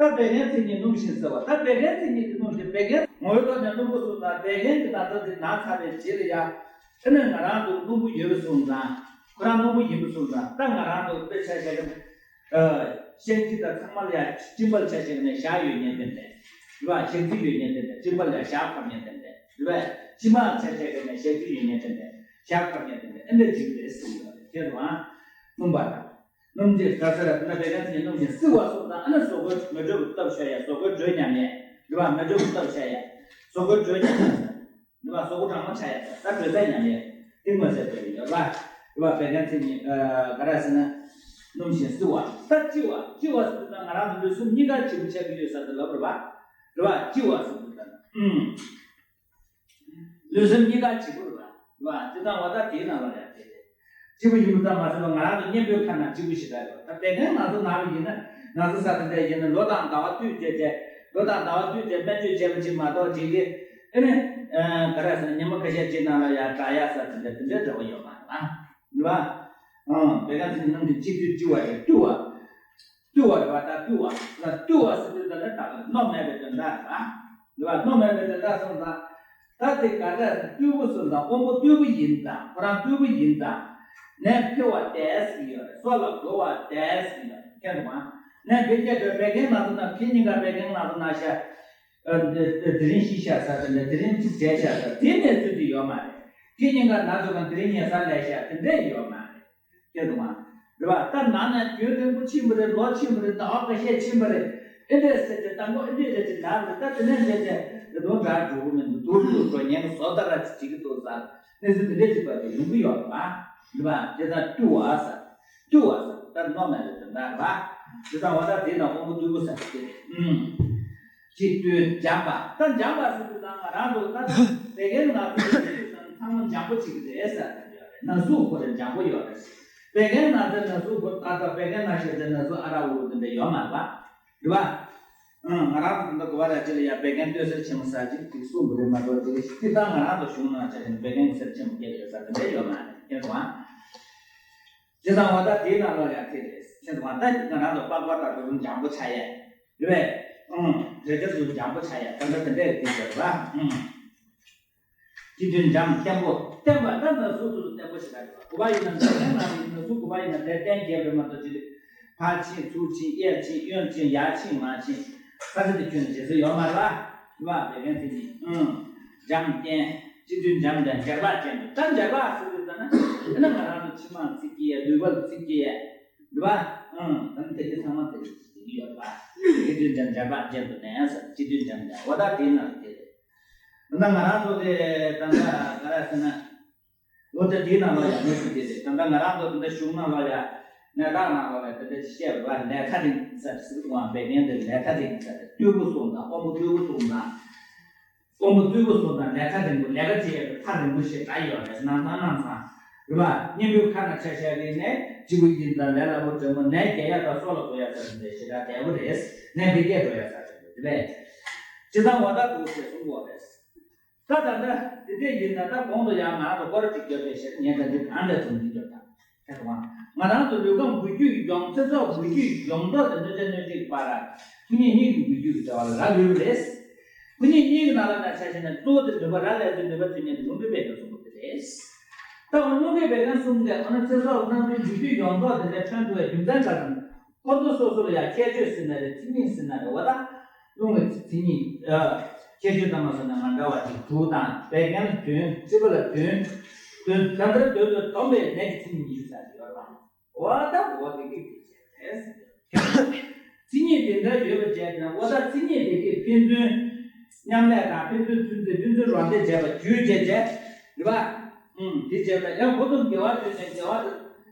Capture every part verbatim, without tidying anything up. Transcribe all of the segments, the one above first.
ད་བད་ཀན་མཚན་ཉིད་སྣུམ་ཞིང་བསིལ་བ། ད་བད་ཀན་མཚན་ཉིད་དེ་སྣུམ་ཞིང་བད་ཀན་ངོ་བོའི་ཐོག་ནས་རླུང་བུ་གསུམ་དང་བད་ཀན་གྱི་ནང་དོན་དེ་ན་ཚ་བའི་རྗེས་ལ་ཡ། དེ་ནས་ང་རང་ཚོ་རླུང་བུ་ཡོད་པ་སོང་ཙང་ཁོ་རང་རླུང་བུ་ཡིན་པ་སོང་ཙང་ད་ང་རང་ཚོ་དཔེ་ཆ་བཞག་ན། ཨ། བཤང་གཅི་དང་ཚང་མ་ལ་ཡ་གཅིན་པ་ལ་ཆ་བཞག་ན་ཞག་ཡོད་ཉེན་ཏན་མེད། རེད་བ། བཤང་གཅི་ཡོད་ཉེན་ཏན་མེད། གཅིན་པ་ལ་ཡ་ཞག་འཁོར་ཉེན་ཏན་མེད། རེད་བ། མཆིལ་མ་ལ་ཆ་བཞག་ན་བཤང་གཅི་ཡོད་ཉེན་ཏན་མེད། ཞག་འཁོར་ཉེན་ཏན་མེད། ཨེ་འདྲ་ཅིག་རེད་ཟེར་གྱི་ཡོད་རེད། ཁྱེད་རང་སྣུམ་པ་དང་། སྣུམ་དེ་ག་ས་ར་ན་བད་ཀན་མཚན་ཉིད་སྣུམ་ཞིང་བསིལ་བ་སོགས་དང་། ཨ་ན་གཟུགས་པོའི་མེ་དྲོད་ཀྱི་སྟོབས་ཤོར་ཡ། གཟུགས་པོའི་དྲོད་ཉམས་ཡ། རེད་བ། མེ་དྲོད་ཀྱི་སྟོབས་ཤོར་ཡ། གཟུགས་པོའི་དྲོད་ཉམས་ཡ། རེད་བ། གཟུགས་པོ་གྲང་མོ་ཆགས་ཡ། ད་དྲོད་ཚད་ཉམས་ཡ། དེ་མ་ཟད་པའི་ཡོད་རེད་བ། རེད་བ། བད་ཀན་མཚན་ཉིད་ག་རེ་ཟེར་ན། སྣུམ་ཞིང་བསིལ་བ། ད་ལྕི་བ། ལྕི་བ་ཟེར་དུས་ད་ང་རང་ཚོ་ལུས་སེམས་གཉིས་ཀ་ལྕི་པོ་ཆགས་ཀྱི་ཡོད་ས་དེ་ལབ་རེད་བ། རེད་བ། ལྕི་བ་ཟེར་དུས་ད། ཨུམ། ལུས་སེམས་གཉིས་ཀ་ལྕི་པོ་རེད་བ། རེད་བ། དེ་དང་བ་ད་དེའི་ནང་ལ་ཡང་དེ་རེད། ལྕི་པོ་ཡིན་པ་ཙམ་མ་ཟད་པར་ང་རང་ཚོ་གཉེན་པོའི་ཁ་ན་ལྕི་པོ་ཞེ་དྲག་ཡོད། ད་བད་ཀན་ང་ཚོ་ན་བ་ཡིན་ན། ང་ཚོ་ས་དེ་འདྲ་ཡིན་ན་ལོ་དང་ཟླ་བ་དུས་བཅད་བཅད། ལོ་དང་ཟླ་བ་དུས་བཅད་སྨན་བཅོས་བྱས་པ་ཅིག་མ་གཏོགས་ཅིག་གི། ཨེ་ནི། ཨ། ག་རེ་ཟེར་ན། ཉི་མ་ཁ་ཤས་ཅིག་ནང་ལ་ཡང་དྲག་ཡ་ས་དེ་འདྲ་དེ་འདྲའི་འབྲེལ་བ་ཡོད་མ་རེད་བ། རེད་བ། ཨང་། བད་ཀན་མཚན་ཉིད་སྣུམ་ཞིང་། ལྕི་བསིལ་ལྕི་བ་རེད། རྟུལ་བ། རྟུལ་བ་རེད་བ། ད་རྟུལ་བ། ད་རྟུལ་བ་ཟེར་དུས་ད་ནི་ད་ག་རེ། མནོ་མེད་པའི་དོན་དག་རེད་བ། རེད་བ། མནོ་མེད་པའི་དོན་དག་སོང་ཙང་། ད་དེ་ག་འདྲ་རྟུལ་པོ་སོང་ཙང་། དབང་པོ་རྟུལ་པོ་ཡིན་ཙང་། ཁོ་རང་རྟུལ་པོ་ཡིན་ཙང་། ནད་འཕེལ་བ་དེ་ཟེར་གྱི་ཡོད་རེད། སྲོག་ལ་རྒོལ་བ་དེ་ཟེར་གྱི་ཡོད་རེད། མཁྱེན་སོང་ང་། ནད་འཕེལ་རྒྱས་འགྲོ་བད་ཀན་ང་ཚོ་ན། ཁྱེད་གཉིས་ཀ་བད་ཀན་ང་ཚོ་ན་ཤ། ཨ། དེ་དེ་དེ་རིང་ཤི་ཤག་ཟེར་དེ་འདྲ། དེ་རིང་ཅིག་བསྡད་ཤག་ཟེར་དེ་གནས་ཚུལ་དེ་ཡོད་མ་རེད། ཁྱེད་གཉིས་ཀ་ན་ཚོད་གང་དེ་རིང་ཉལ་ས་ལས་ཤག་དེ་འདྲ་ཡོད་མ་རེད། ཁྱེད་རང་། རེད་བ། ད་ནང་ནས་རྒྱུན་རིང་པོ་ཕྱིན་པ་རེད། ལོ་ཕྱིན་པ་རེད། ཟླ་བ་ཁ་ཤས་ཕྱིན་པ་རེད། ཨེ་འདྲས་ཟེར་ཏེ་དང་པོ་ཨེ་འདྲས་རེད་ཅེས་ལབ་རེད། ད་དེ་ནས་བྱས་ཏེ་རེ་དོགས་འདྲ་འགྲོ་གི་མི་འདུག་སྡུག་རུ་འགྲོ་ཉེན་ཁ་བཟོ་ལྟ་ར་ཅིག་བྱེད་ཀྱི་འདུག་ཟེར། གནས་ཚུལ་དེ་འདྲས་ཅིག་པ་དེ་ཡོང་གི་ཡོད་རེད་བ། རེད་བ། དེ་ད་རྟུལ་བ་ཟེར། རྟུལ་བ་ཟེར། ད་མནོ་མེད་པའི་དོན་དག་རེད་བ། དེ་ད་བ་ད་དེ་ན་དབང་པོ་རྟུལ་པོ་ཟེར་དེ་རེད། ཨུམ། ཅིག་ལྟོས། འཇམ་པ། ད་འཇམ་པ་ཟེར་དུས་ད་ང་རང་ཚོ་ད་བད་ཀན་ང་ཚོ་ཚང་མ་འཇམ་པོ་ཅིག་རེད་ཟེར་ཡོད་རེད། ན་ཟུག་ཁོ་རེ་འཇམ་པོ་ཡོད་རེད། བད་ཀན་ན་ཚ་ན་ཟུག་ཁོ་ད་ལྟ་བད་ཀན་ན་ཤོར་ཏེ་ན་ཟུག་ཨ་ར་འུ་རུ་དེ་འདྲ་ཡོད་མ་རེད་པ། རེད་པ། ཨང་། ང་རང་ཚོ་ད་ལྟ་གོ་བ་ར་ཅི་ལ་ཡ་བད་ཀན་སྟོད་སེར་ཆེན་མོ་ཟེར་ཅིག་ཅིག་གསུངས་པ་རེད་མ་གཏོགས། དེ་སྤྱིར་བཏང་ང་རང་ཚོ་གཞུང་ནང་ཆ་བཞག་ན་བད་ཀན་གྱི་སེར་ཆེན་པོ་སྐྱེས་ཡོད་ས་དེ་འདྲ་ཡོད་མ་རེད། མཁྱེན་སོང་ང་། བྱས་ཙང་བ་ད་དེའི་ནང་ལོགས་ཡང་དེ་རེད། མཁྱེན་སོང་ང་། ད་ང་རང་ཚོ་པགས་པ་དང་དུ་རུམ་འཇམ་པོ་ཆགས་ཡས། རེད་པས། ཨང་། རེ་ཆ་ཚུ་འཇམ་པོ་ཆགས་ཡས། ད་ལྟ་དེ་འདྲས་དེ་ཟེར་བ། ཨང་། སྤྱི་མཐུན་འཇམ་བརྟན་པོ། བརྟན་པ་ད་ན་ཟུག་ཚུ་བརྟན་པོ་ཞིག་རེད། གོ་བ་ཡིན་ན་འཇམ་ན་ན་ཟུག་གོ་བ་ཡིན་ན་དེ་བརྟན་རྒྱས་པ་མ་གཏོགས་ཅི་རེད། ཕར་ཕྱིན་ཚུར་ཕྱིན་གཡས་ཕྱིན་གཡོན་ཕྱིན་ཡར་ཕྱིན་མར་ཕྱིན། ས་ཆ་དེ་ཁྱོན་ནས་བྱེད་ས་ཡོད་མ་རེད་པ། རེད་པ། བད་ཀན་མཚན་ཉིད། ཨང་། འཇམ་བརྟན། སྤྱི་མཐུན་འཇམ་དང་འབྱར་བག་ཅན་དུ། ད་འབྱར་བག་ཟེར་དུས་ད་ན་ཨ་ན་ང་རང་ཚོ་མཆིལ་མ་ཚིག་གི་ཡ། ལུད་པ་ཚིག་གི་ཡ། རེད་པ། ཨང་། ད་ནི་དེ་གི་ཚང་མ་དེ་ཞིག་ཡོད་པ། སྤྱི་མཐུན་འཇམ་འབྱར་བག་ཅན་དུ་ནས་ཟེར། སྤྱི་མཐུན་འཇམ་དང་བ་ད་དེའི་ནང་དེ་རེད། ད་ང་རང་ཚོ་དེ་ད་ལྟ་ག་རེ་ཟེར་ན། འོ་ད་དེའི་ནང་ལ་ཡང་མི་ཞིག་དེ་རེད། ད་ལྟ་ང་རང་ཚོ་དེ་འདྲ་གཞུང་ནང་ལ་ཡང་གནས་སྟངས་ནང་ལ་ཡང་དེ་འདྲ་བཤད་པ་ལས་ཁ་རིང་ཟེར་ཟེར་དུས་བད་ཀན་དེ་ལས་ཁ་རིང་ཟེར། རྟུལ་པོ་སོང་དང་དབང་པོ་རྟུལ་པོ་སོང་དང་། དབང་པོ་རྟུལ་པོ་སོང་དང་ལས་ཁ་རིང་པོ། ལས་ཀ་བྱེད་ཡག་གི་ཐག་རིང་པོ་ཞེ་དྲག་ཡོད་རེད། ནང་ཚང་ནང་ཚང་། རེད་པ། གཉེན་པོའི་ཁ་ན་ཆ་བཞག་གི་ནས་སྐྱིད་པོ་ཡིན་དང་ལས་སླ་པོ་འདྲ་མོ། ནད་རྒྱས་ཡག་དང་སྲོག་ལ་གོ་ཡག་ཟེར་ནས་ཞེ་དྲག་དལ་པོ་རེད། ནད་འཕེལ་རྒྱས་འགྲོ་ཡག་ཟེར་ནས་དེ་རེད། སྤྱིར་བཏང་བ་ད་འདུག་ཟེར་གསུང་གི་ཡོད་རེད། ད་ད་ལྟ་དེ་འདྲས་ཡིན་ན་ད་གོང་དུ་ཡང་ང་རང་ཚོ་སྐོར་གཅིག་བརྒྱབ་པའི་ཞེ་ངས་ད་འདི་གང་འདྲ་ཚོ་འདི་བརྒྱབ་དང་། ཁྱེད་དང་ང་རང་ཚོ་ལུས་ཁམས་འགུལ་སྐྱོད་ཀྱི་ཡོང་། ཚེ་སྲོག་འགུལ་སྐྱོད་ཀྱི་ཡོང་ཐོག་དེ་གནོད་བྱ་གནོད་བྱེད་ཀྱི་བར་ལ་ཐུག་ཉིད་གཉིས་ཀྱི་འགུལ་སྐྱོད་ཀྱི་འབྲེལ་བ་ལ་རག་ལུས་པ་རེད། ཐུག་ཉིད་གཉིས་ཀྱི་ནང་ལ་ན་ཆ་བཞག་ན་གཙོ་བོ་དེ་ནུས་པ། རག་ལས་ཚུལ་ནུས་པ། ཐུག་ཉིད་རླུང་རྟའི་བད་ཀན་གསུམ་པོ་དེ་རེད། ད་འོ་རླུང་རྟའི་བད་ཀན་གསུམ་གྱི་འོ་ན་ཚེ་སྲོག་རྣམ་གྲོལ་འགུལ་སྐྱོད་ཡོང་ཐོག་དེ་འདྲ་ཐོན་ཐུབ་པའི་རྒྱུ་མཚན་ག་རེ་ཡིན། ཁོ་ཚོ་སོ་སོ་ལ་ཡང་ཁྱད་ཆོས་ཟེར་ན་རེད། མཚན་ཉིད་ཟེར་ན་རེད། འོ་ད་རླུང་གི་མཚན་ཉིད། ཨ། ཁྱད་ཆོས་ཙམ་མ་ཟེར་ན་མ་འདྲ་བ་ཅིག་དྲུག་དང་། བད་ཀན་ལ་བདུན། མཁྲིས་པ་ལ་བདུན། བདུན། ད་ལྟར་བདུན་དུ་བསྡོམས་པས་ནད་ཀྱི་མཚན་ཉིད་ཉི་ཤུ་ཙམ་ཞིག་ཡོད་རེད་པ། འོ་ད་འོ་དེ་གི་རྒྱུ་རེད། མཚན་ཉིད་དེ་འདྲ་ཡོད་པ་བྱས་ན། འོ་ད་མཚན་ཉིད་དེ་གིས་ཕན་ཚུན་མཉམ་ལས་དང་། ཕན་ཚུན་ཚུན་ཚོད། ཕན་ཚུན་རོགས་འདེགས་བྱས་པ་བརྒྱུད་བྱས་བྱས། རེད་པ། ཨུམ། དེ་བྱས་པ་ཡང་ཁོ་ཚོ་དགེ་བ་བྱས་ནས་དགེ་བ་དེ།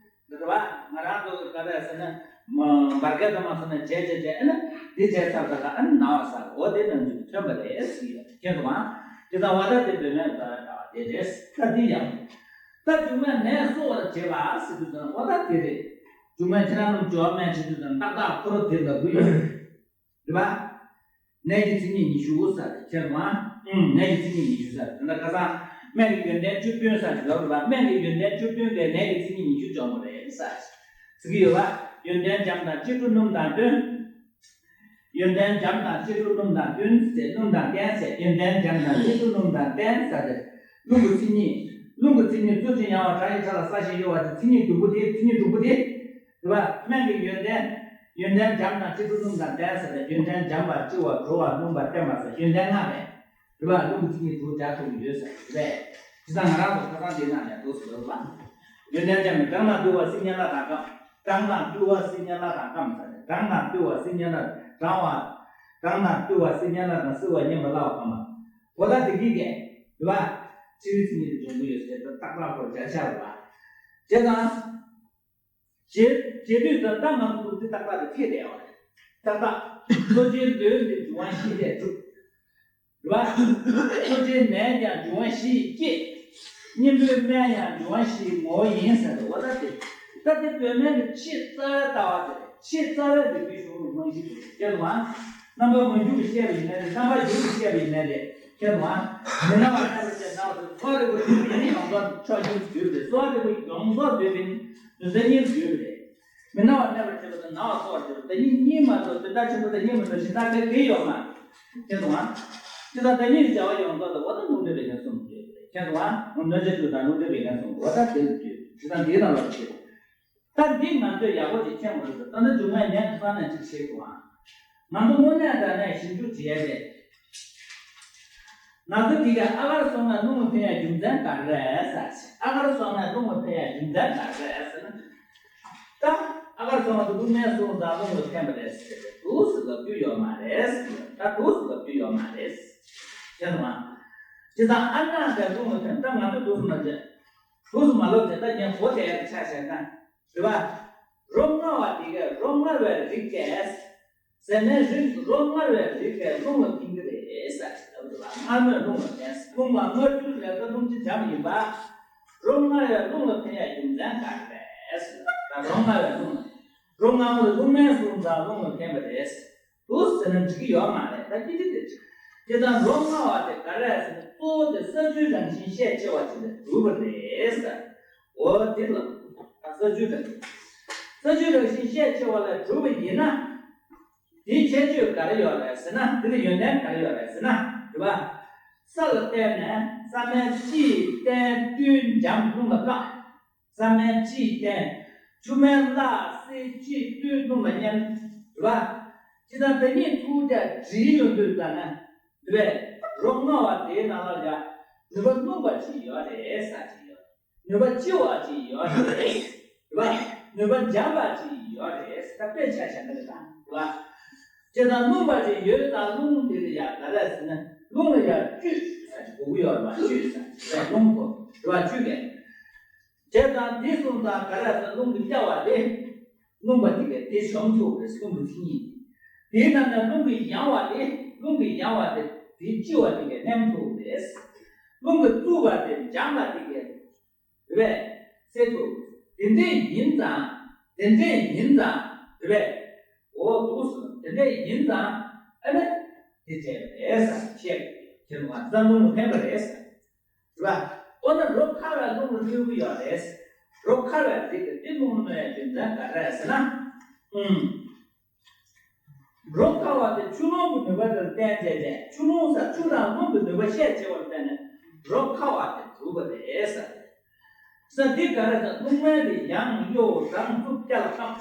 རེད་པ། ང་རང་ཚོ་ག་རེ་ཟེར་ན། མ། འབར་གས་དུ་མ་སོང་ན་བྱས་བྱས་བྱས། ཨ་ནི་དེ་བྱས་ཚར་ཚར་ལ་ཨ་ནི་ན་བ་ཟ། འོ་དེ་ནང་བཞིན་ཐོན་པ་རེད་ཟེར་གྱི་ཡོད། མཁྱེན་སོང་ང་། དེ་ཙང་བ་ད་དེ་བོད་སྨན་རྩ་བའི་ལྟ་བ་དེ་རེད། ད་དེ་ཡང་། ད་མཇུག་མ་ནད་གསོ་བར་བྱེད་པ་ཟེར་དུས་ཙང་འོ་ད་དེ་རེད། མཇུག་མ་ཁྱེད་རང་རྣམས་སྦྱོར་བ་སྨན་བྱེད་དུས་ཙང་ཏག་ཏག་ཁོ་རང་དེ་ལབ་ཀྱི་ཡོད་རེད། རེད་པ། ནད་ཀྱི་མཚན་ཉིད་ཉི་ཤུ་ཟེར་རེད། མཁྱེན་སོང་ང་། ཨུམ། ནད་ཀྱི་མཚན་ཉིད་ཉི་ཤུ་ཟེར་རེད། དེ་འདྲ་ཁ་སང་སྨན་གྱི་ཡོན་ཏན་བཅུ་བདུན་ཟེར་ཞིག་ལབ་རེད་པ། སྨན་གྱི་ཡོན་ཏན་བཅུ་བདུན་ལས་ནད་ཀྱི་མཚན་ཉིད་ཉི་ཤུ་འཇོམས་པ་རེད་ཟེར་ཟེར་གྱི་ཡོད་པ། ཡོན་ཏན་འཇམ་དང་གཅེར་བུ་སྣུམ་དང་བསྟུན། ཡོན་ཏན་འཇམ་དང་ཕྱི་དྲོ་སྣུམ་དང་བསྟུན་ཟེར། སྣུམ་དང་བསྟེན་ཟེར། ཡོན་ཏན་འཇམ་དང་ཕྱི་དྲོ་སྣུམ་དང་བསྟེན་ཟེར་ཏེ། རླུང་གི་མཚན་ཉིད། རླུང་གི་མཚན་ཉིད་གཙོ་ཆེ་ཡང་བ་བྲག་གི་ཁྲ་ལ་ས་ཞིག་གཡོ་བ་དེ་མཚན་ཉིད་དྲུག་པོ་དེ། མཚན་ཉིད་དྲུག་པོ་དེ། རེད་བ། སྨན་གྱི་ཡོན་ཏན། ཡོན་ཏན་འཇམ་དང་ཕྱི་དྲོ་སྣུམ་དང་བསྟེན་ཟེར་ཏེ། ཡོན་ཏན་འཇམ་པ་ལྕི་བ་དྲོ་བ་སྣུམ་པ་བསྟེན་པ་ཟེར་ཡོན་ཏན་ལྔ་རེད། རེད་བ། རླུང་གི་མཚན་ཉིད་དྲུག་སྦྱར་ཐུབ་ཀྱི་ཡོད་ཟེར་རེད། དེ་ཙང་ང་རང་ཚོ་ཁ་སང་འདི་ནང་ནས་འདུག་སེ་ལབ་པ། ཡོན་ཏན་འཇམ་པའི་གྲང་དང་རྟུལ་བ་སིལ་སྙན་ལ་དང་སྐམ། གྲང་དང་རྟུལ་བ་སིལ་སྙན་ལ་དང་སྐམ་ཟེར་ཏེ། གྲང་དང་རྟུལ་བ་སིལ་སྙན་ལ། གྲང་བ། གྲང་དང་རྟུལ་བ་སིལ་སྙན་ལ་དང་། བསིལ་བ་མཉེན་པ་སླ་བ་སྐམ་པ། འོ་ད་དེ་གི་གས། རེད་བ། ཕྱི་རོལ་མཚན་ཉིད་དུ་འབྱུང་གི་ཡོད་ཟེར་ཏེ་ཏག་ཏག་ཁོ་སྦྱར་བཞག་རེད་བ། བྱས་ཙང་། བྱེད་བྱེད་དུས་ཙམ་ད་ང་ཚོ་འདུག་སེ་ཏག་ཏག་དེ་ཐེག་བསྡད་ཡོད་རེད། ཏག་ཏག་མཚོ་ཆེན་འདོད་པའི་འབྱུང་བ་ཤེས་པས་གྲུབ། རེད་བ། མཚོ་ཆེན་ནས་ཀྱང་འབྱུང་བ་བཞི་ཡིས་བསྐྱེད། གཉེན་པོའི་སྨན་ཡང་འབྱུང་བ་བཞིའི་ངོ་བོ་ཡིན་ཟེར་འདུག་འོ་ད་དེ། ད་དེ་བོད་སྨན་གྱི་ཆེས་རྩ་བའི་ལྟ་བ་དེ་རེད། ཆེས་རྩ་བའི་རིག་པའི་གཞུང་ལུགས་རྨང་གཞི་དེ་རེད། ཁྱེད་ཚོ་ཨ། རྣམ་པ་མ་འགྱུར་བར་བཤད་པ་ཡིན་ན་རེད། རྣམ་པར་འགྱུར་བར་བཤད་པ་ཡིན་ན་རེད། ཁྱེད་ཚོ་ཨ། མི་སྣང་བར་གནས་པར་བྱ་སྣང་བ་དེ། གསོ་བ་རིག་པ་འདོད་པའི་ཡོངས་རྫོགས་ཕྱོགས་བཅུར་འདོད་པས། གསོ་བ་རིག་པ་ཡོངས་རྫོགས་འདོད་པས་ནི་དོན་དམ་གཉིས་སུ་འདོད་པ་རེད། མི་སྣང་བར་གནས་པར་བྱེད་པ་དང་ནང་བ་གསོ་བར་བྱེད་པ། བདག་ཉིད་གཉིས་མ་གཏོགས་དོན་དག་ཆེན་པོ་དང་གཉིས་མ་གཏོགས་གཞན་དག་ག་གེ་ཡོད་མ་རེད། ཁྱེད་ཚོ་ཨ། ཁྱེད་ཚོ་བདག་ཉིད་ཀྱི་བྱ་བ་ཡོངས་རྫོགས་དང་། འོ་ད་ལུང་འདྲེན་པའི་ངན་སོང་དུ་འདོད་པ་རེད། ཁྱེད་ཚོ་ཨ། གནོད་བྱེད་དྲུག་དང་ལུང་འདྲེན་པའི་ངན་སོང་དུ། འོ་ད་དེ་ལ་འདོད། ཁྱེད་ཚོ་འདིའི་ནང་ལ་བྱེད། ད་འདི་ང་ཚོས་ཡག་པོ་ཅིག་མཁྱེན་དགོས་རེད། ད་ལྟ་མཇུག་མའི་ཉན་ཁ་ནས་ཅིག་བྱེད་དགོས་ཨ། ང་ཚོ་དངོས་གནས་དྲང་གནས་ཞིབ་འཇུག་བྱེད་ཡ་རེད། ང་ཚོ་དེ་ག་ཨ་གར་སོང་ན་རླུང་ལ་ཕན་ཡ་རྒྱུ་མཚན་ག་རེ་རེད་ཟེར། ཨ་གར་སོང་ན་རླུང་ལ་ཕན་ཡ་རྒྱུ་མཚན་ག་རེ་རེད་ཟེར་ན། ད་ཨ་གར་སོང་ན་རླུང་མའི་སོང་ཙང་རླུང་ལ་ཕན་པ་རེད་ཟེར་ཏེ་འདུག་སེ་ལབ་རྒྱུ་ཡོད་མ་རེད། ད་འདུག་སེ་ལབ་རྒྱུ་ཡོད་མ་རེད། ཤེས་སོང་ང་། བྱས་ཙང་ཨ་ནཱ་དེ་རླུང་ལ་ཕན། ད་ང་ཚོ་འདུག་སེ་མ་བྱེད། འདུག་སེ་མ་ལབ་བྱས། ད་ངས་གོ་བདེ་ཡག་ཆ་བཞག་ན། རེད་བ། རོ་མངར་བ་དེ་གས་རོ་མངར་བའི་རིགས་ཀྱི་ཟས་སྣའི་རིགས། རོ་མངར་བའི་རིགས་ཀྱི་རླུང་ལ་ཕན་གྱི་རེད་ཟེར་ཞིག་ལབ་འདུག་ལ། མངར་མོས་རླུང་ལ་ཕན། རླུང་མ་མངར་རྒྱུ་ལས་ཀ་རླུང་ལྕི་འཇམ་ཡིན་པ། རོ་མངར་བའི་རླུང་ལ་ཕན་ཡ་རྒྱུ་མཚན་ག་རེ་རེད་ཟེར། ད་རོ་མངར་བའི་རླུང་ལ། རོ་མངར་མོ་དེ་རླུང་མའི་སོང་ཙང་རླུང་ལ་ཕན་པ་རེད། འདུག་ཟེར་ན་འགྲིག་གི་ཡོད་མ་རེད། ད་སྐད་ཆ་དེ་ཅིག་དེ་དང་རོ་མངར་བ་དེ་ག་རེ་ཟེར་ན། གཙོ་བོ་དེ་ས་རྒྱུའི་རང་བཞིན་ཤས་ཆེ་བ་ཅིག་ལས་གྲུབ་པ་རེད་ཟེར། འོ་དེ་ལ་ས་རྒྱུའི་རང་བཞིན། ས་རྒྱུའི་རང་བཞིན་ཤས་ཆེ་བ་ལས་གྲུབ་པ་ཡིན་ན། དེའི་ཁྱད་ཆོས་ག་རེ་ཡོད་རེད་ཟེར་ན། དེ་ལ་ཡོན་ཏན་ག་རེ་ཡོད་རེད་ཟེར་ན། རེད་བ། ས་ལ་བརྟེན་ནས་ས་སྨན་ལྕི་བསྟེན་རྟུལ་འཇམ་རླུང་ལ་བཀག་ས་སྨན་ལྕི་བསྟེན། ཆུ་སྨན་སླ་བསིལ་ལྕི་རྟུལ་རླུང་ལ་མཉེན། རེད་བ། ཇི་ལྟར་བདག་ཉིད་ཐུགས་རྒྱ་བྲིས་ཡོང་དུས་ཙམ་ན། རེད་པས། རོ་མངར་བ་དེའི་ནང་ལ་ཡ་ནུས་པ་སྣུམ་པ་ཅིག་ཡོད་རེད་ཟེར་ཅིག་ཡོད། ནུས་པ་ལྕི་བ་ཅིག་ཡོད་རེད། རེད་བ། ནུས་པ་འཇམ་པ་ཅིག་ཡོད་རེད་ཟེར། ད་དཔེ་ཆ་བཞག་ན་རེད་ད། རེད་བ། ཇི་ལྟར་སྣུམ་པ་ཅིག་ཡོད་ཙང་རླུང་དེ་ལ་ཡ་ག་རེ་ཟེར་ན། རླུང་ལ་ཡ་བཅུད་ཟེར་ཅིག་དགོས་ཀྱི་ཡོད་རེད་བ། བཅུད་ཟེར་ཅིག་རླུང་གོ། རེད་བ། བཅུད་ཀྱི། བྱས་ཙང་འདི་སོང་ཙང་ག་རེ་ཟེར། རླུང་གི་གཡའ་བ་དེ་སྣུམ་པ་དེ་གས་དེ་གཞོམ་ཐུབ་རེད། རླུང་གི་མཚན་ཉིད། དེའི་ནང་ནས་རླུང་གི་ཡང་བ་དེ། རླུང་གི་ཡང་བ་དེ་དེ་ལྕི་བ་དེ་གས་མནན་ཐུབ་རེད། རླུང་གི་རྩུབ་པ་དེ་འཇམ་པ་དེ་གས། རེད་པས། སེལ་ཐུབ། དེ་འདྲས་ཡིན་ཙང་། དེ་འདྲས་ཡིན་ཙང་། རེད་པས། འོ་འདུག་སེ། དེ་འདྲས་ཡིན་ཙང་ཨ་ནི་དེ་འདྲས་རེད་ཟེར་བཤད། ཁྱེད་རང་ལ་རྩ་རླུང་ལ་ཕན་པ་རེད་ཟེར། རེད་པ། འོ་ན་རོ་མཁར་བའི་རླུང་ལ་གནོད་ཀྱི་ཡོད་རེད། རོ་མཁར་བའི་རིགས་ཀྱི་དེ་རླུང་ལ་གནོད་ཡ་རྒྱུ་མཚན་ག་རེ་རེད་ཟེར་ན། ཨུམ། རོ་མཁར་བ་དེ་ཆུ་རླུང་གི་ནུས་པ་དེར་བརྟེན་བྱས་ཏེ། ཆུ་རླུང་ཟེར་ཆུ་དང་རླུང་གི་ནུས་པ་ཤས་ཆེ་བར་བརྟེན་ནས་རོ་མཁར་བ་དེ་གྲུབ་པ་རེད་ཟེར། ས་འདི་ག་རེ་ཟེར། རླུང་སྨན་དེ་ཡང་གཡོ་བ་གྲང་རྩུབ་སྐྱ་ལ་སྐམ།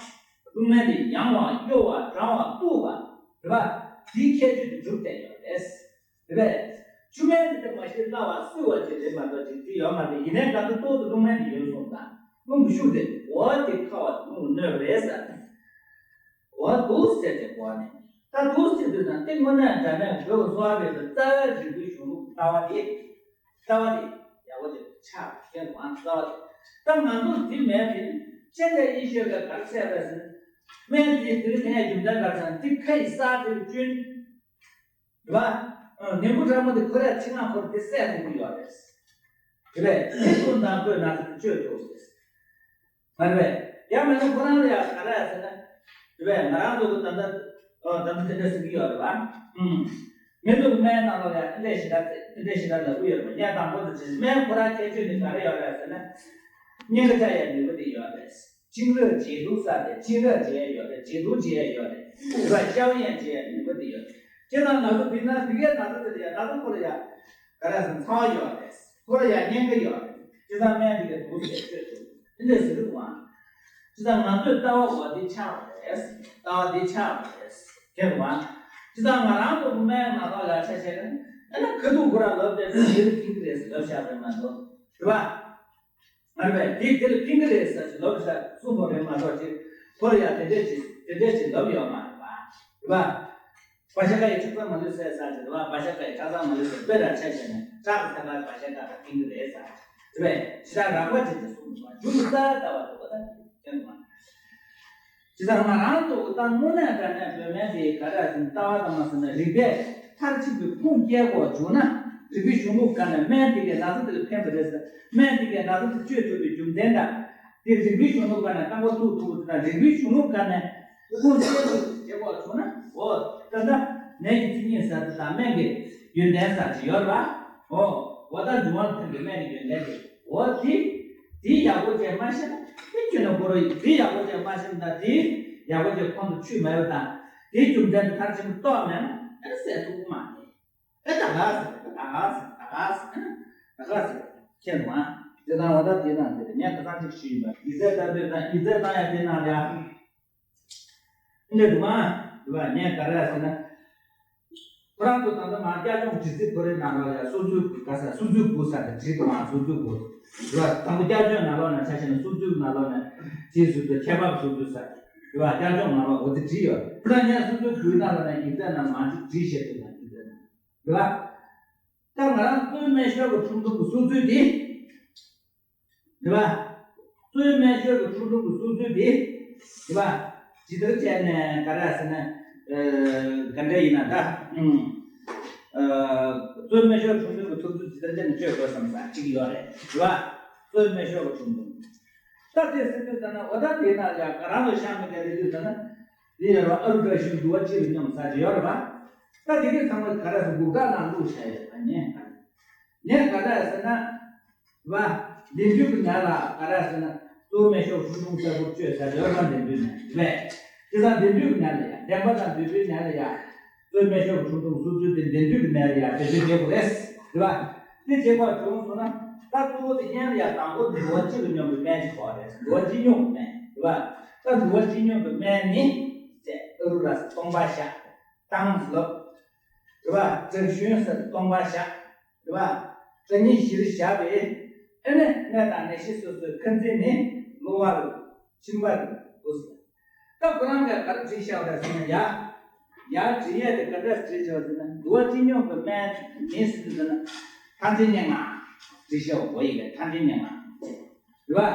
རླུང་སྨན་དེ་ཡང་བ་གཡོ་བ་གྲང་བ་རྟུལ་བ། རེད་པ། དེའི་ཁྱད་ཆོས་དེ་གྲུབ་བསྡད་ཡོད་རེད། རེད་པས། ཆུ་སྨན་དེ་དེ་མ་གཞི་སླ་བ་བསིལ་བ་ཅིག་རེད་མ་གཏོགས་ཅིག་དེ་ཡོད་མ་རེད། ཡིན་ནའི་ད་ལྟ་ལྟོ་དེ་རླུང་སྨན་དེ་ཡོད་སོང་ཙང་རླུང་གི་ཤུགས་དེ་འོ་དེ་མཁར་བ་དེ་རླུང་ལ་གནོད་པ་རེད་ཟེར། འོ་འདུག་ཟེར་ཏེ་གོ་ནས། ད་འདུག་ཟེར་དུས་ན་དེ་དངོས་གནས་དྲང་གནས་བོད་ཀྱི་གསོ་བ་རིག་པའི་རྩ་བའི་རིག་པའི་གཞུང་ལུགས་ལྟ་བ་དེ། ལྟ་བ་དེ་ཡག་པོ་ཅིག་ཆགས་ཤེས་དགོས། ལྟ་བ་དེ། ད་ང་ཚོར་འདི་མེད་པས་ཤེས་བྱ་ཡེ་ཤེས་ལ་ག་རེ་བཤད་པ་ཟེར་ན། སྨན་དེ་དེ་རིང་ཕན་ཡ་རྒྱུ་མཚན་ག་རེ་ཟེར་ན། དེ་ཁ་ཡི་སར་དེ་བཅུན། རེད་པ། ཨ། ནད་འབུ་ཕྲ་མོ་དེ་ཁོ་རའི་ཕྱི་ནང་ཁོར་དེ་བསད་ཐུབ་ཀྱི་ཡོད་རེད། རེད་པས། དེ་ཀུན་དང་ཁོའི་ན་ཚ་དེ་བཅོས་ཐུབ་རེད། མ་རེད་པས། ཡང་མིན་ན་ཁོ་རང་ལ་ཡང་ག་རེ་ཟེར་ན། རེད་པས། ང་རང་ཚོ་གི་ད་ལྟ། ཨ། ད་ལྟ་དེ་འདྲ་ཟེར་གྱི་ཡོད་རེད་པ། ཨུམ། མི་ཚོ་གི་སྨན་ནང་ལོགས་ལ་ཡང་དེ་འདྲས་ཞེ་དྲག་དེ་འདྲས་ཞེ་དྲག་ལབ་ཀྱི་ཡོད་རེད་པ། ངས་དང་པོ་དེ་བྱས། སྨན་ཁོ་རང་ཁྱད་ཆོས་དེ་ག་རེ་ཡོད་རེད་ཟེར་ན། གཉན་ཁ་བཅག་ཡའི་ནུས་པ་དེ་ཡོད་རེད། གཅིན་རག་བརྗེ་དུག་ཟེར་ཏེ་གཅིན་རག་བརྗེ་ཡ་ཡོད་རེད། བརྗེ་དུག་བརྗེ་ཡ་ཡོད་རེད། ཡོད། ཤའོ་ཡན་བྱེད་ཡ་ནུས་པ་དེ་ཡོད། ཁྱེད་རང་ན་ཚ་དེ་ན་དེ་གའི་ན་ཚ་དེ་ལ་ཡ་ན་ཚ་ཁོ་ལ་ཡ་ག་རེ་ཟེར་ཚ་བ་ཡོད་རེད། ཁོ་ལ་ཡ་གཉན་ཁ་ཡོད་རེད། ཁྱེད་རང་སྨན་དེ་གའི་དུག་ཟེར་བཅོས་ཐུབ་དེ་འདྲ་ཟེར་གི་འདུག་ཨ། ཁྱེད་རང་ང་ཚོས་ལྟ་བ་འོ་དེ་ཆགས་པ་རེད། ལྟ་བ་དེ་ཆགས་པ་རེད། ཁྱེད་རང་ཁྱེད་རང་ང་རང་ཚོ་སྨན་ན་ཚ་ལ་ཆ་བྱས་ན་ཨ་ན་ཁ་ཐུག་ཁོ་རང་ལབ་བསྡད་ཚེ་དེ་ལ་ཁྱིམ་གི་རེད་ཟེར་ལབ་བཞག་པ་མ་གཏོགས་རེད་པ། ང་རེད་པས་དེ་དེ་ལ་ཕན་གི་རེད་ཟེར་ཞིག་ལབ་ས་གསུངས་པ་རེད་མ་གཏོགས་ཅིག་ཁོ་ལ་ཡང་དེ་འདྲས་ཅིག་དེ་འདྲས་ཅིག་ལབ་ཡོད་མ་རེད་པ། རེད་པ། བ་ཤ་ཀ་ཡི་ཁྲག་རྩ་མ་ལུས་ཟེར་ས་ཅིག་རེད་པ། བ་ཤ་ཀ་ཡི་ཁྲག་རྩ་མ་ལུས་ཟེར་དཔེ་ར་ཆ་བཞག་ནས་ཁྲག་གི་ས་ཀ་བ་ཤ་ཀ་དང་ཕན་གི་རེད་ཟེར་རེད་པས། ཞེ་དྲག་རགས་པ་ཅིག་ཏུ་གསུངས་པ་རྒྱུ་རྩ་ལྟ་བ་རེད་པ། ད་དེ་ཡང་མ། ཇི་ལྟར་ང་རང་ཚོ་ད་དངོས་གནས་དྲང་གནས་བོད་སྨན་དེ་ག་རེ་ཟེར་ན་ལྟ་བ་དང་མ་ཟེར་ན་རིགས་པས་མཐར་ཕྱིན་པའི་ཁུངས་སྐྱེལ་དགོས་བྱུང་ན། རིག་པའི་གཞུང་ལུགས་སྒང་ནས་སྨན་དེ་གས་ན་ཚ་དེ་ལ་ཕན་པ་རེད་ཟེར། སྨན་དེ་གས་ན་ཚ་དེ་བཅོས་ཐུབ་པའི་རྒྱུ་མཚན་དང་། དེ་རིག་པའི་གཞུང་ལུགས་སྒང་ནས་རྐང་པ་བཙུགས་ཐུབ་པ་དེ་དང་རིག་པའི་གཞུང་ལུགས་སྒང་ནས་ཁུངས་སྐྱེལ་ཐུབ་པ་བྱེད་དགོས་བྱུང་ན། འོ་ད་ལྟ་ནད་ཀྱི་མཚན་ཉིད་ཟེར་དེ་དང་སྨན་གྱི་ཡོན་ཏན་ཟེར་དེ་ཡོད་རེད་པ། འོ་འོ་ད་འབྱུང་བ་ལ་ཕན་པའི་སྨན་གྱི་ཡོན་ཏན་དེ། འོ་དེ། དེ་ཡག་པོ་བྱས་མ་ཤེས་ན་དེ་ཁྱོད་ནས་ཁོ་རང་དེ་ཡག་པོ་བྱས་མ་ཤེས་ན་དེ་ཡག་པོ་བྱས་ཁོང་དུ་ཆུད་མ་ཡོང་དང་། དེའི་རྒྱུ་མཚན་དེ་མཐར་ཕྱིན་རྟོགས་མེད་ན་ཨེ་ཟེར་ཐུབ་ཀྱི་མ་རེད། ཨེ་ད་ག་ཟེར་ད་ག་ཟེར་ད་ག་ཟེར་ད་ག་ཟེར་ཁྱེད་ནང་དེ་དང་འོ་ད་དེ་དང་དེ་ངས་ཁ་སང་ཅིག་ཞུས་ཡིན་པ། ཡིག་ཚད་ལྟ་འདོད་དང་ཡིག་ཚད་བཏང་ཡ་དེ་ནང་ལ་ཡ། འདི་འདུག་ཨ། འདུག་ཨ། ངས་ག་རེ་ཟེར་ན། ཁོ་རང་ཚོ་ད་ལྟ་མ་བསྐྱར་སྦྱོང་བྲིས་ཚིག་ཁོ་རའི་ནང་ལོགས་ལ་སོ་སོའི་ག་ས་སོ་སོའི་གུ་ས་དེ་བྲིས་འདུག་ཨ། སོ་སོའི་གུ། འདུག་ཨ། དང་པོ་བསྐྱར་སྦྱོང་ནང་ལོགས་ནས་ཆ་བཞག་ན་སོ་སོའི་ནང་ལོགས་ནས་བྲིས་སོ་སོའི་ཁྱད་པར་སོ་སོའི་ས། འདུག་ཨ། བསྐྱར་སྦྱོང་ནང་ལོགས་འོ་དེ་བྲིས་ཡོད། ཁོ་རང་ངས་སོ་སོའི་གུའི་ནང་ལོགས་ནས་ཡིག་ཚད་ནང་མ་བྲིས་བྲིས་བཤད་འདུག་ཨ། ཡིག་ཚད་ནང་། འདུག་ཨ། ད་ང་རང་གཙོ་བོ་སྨན་ཤོར་གྱི་ཁྲུང་ཁྲུང་གི་སོ་སོའི་དེ། རེད་པ། གཙོ་བོ་སྨན་ཤོར་གྱི་ཁྲུང་ཁྲུང་གི་སོ་སོའི་དེ། རེད་པ། ཇི་ལྟར་བྱས་ནས་ག་རེ་ཟེར་ན། ཨ། ག་འདྲ་ཡིན་ན་ད། ཨུམ། ཨ། གཙོ་བོ་སྨན་ཤོར་ཁྲུང་ཁྲུང་གི་ཐུབ་ཚོད་ཇི་ལྟར་བྱས་ནས་བཅོས་དགོས་བསམ་ས་གཅིག་ཡོད་རེད། རེད་པ། གཙོ་བོ་སྨན་ཤོར་གྱི་ཁྲུང་ཁྲུང་། ད་དེ་ཟེར་དུས་ཙམ་ན་འོ་ད་དེ་ན་ཡ་ག་རང་ལ་ཤང་མི་ག་རེ་དུས་ཙམ་ན། དེ་ཡོད་རེད་པ། ཨ་རུ་བཀྲ་ཤིས་འདུལ་བ་སྤྱི་ལ་སྙོམས་ས་ཅིག་ཡོད་རེད་པ། ད་དེ་གའི་ཚང་མ་ག་རེ་ཟེར་འགུག་རྟགས་ནང་བླུགས་བྱས་ཡོད་པ་ཉན། ངས་ག་རེ་ཟེར་ན། བ། བདེན་རྫུན་གྱི་ནད་ལ་ག་རེ་ཟེར་ན། གཙོ་བོ་སྨན་ཤོར་ཁྲུང་ཁྲུང་གསལ་པོར་བཅོས་ཟེར་ཡོད་པ་བདེན་རྫུན་ནད་རེད་པས། དེ་ཙང་བདེན་རྫུན་གྱི་ནད་ལ་ཡ་བདེན་པ་དང་འདོད་པའི་ནད་ལ་ཡ། གཙོ་བོ་སྨན་ཤོར་ཁྲུང་ཁྲུང་སོ་སོའི་དེ་བདེན་རྫུན་གྱི་ནད་ལ་ཡ་བདེན་རྫུན་བྱེད་དགོས་རེད། རེད་པ། དེ་བྱེད་པར་བྱུང་སོང་ན་ད་གཙོ་བོ་དེ་ཡན་ལ་ཡ་དང་པོ་འདུལ་བ་སྤྱི་ལ་སྙོམས་པའི་སྨན་ཞིག་དགོས་རེད། འདུལ་བ་སྤྱི་སྙོམས་ཀྱི་སྨན་རེད་པ། ད་འདུལ་བ་སྤྱི་སྙོམས་ཀྱི་སྨན་ནི། ཟེར་ཨ་རུ་ར་ཟེར་སྟོང་པ་བཞག་དང་ལབ། རེད་པ། བྲག་ཞུན་ཟེར་སྟོང་པ་བཞག་རེད་པ། རྩ་གཉིས་གཞིར་བཞག་པའི། ཨེ་ནས་ནད་དང་ནད་གཞི་སོ་སོའི་ཁ་འཛིན་ནི་གློ་བ་རུ་མཆིན་པ་རུ་འདུག་ཟེར། ད་ཁོ་རང་གིས་ག་རེ་བྲིས་བཞག་པ་རེད་ཟེར་ན་ཡ། ཡར་བྲིས་ཡས་དེ་ག་འདྲ་བྲིས་བཞག་པ་ཟེར་ན་འདུལ་བ་སྤྱི་སྙོམས་ཀྱི་སྨན་མིན་ཟེར་དུས་ཟེར་ན། ཐང་ཆེན་སྙན་ངག་བྲིས་བཞག་པ་གོ་ཡི་གེ་ཐང་ཆེན་སྙན་ངག་རེད་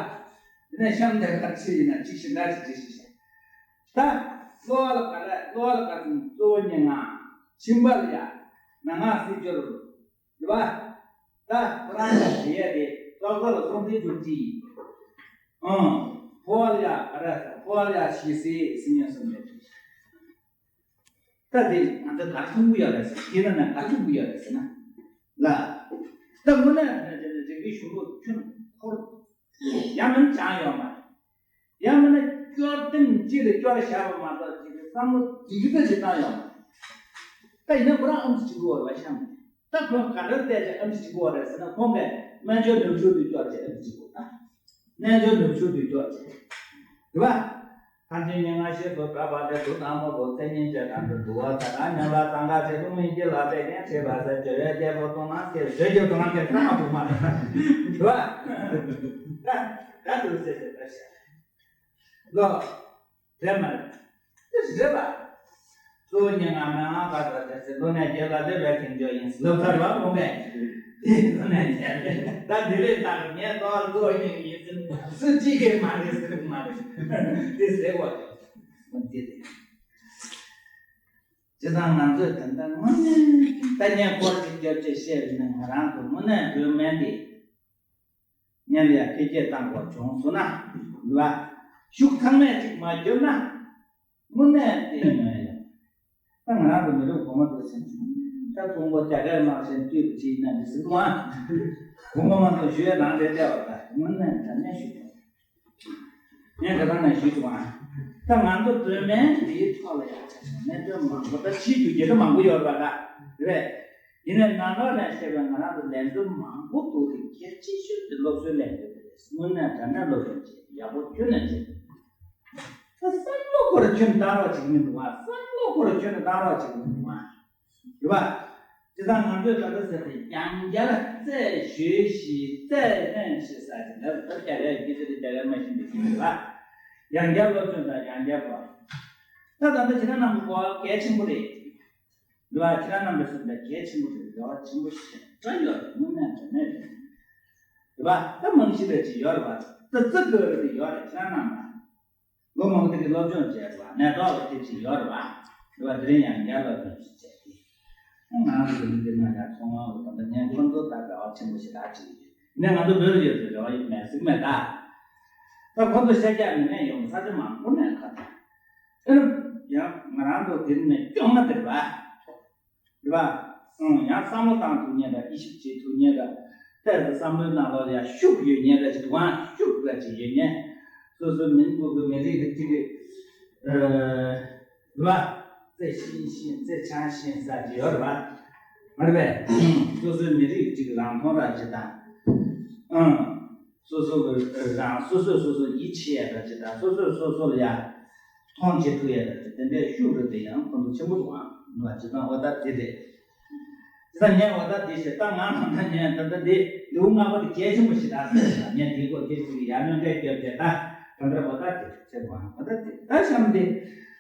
པ། དེ་ནས་གཤམ་དེར་ག་རེ་བྲིས་ཡིན་ན་ཅིག་ཞིབ་ཕྲ་ཅིག་བྲིས་ཤིག་ཤག་ད་གློ་བ་ལ་ག་རེ་གློ་བ་ལ་ག་རེ་གཙོ་བོ་སྙན་ངག་མཆིན་པ་ལ་ཡ་ན་ངག་སྲིད་སྦྱོར། རེད་པ། ད་ཁོ་རང་ལ་བྲིས་ཡས་དེ་སྲོག་རྩ་ལ་སྲོག་རྩའི་འཇུག་ཅི། ཨང་། ཕོ་བ་ལ་ཡ་ག་རེ་ཟེར་ཕོ་བ་ལ་ཡ་ཞི་བསིལ་སིལ་སྙན་གསུམ་རེད། ད་དེ་ང་ཚོ་ག་རེ་མཐོང་གི་ཡོད་རེད་ཟེར་དེ་ན་ན་ག་རེ་མཐོང་གི་ཡོད་རེད་ཟེར་ན། ལ། ད་དངོས་གནས་རིག་པའི་གཞུང་ལུགས་ཁྱོན་འཁོར། ཡང་མིན་ཅང་ཡོད་མ་རེད། ཡང་མིན་ན་སྐྱོར་ཐེངས་གཅིག་ལ་སྐྱོར་བཞག་པ་མ་གཏོགས་ཅིག་གི་བསམ་བློ་དེ་གི་ད་ཅིག་བཏང་ཡོད་མ་རེད། ད་ཡིན་ན་ཁོ་རང་ཨམ་ཆི་བྱེད་དགོས་རེད་པ་ཤང་། ད་ཁོས་ག་འདྲ་བལྟས་ཏེ་ཨམ་ཆི་བྱེད་དགོས་རེད་ཟེར་ན་ཁོང་གིས་སྨན་སྦྱོར་ནུབ་ཕྱོགས་དུ་སྐྱོར་བྱས་ཨམ་ཆི་བྱེད་དགོས་ན། སྨན་སྦྱོར་ནུབ་ཕྱོགས་དུ་སྐྱོར་བྱས། རེད་པ། ཐང་ཆེན་སྙན་ངག་ཞེས་སུ་གྲགས་པ་དེ་དུག་དང་མོ་བོ་མཚན་ཉིད་ཅན་དང་དུ་དུ་བ་ད་གང་ཉམས་ལ་དང་ག་ཚེ་ཐུང་མིན་གྱི་ལ་པས་ཀྱང་བྱེད་པ་ཟེར་བྱོས་པའི་རྒྱལ་པོ་དུང་ནག་ཁྱེད་བཟོད་ཀྱི་དུང་ནག་ཁྱེད་ཁ་མ་དུག་མ་རེད་པ། རེད་པ། ད་ད་དུ་ཟེར་ཟེར་ད་ཤ། ལོ། རེད་མ་རེད། དེ་རེད་པ། གཙོ་བོ་སྙན་ངག་མན་ངག་བར་དུ་དེ་ཚེ་བློ་གནས་རྒྱལ་ལ་སླེབས་པའི་ཁེངས་སྐྱོ་ཡིན་ལབ་ཚར་བ་མོ་མེད། དེ་བློ་གནས་རྒྱལ་ལ་ད་འདི་རེད་ད་ངས་ཏོག་གཙོ་བོ་སྙན་ངག་ཡིན་ཟེར་སུ་གཅིག་གིས་མ་རེད་ཟེར་གི་མ་རེད། དེ་ཟེར་བ་ཡོད་མ་འདི་རེད། བྱས་ཙང་ང་ཚོས་ད་ལྟ་དངོས་གནས་ད་ངས་སྐོར་གཅིག་རྒྱབ་ཅེས་བཤད་པ་ཡིན་ན་ང་རང་ཚོ་དངོས་གནས་བོད་སྨན་འདི། སྔོན་ལ་ཡ་འཕེལ་རྒྱས་བཏང་དགོས་བྱུང་སོང་ན། ལ། ཤུགས་ཚང་མས་ཅིག་མ་བརྒྱབ་ན། དངོས་གནས་དེ་ཡིན་ཡོད་ཡ། ད་ང་རང་གི་མི་རབས་གོང་མ་ཚོ་ཕྱིན་བྱུང་། ད་ཀོང་པོ་རྒྱ་གར་དམག་ཆེན་བཏུལ་བ་ཅིག་ཡིན་ན་འདི་ཟིག་ཏུ་ཨ། གོང་མ་མང་ཚོ་ཞུ་ཡ་རང་རེད་བལྟས་བ་ད་དངོས་གནས་ད་ནས་ཞུ་བྱུང་། ངས་ད་ལྟ་ནས་ཞུས་བྱུང་ཨ། ད་ང་ཚོ་བོད་སྨན་འདིའི་ཐོག་ལ་ཡང་ཆ་བཞག་ན་སྨན་དོན་མང་པོ་ད་བྱེད་རྒྱུ་རྒྱལ་ས་མང་པོ་ཡོད་རེད་པ། ད་རེད། ཡིན་ནའི་ནང་ལོགས་ནས་བཤད་པའི་ང་རང་ཚོ་ལས་དོན་མང་པོ་འདུག་དེ་གལ་ཆེ་ཤོས་དེ་སློབ་གསོའི་ལས་དོན་དེ་རེད། དངོས་གནས་དྲང་གནས་སློབ་སྦྱོང་བྱེད་ཡག་པོ་ཁྱོན་ནས་བྱེད། ད་བསམ་བློ་སྐོར་ཁྱོན་བཏང་རོགས་བྱེད་ཀྱི་མི་འདུག་ཨ། བསམ་བློ་སྐོར་ཁྱོན་ནས་བཏང་རོགས་བྱེད་ཀྱི་མི་འདུག་ཨ། རེད་པ། དེ་དང་ང་ཚོས་ད་ལྟ་ཟེར་ཏེ་ཡང་བསྐྱར་རྩད་ཞུས་ཤིག་རྩད་ལྷན་ཞིག་ཟེར་གྱི་འདུག་ད་རྒྱ་གར་སྐད་ཆ་དེ་རྒྱ་གར་མ་ཤེས་པའི་སྐད་ཆ་རེད་པ། ཡང་བསྐྱར་སློབ་སྦྱོང་དང་ཡང་བསྐྱར་གོ། ད་ད་ལྟ་ཁྱེད་རང་རྣམ་པ་གོ་བ་གལ་ཆེན་པོ་རེད། རེད་པ། ཁྱེད་རང་རྣམ་པས་གསུངས་པ་གལ་ཆེན་པོ་རེད། རེ་བ་ཆེན་པོ་ཞེ་དྲག་ཡོད་རེད། དངོས་གནས་དྲང་གནས་རེད། རེད་པ། ད་རྨང་གཞི་རེ་ཅིག་ཡོད་རེད་པ། ད་རྩ་དགོས་རེད་ཡོད་རེད། ཁྱེད་རང་རྣམ་པ་ལོ་མང་པོ་དེ་གི་སློབ་སྦྱོང་བྱས་རེད་པ། ནད་ཐོག་ལ་དེ་ཅིག་ཡོད་རེད་པ། རེད་པ། དེ་རིང་ཡང་བསྐྱར་སློབ་སྦྱོང་ཞིག་བྱས་ཏེ། ང་རང་ཚོ་ལུས་འདི་ན་ཡང་ཚོང་དབང་ལ་ད་ལྟ་ངས་ཁོང་ཚོ་ད་ག་བ་ཆེན་པོ་ཞིག་ལ་ཅིག་ཡིན་ནས་ང་ཚོ་བོད་ལ་ཡོད་པའི་རེ་བ་ཡོད་མེད་ཟིག་མེད་ད། ད་ཁོང་ཚོ་ཤར་རྒྱག་མི་ངན་ཡོང་ས་ཆ་མང་པོ་ནས་ཁ་ད། ཨེ། ཡང་ང་རང་ཚོ་དེ་ནས་སྐྱོང་ན་དེ་རེད་པ། རེད་པ། ཨང་། ཡང་བསམ་བློ་བཏང་ཐུབ་མཁན་དང་དབྱེ་ཞིབ་བྱེད་ཐུབ་མཁན་དང་། ཏོག་ཙམ་བསམ་བློའི་ནང་ལོགས་ལ་ཡང་ཤུགས་ཡོད་མཁན་འདྲ་ཅིག་འདུག་ཨང་། ཤུགས་འདྲ་ཅིག་ཡོད་མཁན། སོ་སོའི་མི་ནི་ཕུ་གུ་མི་རིགས་ཀྱི་ཅིག་གི། ཨ། རེད་པ། རྩེ་ཤིང་ཤིང་རྩེ་ཆང་ཤིང་ཟེར་གྱི་ཡོད་རེད་པ། མ་རེད་པས། སོ་སོའི་མི་རིགས་ཅིག་རང་མཐོང་ར་ཅིག་དང་། ཨང་། སོ་སོ་གི་རང་སོ་སོས་སོ་སོ་ཡིད་ཆེས་ཡ་འདྲ་ཅིག་དང་། སོ་སོས་སོ་སོ་ལ་ཡ་མཐོང་ཆེ་ཐུབ་ཡ་འདྲ་ཅིག་དེ་འདྲའི་ཤུགས་རེ་དེ་ཡང་ཁོང་ཚོ་ཆེན་པོ་འདུག་ཨང་། ནུ་བ་ཇི་ལྟར་འོ་ད་དེ་རེད། ཇི་ལྟར་ངས་འོ་ད་དེ་ཞེས་ད་ང་རང་ད་ངས་ད་ལྟ་དེ་ལེའུ་ལྔ་པ་དེ་གལ་ཆེན་པོ་ཞིག་རེད་ཟེར་ལ། ངས་དེའི་སྐོར་དེ་ཅིག་ཡར་སྣོན་སྐད་བརྒྱབ་བྱས་ད་ད་ལྟ་འོ་ད་དེ་བྱས་པ་འོ་ད་དེ་ད་གཤམ་དེ་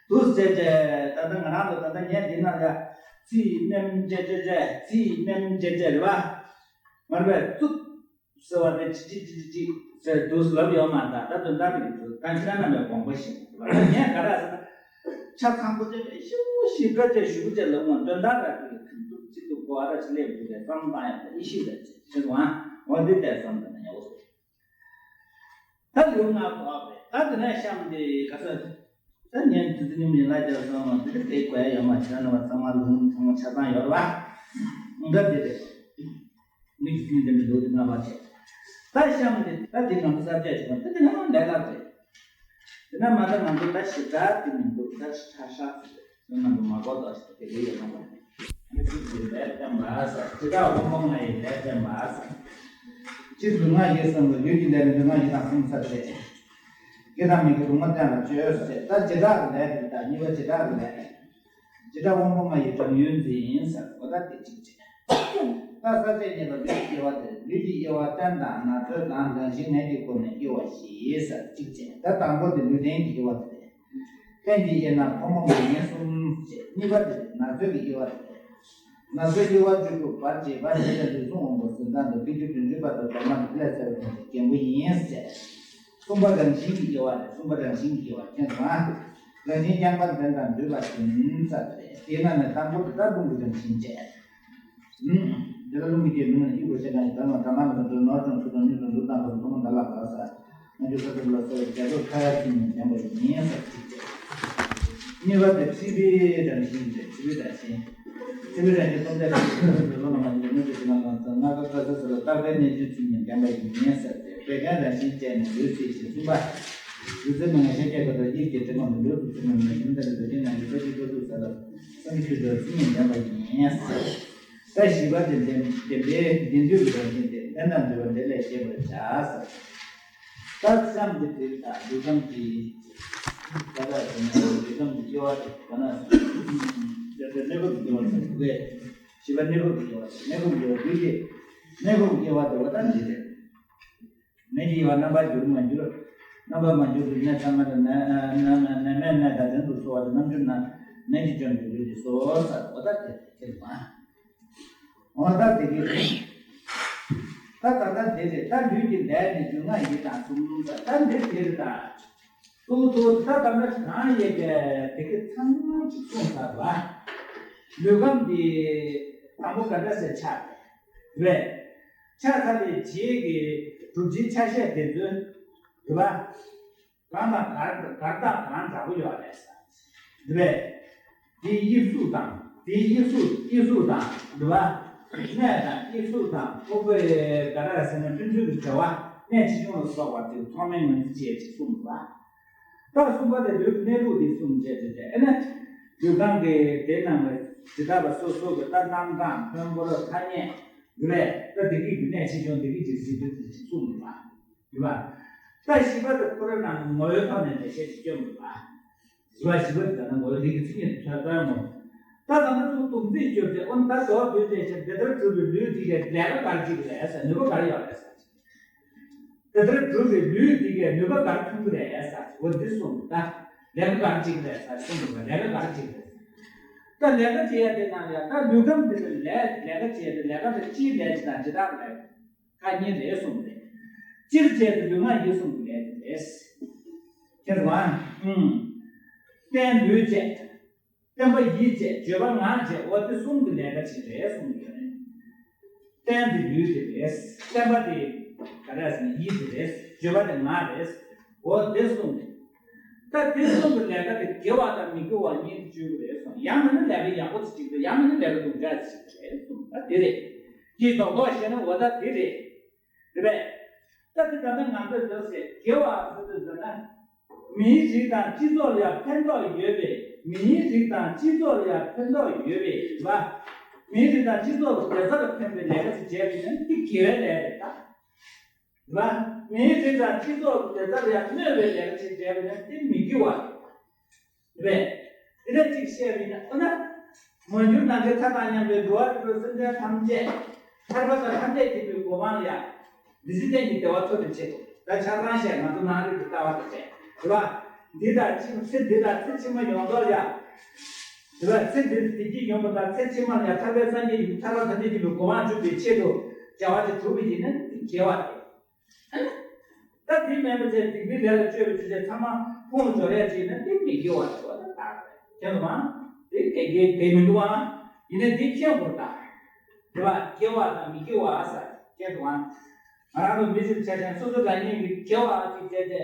འདུག་ཟེར་བྱས་ད་ལྟ་ང་རང་ཚོ་ད་ལྟ་ངས་དེ་ན་ཡ་ཚིག་མནན་བྱས་བྱས་བྱས་ཚིག་མནན་བྱས་བྱས་རེད་པ། མ་རེད་པས། བཙུགས་ཟེར་བ་དེ་ཅི་ཅི་ཅི་ཅི་ཅི་ཟེར་འདུག་ལབ་ཡོད་མ་རེད། ད་ད་དོན་དག་དེ་འདུག་ད་ཁྱེད་རང་རྣམ་པས་དགོངས་པ་བཞེས་པ་ལ་ངས་ག་རེ་ཟེར་ན། ཆ་ཚང་པོ་བྱས་པའི་ཤུགས་ཤིག་བཀའ་བཅད་ཞུ་བྱས་ལབ་ངོ་། དོན་དག་ར་དེ་གི་ཁུན་ཏུ་ཅི་འདུག་གོ་བ་ར་ཅི་སླེབས་འདུག་རེད་བསམ་བློ་བཏང་ཡག་ད་ཨི་ཤི་རེད་ཅེས་ཟེར་བ། འོ་འདི་ལྟར་བསམ་ད་ན་ཡག་པོ་རེད། ད་ལེའུ་ལྔ་གོ་བ་རེད། ད་དེ་ནས་གཤམ་དེ་ག་ས། ད་ངས་དེ་ཚོ་ཉིན་མིན་ལ་རྒྱབ་སོང་བ་དེ་དེ་གོ་ཡ་ཡོད་མ་ཁྱེད་རང་རྣམ་པ་ཚང་མ་ལུང་ཚང་མ་ཆ་ཚང་ཡོད་རེད་པ། འདི་དེ་རེད། མི་གི་ཀུན་ལྡན་པའི་ལུགས་དེ་ལྔ་པ་བྱས། ད་གཤམ་དེ་ད་དེ་ང་ཚོ་གསར་བརྗེ་བྱུང་བ་དེ་དེ་ལྷ་མོ་ལས་སླ་རེད། དེ་ན་མ་ད་ང་ཚོ་ད་ཞེ་དྲག་དེ་མི་འདུག་ད་ཧྲ་ཧྲ་ཟེར་རེད། དེ་ན་མ་གོ་ད་ཞེ་དྲག་དེ་ཡོད་མ་རེད། མི་ཚིག་དེ་ལས་བསྟན་པ་ཟེར། ཇི་ལྟར་དབང་པོ་ལྔ་ཡི་ལས་བསྟན་པ་ཟེར། སྤྱིར་ལུས་ངག་ཡིད་གསུམ་ལ་ལུས་ཀྱི་ལས་ནི་ལུས་ངག་ཡིད་དང་གསུམ་ཟེར་ཏེ། སྐྱེ་དང་མི་སྐྱེ་སྡུག་བསྔལ་གཏན་ལ་དཔྱོད་ཟེར། ད་བྱེ་བྲག་གི་ལས་དེ་དང་གཉིས་པ་བྱེ་བྲག་གི་ལས། བྱེ་བྲག་དབང་པོ་ལྔ་ཡི་སྒྲོམ་ཡུལ་འཛིན་ཟེར་གོ་ད་དེ་གཅིག་བྱས། ད་ས་བཅད་གཉིས་པ་ལུས་ཀྱི་དབྱེ་བ་དེ་ལུས་ཀྱི་དབྱེ་བ་རྟེན་དང་ན་ཚོད་དང་རང་བཞིན་ངེས་ཀྱི་སྒོ་ནས་དབྱེ་བ་བཞི་ཟེར་གཅིག་བྱས། ད་དང་པོ་དེ་ལུས་རྟེན་གྱི་དབྱེ་བ་དེ་རེད། རྟེན་གྱི་དབྱེ་ན་ཕོ་མོ་མ་ངན་གསུམ་བྱས། གཉིས་པ་དེ་ན་ཚོད་ཀྱི་དབྱེ་བ་དེ་རེད། ན་ཚོད་དབྱེ་བ་བཅུ་དྲུག་བར་བྱེད་པ་ཞེས་པའི་ལུས་ཟུངས་དབང་པོ་ཟིན་ཐང་དུ་ཕི་ཅུ་བདུན་ཅུ་བར་དུ་གདོད་མ་དེ་ལས་ཚེ་རབས་ཐོན་ཏེ་རྒན་པོ་ཡིན་ཟེར། གསུམ་པ་རང་བཞིན་གྱི་དབྱེ་བ་རེད། གསུམ་པ་རང་བཞིན་གྱི་དབྱེ་བ་མཁྱེན་སོང་ཨ། རང་བཞིན་རྐྱང་པར་ལྡན་དང་འདུས་པ་བཞིན་ཟེར་རེད། དེས་ན་ནི་དང་པོ་དེ་ལྟར་རླུང་གི་རང་བཞིན་བྱས། ཨུམ། དེ་ལ་རླུང་གི་རྒྱུད་མི་ནུས་ན་ཡིད་ཁུ་ཤེས་གང་ཞིག་དག་ན་དག་མ་ལ་དུ་ནོར་ཅུང་ཚུལ་དང་མྱུར་དུ་འདུག་དང་པོ་ཐུན་མོང་ད་ལ་ག་ས། ང་ཚོ་ས་ཐུབ་ལ་སོགས་རྒྱ་མཚོ་ཁ་ཡར་ཕྱིན་ནས་འདྲེན་པ་ཡིན་ཟེར་གཅིག་བྱས། གཉིས་པ་དེ་འཁྲུལ་པའི་རང་བཞིན་རེད། འཁྲུལ་པའི་རང་བཞིན། འཁྲུལ་པའི་རང་བཞིན་སྟོང་ཆ་རང་བཞིན་ལ་ལོ་ལ་མ་ཡིན་པའི་གནོད་བྱེད་ཀྱི་ལམ་ལམ་སོགས་ལྔ་ཀ་ཀ་ས་ས་ལ་རྟག་པའི་གནས་ཚུལ་ཚུལ་གཉིས་འདྲེན་པ་ཡིན་ཟེར་ཏེ་བད་ཀན་རང་བཞིན་བཅས་ནས་ལུས་སྲིད་ཞིང་གསུམ་པ། ལུས་རྩལ་མི་ངན་ཤ་རྒྱགས་པ་དང་དབྱིབས་ཀྱི་དྲི་མ་མི་འགྲོ་དུ་ཚུལ་མི་མི་ཞིམ་ལྟ་བུའི་ལུས་རྟེན་ནང་གི་ས་བཅུད་ཀ་ཐུག་ས་ལ་སངས་རྒྱས་ཆོས་ལ་ཚུལ་གཉིས་འདྲེན་པ་ཡིན་ཟེར། ད་བཞི་པ་དེ་ལྡན་ལྡན་པའི་ལྡན་འདུས་ཀྱི་རང་བཞིན་ཏེ་ལྡན་དང་འདུས་པ་འདི་ལས་སྐྱེས་པར་བྱ་ཟེར། ད་གཤམ་འདི་འདིར་དང་ལུས་ཁམས་ཀྱི་ད་ལྟ་དེ་ནས་ལུས་ཁམས་ཀྱི་དབྱེ་བ་དེ་ག་ན་ཟེར་ན་གནས་སྐབས་ཀྱི་དབྱེ་བ་ཟེར་དུས་བཞི་པ་གནས་སྐབས་ཀྱི་དབྱེ་བ་ཟེར། གནས་སྐབས་ཀྱི་དབྱེ་བ་ལུས་ཀྱི་གནས་སྐབས་ཀྱི་དབྱེ་བ་དེ་བ་ད་འདི་རེད། ནད་ཀྱི་དབྱེ་བ་རྣམ་པར་འགྱུར་མ་འགྱུར། རྣམ་པར་མ་འགྱུར་བའི་གནས་ཚང་མ་ལ་ནད་ནད་མེད་ནད་དང་ལྡན་དུ་གསོ་བ་དང་རྣམ་འགྱུར་ན་ནད་ཀྱི་སྐྱོན་གྱི་ལུས་ཀྱི་གསོ་བ་ཟེར་བ་ད་དེ་ཁྱེར་མ། འོ་ད་དེ་གི་རེད། ད་ད་ལྟ་དེ་རེད། ད་ལུས་ཀྱི་ལས་ནི་ལུས་ངག་ཡིད་དང་གསུམ་ལ་ད་འདི་དེ་རེད་ད། ཏུ་ཏུ་ད་ད་ལྟ་གང་ཡོད་པའི་དེ་གི་ཚང་མ་ཅིག་གསུངས་ཚར་བ། ལུས་ཁམས་འདི་དང་པོ་ག་འདྲ་ཟེར་ཆགས་རེད། ཆགས་ཚར་བའི་རྗེས་ཀྱི་གྲུབ་ཆའི་ཆ་ཤས་དེ་ཚོ་རེད་པ། གང་དང་གར་གར་དང་གང་འདྲ་པོ་ཡོད་རེད་ཟེར། རེད་པས། དེའི་དབྱིབས་གཟུགས་དང་དེའི་དབྱིབས་གཟུགས་དབྱིབས་གཟུགས་དང་རེད་པ། གནས་དང་དབྱིབས་གཟུགས་དང་ཕུག་པའི་ག་རེ་ཟེར་ན་སྤུན་ཚོད་ཀྱི་འབྲེལ་བ་གནས་ཆེ་ཆུང་ལ་སོགས་པ་དེ་ཐོག་མའི་ངོས་འཛིན་བྱེད་ཅེས་གསུངས་པ། ད་གསུམ་པ་དེ་ལུས་ཀྱི་གནས་ལུགས་དེ་གསུམ་བྱས་བྱས་བྱས་ཨེ་ན། ལུས་ཁམས་ཀྱི་དེ་རྣམས་ལ་ཇི་ལྟ་བ་སོ་སོ་གི་ད་རྣམ་གྲངས་ཕུང་པོ་ཐ་སྙད་རེད། ད་བདེ་སྐྱིད་ཀྱི་གནས་ཆེ་ཆུང་བདེ་སྐྱིད་ཀྱི་གཟི་བརྗིད་དེ་གསུམ་རེད་པ། རེད་པ། ད་བཞི་པ་དེ་ཁོ་རང་རང་ངོ་བོའི་ཐོག་ནས་འགྲེལ་བཤད་ཅིག་སྐྱོན་དགོས་པ། བཞི་པ་བཞི་པ་དེ་ལ་ངོ་བོའི་རིགས་ཀྱི་ཚིག་ཉིད་དུ་ཐོས་པའི་ངོ་། ད་ད་ནི་ཚུར་དོགས་སེལ་བཅོས་ཏེ་ཨོ་ད་དོགས་སེལ་བཅོས་ཏེ་དེ་ལྟར་གྲུབ་པའི་ལུས་དེ་གའི་ལས་ཀ་ག་རེ་བྱེད་ཀྱི་རེད་ཟེར། ནུས་པ་ག་རེ་ཡོད་རེད་ཟེར། དེ་ལྟར་གྲུབ་པའི་ལུས་དེ་གའི་ནུས་པ་ག་རེ་ཐོན་གྱི་རེད་ཟེར། འོ་འདི་གསུངས་འདུག་ད་ལས་ཀ་ག་རེ་བྱེད་ཀྱི་རེད་ཟེར་གསུངས་འདུག་ལས་ཀ་ག་རེ་བྱེད་ཀྱི་རེད། ད་ལས་ཀ་བྱེད་ཡ་དེ་ནང་ལ་ད་ལུས་ཁམས་འདི་ལ་ལས་ལས་ཀ་བྱེད་དེ་ལས་ཀ་དེ་སྤྱིའི་ལས་ཀྱི་དང་ཇི་ལྟར་ལས། ཁ་གཉིས་རེད་གསུངས་ཏེ། སྤྱིར་བྱས་ཏེ་ལུས་ངག་ཡིད་གསུམ་གྱི་ལས་ཀྱི་རེད། ཁྱེད་རང་ཨུམ། རྟེན་ལུས་བྱས། བརྟེན་པ་ཡིད་བྱས། བརྗོད་པ་ངག་བྱས། འོ་དེ་གསུམ་གྱི་ལས་ཀ་བྱེད་རེད་གསུངས་ཀྱི་ཡོད་རེད། རྟེན་དེ་ལུས་དེ་རེད། བརྟེན་པ་དེ་ག་རེ་ཟེར་ན་ཡིད་དེ་རེད། བརྗོད་པ་དེ་ངག་རེད། འོ་དེ་གསུངས་ཏེ། ད་དེ་གསུམ་གྱི་ལས་ཀ་དེ་དགེ་བ་དང་མི་དགེ་བ་གཉིས་སུ་བཅོས་ཀྱི་རེད་གསུངས། ཡང་མིན་ན་ལས་ཀ་ཡག་པོ་དེ་གཅིག་རེད། ཡང་མིན་ན་ལས་ཀ་སྡུག་ཅག་དེ་གཅིག་རེད་གསུངས། ད་དེ་རེད། དེ་རྡོག་རྡོག་བཤད་ན་འོ་ད་དེ་རེད། རེད་པས། ད་དེ་ད་ལྟ་ང་ཚོས་འདོད་སྲེད་དགེ་བ་ཟེར་དུས་ཟེར་ན། མིའི་རིགས་དང་སྤྱི་ཚོགས་ལ་ཡང་ཕན་ཐོགས་ཡོད་པས། མིའི་རིགས་དང་སྤྱི་ཚོགས་ལ་ཡང་ཕན་ཐོགས་ཡོད་པས་རེད་པ། མིའི་རིགས་དང་སྤྱི་ཚོགས་ལ་བདེ་རྩ་ལ་ཕན་པའི་ལས་ཀ་ཞིག་བྱས་པ་ཡིན་ན་དེ་དགེ་བའི་ལས་རེད་ད། རེད་པ། མིའི་རིགས་དང་སྤྱི་ཚོགས་ལ་བདེ་རྩ་ལ་ཡང་གནོད་པའི་ལས་ཀ་ཞིག་བྱས་པ་ཡིན་ན་དེ་མི་དགེ་བ་རེད། རེད། དེ་འདྲ་ཅིག་བཤད་པ་ཡིན་ན་ཨོ་ན། མ་གྱུར་ནམ་མཁའི་མཐའ་དང་མཉམ་པའི་འགྲོ་བ་རིགས་དྲུག་སེམས་ཅན་ཐམས་ཅད་ཐར་པ་དང་ཐམས་ཅད་མཁྱེན་པའི་གོ་འཕང་ལ་ཡ། བདེ་སྐྱིད་ཅན་གྱི་བདེ་བ་ཐོབ་པའི་ཆེད་དུ་ད་ཆ་ཚང་བཤད་ང་ཚོ་ནང་རིགས་ཀྱི་ལྟ་བ་དང་བཅས་རེད་པ། འདི་དང་ཕྱི་ཚེ་འདི་དང་ཚེ་ཕྱི་མ་ཡོངས་རྫོགས་ལ་ཡ། རེད་པ། ཚེ་འདི་བདེ་སྐྱིད་ཡོང་བ་དང་ཚེ་ཕྱི་མ་ལ་ཡ་ཐར་པའི་སངས་རྒྱས་ཀྱི་ཐར་པ་ཐམས་ཅད་མཁྱེན་པའི་གོ་འཕང་འགྲུབ་པའི་ཆེད་དུ་བྱ་བ་དེ་སྒྲུབ་པ་ཡིན་ན་དེ་དགེ་བ་རེད། ད་དེ་མིན་པ་བྱས་སྡིག་པའི་ལས་ལ་སྤྱོད་པའི་ཆོས་ཅན་ཚང་མ་ཕུང་སྦྱོར་ཡ་བྱས་ན་དེ་མི་དགེ་བ་ཞིག་པ་ད་ད་རེད། མཁྱེན་འདུག་གམ། དེ་དགེ་དགེ་དགེ་མི་འདུག་གམ། ཡིན་ནའི་དེ་མཁྱེན་དགོས་ད། རེད་པ། དགེ་བ་དང་མི་དགེ་བ་ཟེར་མཁྱེན་འདུག་གམ། ང་རང་ཚོ་མི་ཚེ་ཆ་ཅན་སོ་སོ་རང་ཉིད་ཀྱི་དགེ་བ་ཅིག་བྱས་ཏེ་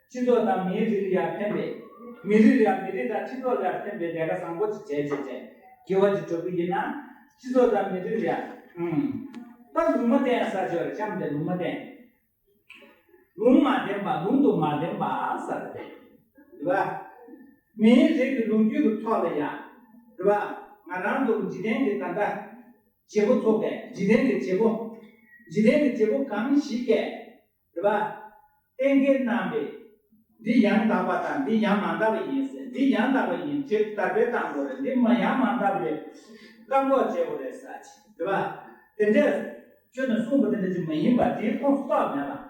སྤྱི་ཚོགས་དང་མིའི་རིགས་ལ་ཡང་ཕན་པའི། མི་རིགས་ལ་ཡང་མི་རིགས་དང་སྤྱི་ཚོགས་ལ་ཡང་ཕན་པའི་ལས་ཀ་བཟང་པོ་ཅིག་བྱས་བྱས་བྱས་དགེ་བ་ཅིག་སྒྲུབ་ཀྱི་ཡིན་ན། སྤྱི་ཚོགས་དང་མི་རིགས་ལ་ཡང་། ཨུམ། ད་ལུང་མ་བསྟན་ཟེར་ཆོག་རེད། གཤམ་དེ་ལུང་མ་བསྟན། ལུང་མ་བསྟན་པ་ལུང་དུ་མ་བསྟན་པ་ཟེར་ཏེ། རེད་པ། མིའི་རིགས་ཀྱི་ལོ་རྒྱུས་ཀྱི་ཐོག་ལ་ཡང་། རེད་པ། ང་རང་ཚོ་འཇིག་རྟེན་གྱི་ད་ལྟ་བྱེད་པོ་ཚོགས་པས་འཇིག་རྟེན་གྱི་བྱེད་པོ། འཇིག་རྟེན་གྱི་བྱེད་པོ་གང་ཞིག་གིས། རེད་པ། གཏན་འཁེལ་གནང་བས། འདི་ཡང་དག་པ་དང་འདི་ཡང་མ་དག་པ་ཡིན་ཟེར། འདི་ཡང་དག་པ་ཡིན་ཅེས་དར་སྤེལ་གཏང་དགོས་རེད། འདི་མ་ཡང་མ་དག་པ་རེད། བཀག་འགོག་བྱེད་དགོས་རེད་ཟེར་ཅིག་རེད་པ། དེ་འདྲས་ཁྱོད་ནས་གསུངས་པ་དེ་འདྲ་ཅིག་མ་ཡིན་པ་དེའི་ཁོངས་སུ་གཏོགས་མེད་པ།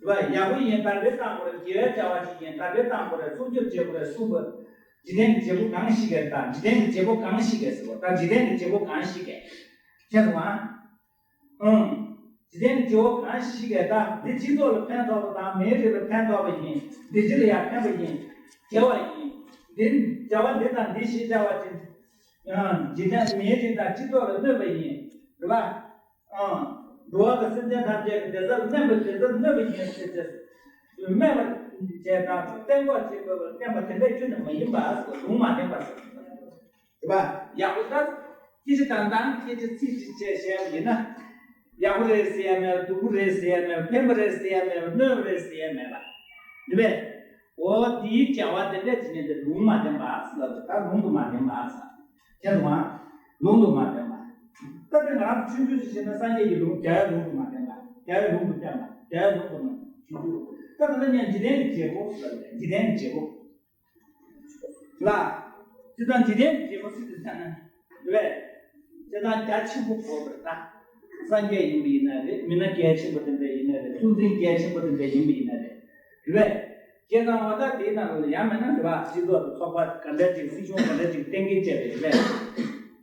རེད་པ། ཡག་པོ་ཡིན་དར་སྤེལ་གཏང་དགོས་རེད། དགེ་བའི་བྱ་བ་ཞིག་ཡིན་དར་སྤེལ་གཏང་དགོས་རེད། སྲུང་སྐྱོབ་བྱེད་དགོས་རེད་གསུངས་པ། འཇིག་རྟེན་གྱི་བྱེད་པོ་གང་ཞིག་གིས་དང་འཇིག་རྟེན་གྱི་བྱེད་པོ་གང་ཞིག་གིས་ཟེར་བ་དང་འཇིག་རྟེན་གྱི་བྱེད་པོ་གང་ཞིག་གིས། མཁྱེན་སོང་ཨ། ཨང་། འཇིག་རྟེན་གྱི་བྱེད་པོ་གང་ཞིག་གིས་ད་འདི་སྤྱི་ཚོགས་ལ་ཕན་ཐོགས་པ་དང་མིའི་རིགས་ལ་ཕན་ཐོགས་པ་ཡིན། བདེ་སྐྱིད་ལ་ཡང་ཕན་པ་ཡིན། དགེ་བ་ཡིན། འདི་བྱ་བ་འདི་དང་འདི་ཞེས་བྱ་བ་ཅན། ཨང་། འཇིག་རྟེན་མིའི་རིགས་དང་སྤྱི་ཚོགས་ལ་གནོད་པ་ཡིན། རེད་པ། ཨང་། འགྲོ་བ་དང་སེམས་ཅན་ཐམས་ཅད་ཀྱི་བདེ་རྩ་ལ་གནོད་པ་བདེ་རྩ་ལ་གནོད་པ་ཡིན་ཟེར་ཏེ། སྨད་པ་བྱས་དང་གཏན་འགོག་བྱེད་དགོས་པར་བསྟན་པ་དེ་འདྲ་ཁྱོན་ནས་མ་ཡིན་པ་ཟེར། ལུང་མ་བསྟན་པ་ཟེར། རེད་པ། ཡག་པོ་ད། སྐད་ཆ་དང་དང་སྐད་ཆ་ཚིག་གཅིག་བཅད་བཤད་པ་ཡིན་ན། ཡག་པོ་རེད་ཟེར་ཡ་མེད་པ། སྡུག་པོ་རེད་ཟེར་ཡ་མེད་པ། ཕན་པ་རེད་ཟེར་ཡ་མེད་པ། གནོད་པ་རེད་ཟེར་ཡ་མེད་པ། རེད་པས། འོ་དེའི་བྱ་བ་དེ་འདྲ་བྱེད་མཁན་དེ་ལུང་མ་བསྟན་པ་ཟེར་ལབ་ད་ལུང་དུ་མ་བསྟན་པ་ཟེར། མཁྱེན་སོང་ཨ། ལུང་དུ་མ་བསྟན་པ། ད་དེ་ང་རང་ཚོ་ཆུང་ཆུང་ཞིག་བྱས་ན་སངས་རྒྱས་ཀྱི་ལུང་རྒྱལ་བའི་ལུང་དུ་མ་བསྟན་པ། རྒྱལ་བའི་ལུང་དུ་བསྟན་པ། རྒྱལ་བའི་ལུང་དུ་མ་ཆུང་ཆུང་། ད་དེ་ལ་ཉན་འཇིག་རྟེན་གྱི་བྱེད་པོ་ཟེར་ལབ་ད་འཇིག་རྟེན་གྱི་བྱེད་པོ། ལ། དེ་དང་འཇིག་རྟེན་གྱི་བྱེད་པོ་ཟེར་དུས་ཙམ་ན། རེད། དེ་དང་རྒྱ་ཆེན་པོ་དགོས་པར་ད། སངས་རྒྱས་ཡིན་པ་ཡིན་ན་རེད། མི་སྣ་གལ་ཆེན་པོ་དེ་འདྲ་ཡིན་ན་རེད། གཙོ་འཛིན་གལ་ཆེན་པོ་དེ་འདྲ་ཡིན་པ་ཡིན་ན་རེད། རེད། བྱས་ཙང་འོ་ད་དེའི་ནང་ལ་ཡང་མིན་ན་རེད་པ། སྤྱི་ཚོགས་དང་ཚོགས་པ་ག་འདྲ་ཅིག་སྲིད་གཞུང་ག་འདྲ་ཅིག་གཏན་འཁེལ་བྱས་པ་ཡིན་པས།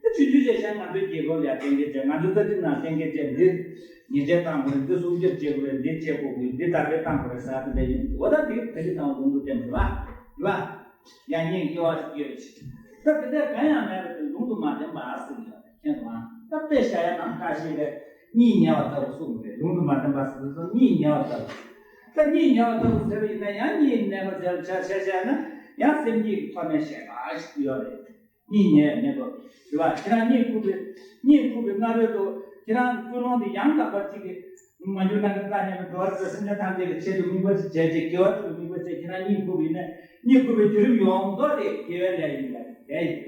དེ་ཆུང་ཆུང་བྱས་ཤག་ང་ཚོའི་རྒྱལ་ཁབ་ལ་ཡང་གཏན་འཁེལ་བྱས། ང་ཚོའི་རྩ་ཁྲིམས་ནང་གཏན་འཁེལ་བྱས། འདི་ཉེས་ཆད་བཏང་དགོས་རེད། འདི་སྲུང་སྐྱོབ་བྱེད་དགོས་རེད། འདི་བྱེད་དགོས་ཀྱི། འདི་དར་སྤེལ་བཏང་དགོས་རེད་ཟེར་དེ་འདྲ་ཡིན། འོ་ད་དེ་ད་གི་དང་ལུང་དུ་བསྟན་པ་རེད་པ། རེད་པ། ཡང་སྙིང་སྐྱོ་བ་ཞིག་ཡོད་ཅིག་ད་དེ་འདྲ་གང་ཡང་མེད་པ་དེ་ལུང་དུ་མ་བསྟན་པ་ཟེར་གྱི་ཡོད་རེད། མཁྱེན་སོང་ཨ། ད་དཔེ་བཞག་ཡ་ནང་ཁ་ཤས་རེད། གཉིད་ཉལ་བ་ལྟ་བུ་གསུངས་རེད། ལུང་དུ་མ་བསྟན་པ་ཟེར་དུས་གཉིད་ཉལ་བ་ལྟ་བུ། ད་གཉིད་ཉལ་བ་ལྟ་བུ་ཟེར་བ་ཡིན་ན་ཡང་གཉིད་ཉལ་བ་ཟེར་བྱ་བྱ་བྱས་ན་ཡང་སེམས་ཉིད་ཀྱི་ཐོག་ནས་ཞེད་པ་ཞིག་ཡོད་རེད། གཉིད་ཉལ་ཡ་མེད་པ། རེད་པ། ཁྱེད་རང་གཉིད་ཁུག་པའི་གཉིད་ཁུག་པའི་སྔ་རོལ་དུ་ཁྱེད་རང་ཀུན་སློང་དེ་ཡང་དག་པ་གཅིག་གིས་མ་གྱུར་ནམ་མཁའི་མཐའ་མཉམ་པའི་འགྲོ་བ་རིགས་དྲུག་སེམས་ཅན་ཐམས་ཅད་ཀྱི་ཆེད་དུ་དམིགས་པ་ཞིག་བྱས་རྗེས་དགེ་བ་ཆེ་བའི་དམིགས་པ། ཁྱེད་རང་གཉིད་ཁུག་ཡིན་ན་གཉིད་ཁུག་པའི་དུས་རིམ་ཡོངས་རྫོགས་དེ་དགེ་བའི་ལས་ཡིན་པ་དེ་ཡིན།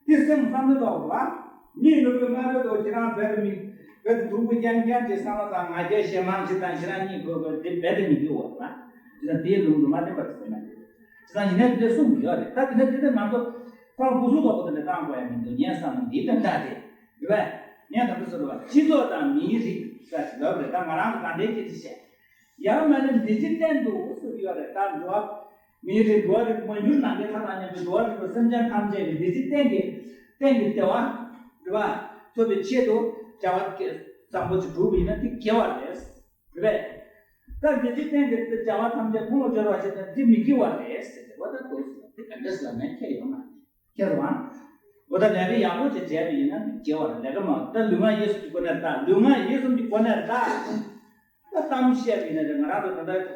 དེ་སེམས་བསམ་བློ་ཐོག་ལ་གཉིད་ལོག་པའི་སྔ་རོལ་དུ་ཁྱེད་རང་བེད་མི་བེད་དུ་སྡུག་པོ་རྐྱང་རྐྱང་གི་བསམ་བློ་དང་ང་རྒྱལ་ཞེ་མང་ཞིག་དང་ཁྱེད་རང་གཉིད་ཁུག་པ་དེ་བེད་དུ་མི་འགྱུར་བ་ལ། ཁྱེད་རང་དེའི་ལུང་དུ་མ་བསྟན་པར་ཟེར་ན་དེ་ཁྱེད་རང་ཡིན་ན་དེ་གསུང་གི་ཡོད་རེད། ད་དེ་ན་དེ་དེ་ང་ཚོ་ཁོང་སྐུ་གཟུགས་ཐོག་ཏུ་ནས་བཏང་དགོས་ཡ་མི་འདུག་ངས་བསམ་ན་འདི་ལྟར་འདྲ་རེད། རེད་པས། ངས་ད་དུ་ཟེར་བ་སྤྱི་ཚོགས་དང་མིའི་རིགས་ཟེར་ལབ་རེད། ད་ང་རང་གི་ད་ལྟའི་སྐད་ཆ་བཤད། ཡང་མ་ནི་འདི་ཅི་བསྟན་འདུག་ཟེར་གྱི་ཡོད་རེད། ད་འགྲོ་བ་མིའི་རིགས་འགྲོ་བ་རིགས་མ་གྱུར་ནམ་མཁའི་མཐའ་དང་མཉམ་པའི་འགྲོ་བ་རིགས་པ་སེམས་ཅན་ཐམས་ཅད་ཀྱི་འདི་ཅི་བསྟན་གྱི་བསྟན་གྱི་བདེ་བ་རེད་པ། ཐོབ་པའི་ཆེད་དུ་བྱ་བ་བཟང་པོ་ཅིག་བསྒྲུབས་པ་ཡིན་ན་འདི་དགེ་བ་རེད། རེད་པས། ད་འདི་ཅི་བསྟན་གྱི་བདེ་བ་ཐམས་ཅད་ཁོང་ལ་སྦྱོར་བ་བྱེད་ན་འདི་མི་དགེ་བ་རེད་ཟེར་ཏེ་འོ་ད་འདུག་ཟེར་ན་འདི་ག་འདྲ་ཟེར་ན་ཁྱད་ཡོད་མ་རེད། ཁྱེད་རང་། འོ་ད་ལས་ཀ་ཡག་པོ་ཅིག་བྱས་པ་ཡིན་ན་དགེ་བ་རེད། ལས་ཀ་མ་ད་ལུས་ངག་ཡིད་གསུམ་གྱི་སྒོ་ནས་ལྟ། ལུས་ངག་ཡིད་གསུམ་གྱི་སྒོ་ནས་ལྟ། ད་གཏམ་བཤད་པ་ཡིན་ན་རེད། ང་རང་ཚོ་ད་ལྟ་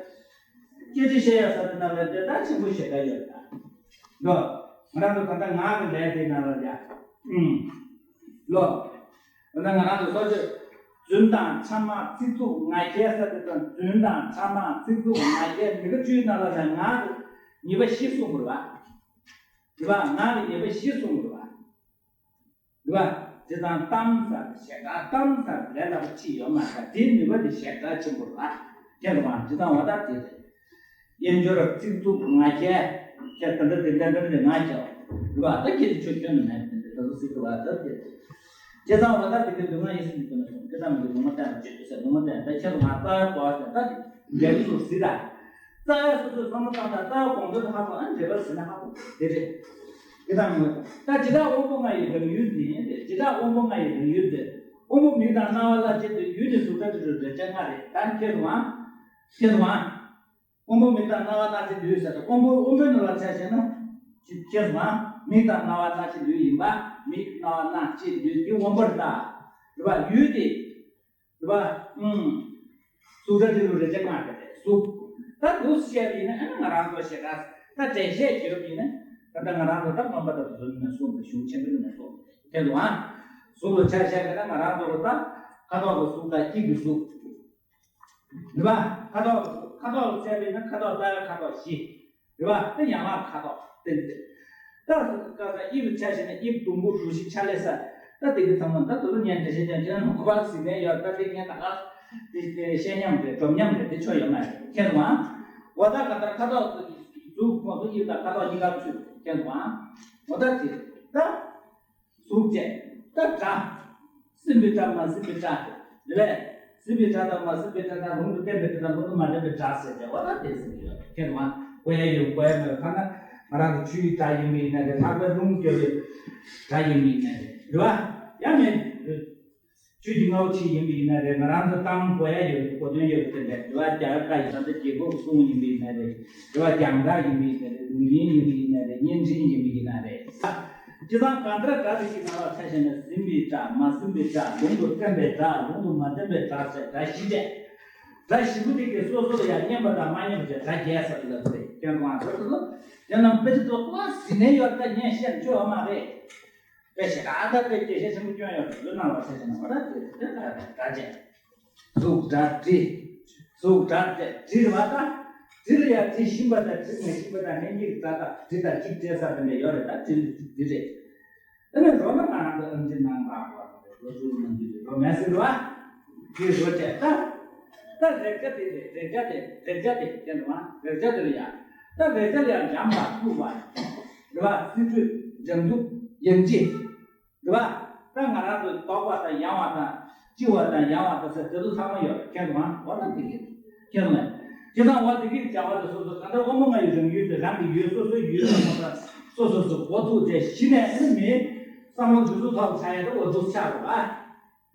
སྐད་ཆ་བཤད་ཡ་ས་དེ་ནང་ལ་དེ་ད་ཆེན་པོ་ཞེ་དྲག་ཡོད་ད། ལོ། ང་རང་ཚོ་ད་ལྟ་ངག་གི་ལས་དེ་ནང་ལ་ཡ། ཨུམ། ལོ། ད་ལྟ་ང་རང་ཚོ་སོ་སོས་རྫུན་དང་ཕྲ་མ་ཚིག་རྩུབ་ངག་འཁྱལ་ས་དེ་དང་རྫུན་དང་ཕྲ་མ་ཚིག་རྩུབ་ངག་འཁྱལ་མི་དགེ་བཅུའི་ནང་ལ་ཡ་ངག་གི་ཉེས་པ་བཞི་གསུངས་པ་རེད་པ། རེད་པ། ངག་གི་ཉེས་པ་བཞི་གསུངས་པ་རེད་པ། རེད་པ། དེ་དང་གཏམ་ཟེར་ཞེ་དྲག་གཏམ་ཟེར་ལས་སླ་པོ་ཅིག་ཡོད་མ་རེད། དེའི་ནུས་པ་དེ་ཞེ་དྲག་ཆེན་པོ་རེད་པ། ཁྱེད་རང་དེ་དང་འོ་ད་དེ་རེད། དབྱེན་སྦྱོར་ཚིག་རྩུབ་ངག་འཁྱལ། ཁྱེད་ད་ལྟ་དེ་འདྲ་འདྲ་འདྲ་ངག་འཁྱལ་བ་རེད་པ། ད་ཁྱེད་ཀྱི་ཆོས་སྐྱོན་ནི་མེད་དེ་འདྲ་ད་ཚོ་སྲིད་དུ་བ་ད་དེ་རེད། ཁྱེད་དང་འོ་ད་དེ་གའི་ལུས་ངག་ཡིད་གསུམ་གྱི་སྒོ་ནས་སོང་། ཁྱེད་དང་མི་གི་ལུང་མ་བསྟན་པ་བྱེད་དུ་ཟེར་ལུང་མ་བསྟན་ད་ཁྱེད་རང་ང་རྩ་བའི་གོ་བ་ཟེར་ད་དེ་འབྲས་བུ་ཚོ་སྲིད་ད། རྩ་བའི་སོ་སོའི་བསམ་བློ་བཏང་ད་རྩ་བའི་དགོངས་དོན་ཧ་གོ་ཨ་འབྲས་བུ་ཟིན་ན་ཧ་གོ་དེ་རེད། དེ་དང་མི་ད་བྱེ་བྲག་དབང་པོ་ལྔ་ཡི་རང་ཡུལ་འདི་ཡིན་ཏེ། བྱེ་བྲག་དབང་པོ་ལྔ་ཡི་རང་ཡུལ་འདི། དབང་པོ་མིག་དང་རྣ་བ་སྣ་ལྕེ་དེ་ཡུལ་ནི་གཟུགས་སྒྲ་དྲི་རོ་རེག་བྱ་ལྔ་རེད། ད་ཁྱེད་རང་ཁྱེད་རང་དབང་པོ་མིག་དང་རྣ་བ་སྣ་ལྕེ་ལུས་ཟེར་ཏེ་དབང་པོ་དབང་པོའི་ནང་ལ་ཆ་བཞག་ན། ཁྱེད་རང་མིག་དང་རྣ་བ་སྣ་ལྕེ་ལུས་ཡིན་པ། མིག་རྣ་བ་སྣ་ལྕེ་ལུས་དེ་དབང་པོ་རེད་ད། རེད་པ། ཡུལ་དེ། རེད་པ། ཨུམ། གཟུགས་སྒྲ་དྲི་རོ་རེག་བྱ་ལྔ་དེ་རེད། གཟུགས། ད་འདུག་བཤད་པ་ཡིན་ན་ཨ་ནི་ང་རང་ཚོ་ཞེ་དྲག་ད་འགྲེལ་བཤད་བརྒྱབ་པ་ཡིན་ན། ད་ལྟ་ང་རང་ཚོ་ད་རྣམ་པ་ལྟ་བུ་ནས་གསུངས་པའི་གཞུང་ཆེན་པོ་ནས་གསུངས་པ་དེ་ལ་གཟུགས་ལ་ཆ་བཞག་པ་ན་ང་རང་ཚོ་ལ་ད་ཁ་དོག་གི་གཟུགས་དང་དབྱིབས་ཀྱི་གཟུགས། རེད་པ། ཁ་དོག་ཁ་དོག་ལ་བཙལ་བ་ཡིན་ན་ཁ་དོག་རྩ་བའི་ཁ་དོག་བཞི། རེད་པ། དེ་ཡན་ལག་ཁ་དོག་སྟེ། ད་ཀ་ས་དབྱིབས་ཆ་བཞག་ན་དབྱིབས་ཟླུམ་པོ་གྲུ་བཞི་ཕྱག་ལེ་ས། ད་དེ་གི་ཚང་མ་ད་དུ་ལ་ཉན་འགྲེལ་བཤད་ཀྱང་ཁྱེད་རང་གོ་བ་ཟིན་ནས་ཡོད། ད་དེ་ངས་ད་ག་དེ་དེ་བཤད་སྙམ་རེད། སྒྲོམ་སྙམ་རེད། དེ་ཆོ་ཡོད་མ་རེད། ཁྱེད་རང་འོ་ད་ག་ད་ཁ་དོག་གཟུགས་ཁོངས་སུ་དབྱིབས་དང་ཁ་དོག་གཉིས་ཀ་ཚུད་ཁྱེད་རང་འོ་ད་དེ་ད། གཟུགས་བཅས་ད་སྒྲ། སྲིད་པའི་སྒྲ་མ་སྲིད་པའི་སྒྲ། རེད་པས། སྲིད་པའི་སྒྲ་དང་མ་སྲིད་པའི་སྒྲ་དང་ལུང་དུ་བསྟན་པའི་སྒྲ་དང་ལུང་དུ་མ་བསྟན་པའི་སྒྲ་ཟེར་ཏེ་འོ་ད་དེ་ཟེར་གྱི་ཡོད། ཁྱེད་རང་གོ་ཡ་ཡོད་གོ་ཡ་མེད། ཐ་ན་ང་རང་གི་ཆུའི་སྒྲ་ཡིན་པ་ཡིན་ན་རེད། ལྷགས་པའི་རླུང་རྒྱུ་བའི་སྒྲ་ཡིན་པ་ཡིན་ན་རེད། རེད་པ། ཡང་མེད། ཆོས་ཀྱི་རྔ་བོ་ཆེ་ཡིན་པ་ཡིན་ན་རེད། ང་རང་ཚོ་གཏམ་གོ་ཡ་ཡོད་རེད། གོ་དོན་ཡོད་རེད། དེ་འདྲ་རེད་པ། རྒྱ་གར་ཡིན་ན་རེད། རྒྱལ་པོ་གསུང་ཡིན་པ་ཡིན་ན་རེད། རེད་པ། རྒྱང་ཐག་ཡིན་པ་ཡིན་ན་རེད། ལུང་ཡིན་ཡིན་པ་ཡིན་ན་རེད། བརྙན་འཕྲིན་ཡིན་པ་ཡིན་ན་རེད། སྤྱིར་བཏང་གང་ལྟར་སྒྲ་རིགས་ཀྱི་ནང་ལ་ཆ་བཞག་ན་ཟིན་པའི་སྒྲ། མ་ཟིན་པའི་སྒྲ། ལུང་དུ་བསྟན་པའི་སྒྲ། ལུང་དུ་མ་བསྟན་པའི་སྒྲ་ཟེར་སྒྲ་བཞི་སྟེ། སྒྲ་བཞི་པོ་དེ་གིས་སོ་སོ་ལ་ཡང་སྙན་པ་དང་མ་སྙན་པ་ཟེར་སྒྲ་བརྒྱད་ཟེར་ལབ་རེད། ཁྱེད་རང་ཚོ་ལ་དེ་རྣམས་དཔེ་ཆ་ཐོག་ལ་ཟིན་ནས་ཡོད་ད་ཉན་ཤེས་ཆོག་མ་རེད། དཔེ་ཞེ་དྲག་ད་དཔེ་རྒྱས་བཤད་ཆེན་པོ་སྐྱོན་ཡོད་རེད། ལུས་ནང་ལ་ཆ་བཞག་ན་འོ་ད་དེ་དེ་ལ་སྒྲ་བྱས། གཟུགས་སྒྲ་དྲི། གཟུགས་སྒྲ་དྲི་དྲི་རེད་པ་ད། དྲི་ལ་ཡང་དྲི་ཞིམ་པ་དང་དྲི་མ་ཞིམ་པ་དང་སྙན་འཇེབས་སྒྲ་དང་དྲི་དང་འཇིགས་བྲལ་ས་དེ་འདྲ་ཡོད་རེད། ད་དྲི་ལ་དྲི་རེད། དེ་ནས་རོ་ན་ང་རང་ཚོ་ཨམ་ཆི་ནང་པ་གོ་རོ་ཆུ་ནང་དུ་རོ་མེད་ཟེར་བ། དྲི་རོ་བྱས་ད། ད་རེག་བྱ་དེ་རེད། རེག་བྱ་དེ་རེག་བྱ་དེ་ཁྱེད་རང་རེག་བྱ་དེ་ལ་ཡང་ད་རེག་བྱ་ལ་ཡང་འཇམ་པ་མཐུག་པ་རེད་པ། བསིལ་དྲོད་འཇམ་རྩུབ་ཡང་ལྕི། རེད་པ། ད་ང་རང་ཚོ་དོག་པ་དང་ཡང་བ་དང་ལྕི་བ་དང་ཡང་བ་དང་ཟེར་དེ་ཚོ་ཚང་མ་ཡོད་རེད། ཁྱེད་རང་འོ་ན་དེ་གི་ཁྱེད་རང་ལ་ཁྱེད་རང་འོ་དེ་གི་བྱ་བ་དེ་སོ་སོ་གང་ལྟར་དབང་པོ་ལྔ་ཡི་རང་ཡུལ་དེ་རང་གི་ཡུལ་སོ་སོའི་ཡུལ་ལ་མ་ཚང་སོ་སོ་སོ་འགོ་ཐུག་དེ་གཞི་ནས་ཨ་ནི་མིའི་བསམ་བློ་འདི་ཚོ་ཐོག་ཆགས་ཡ་དེ་འོ་འདུག་ཆགས་རེད་པ།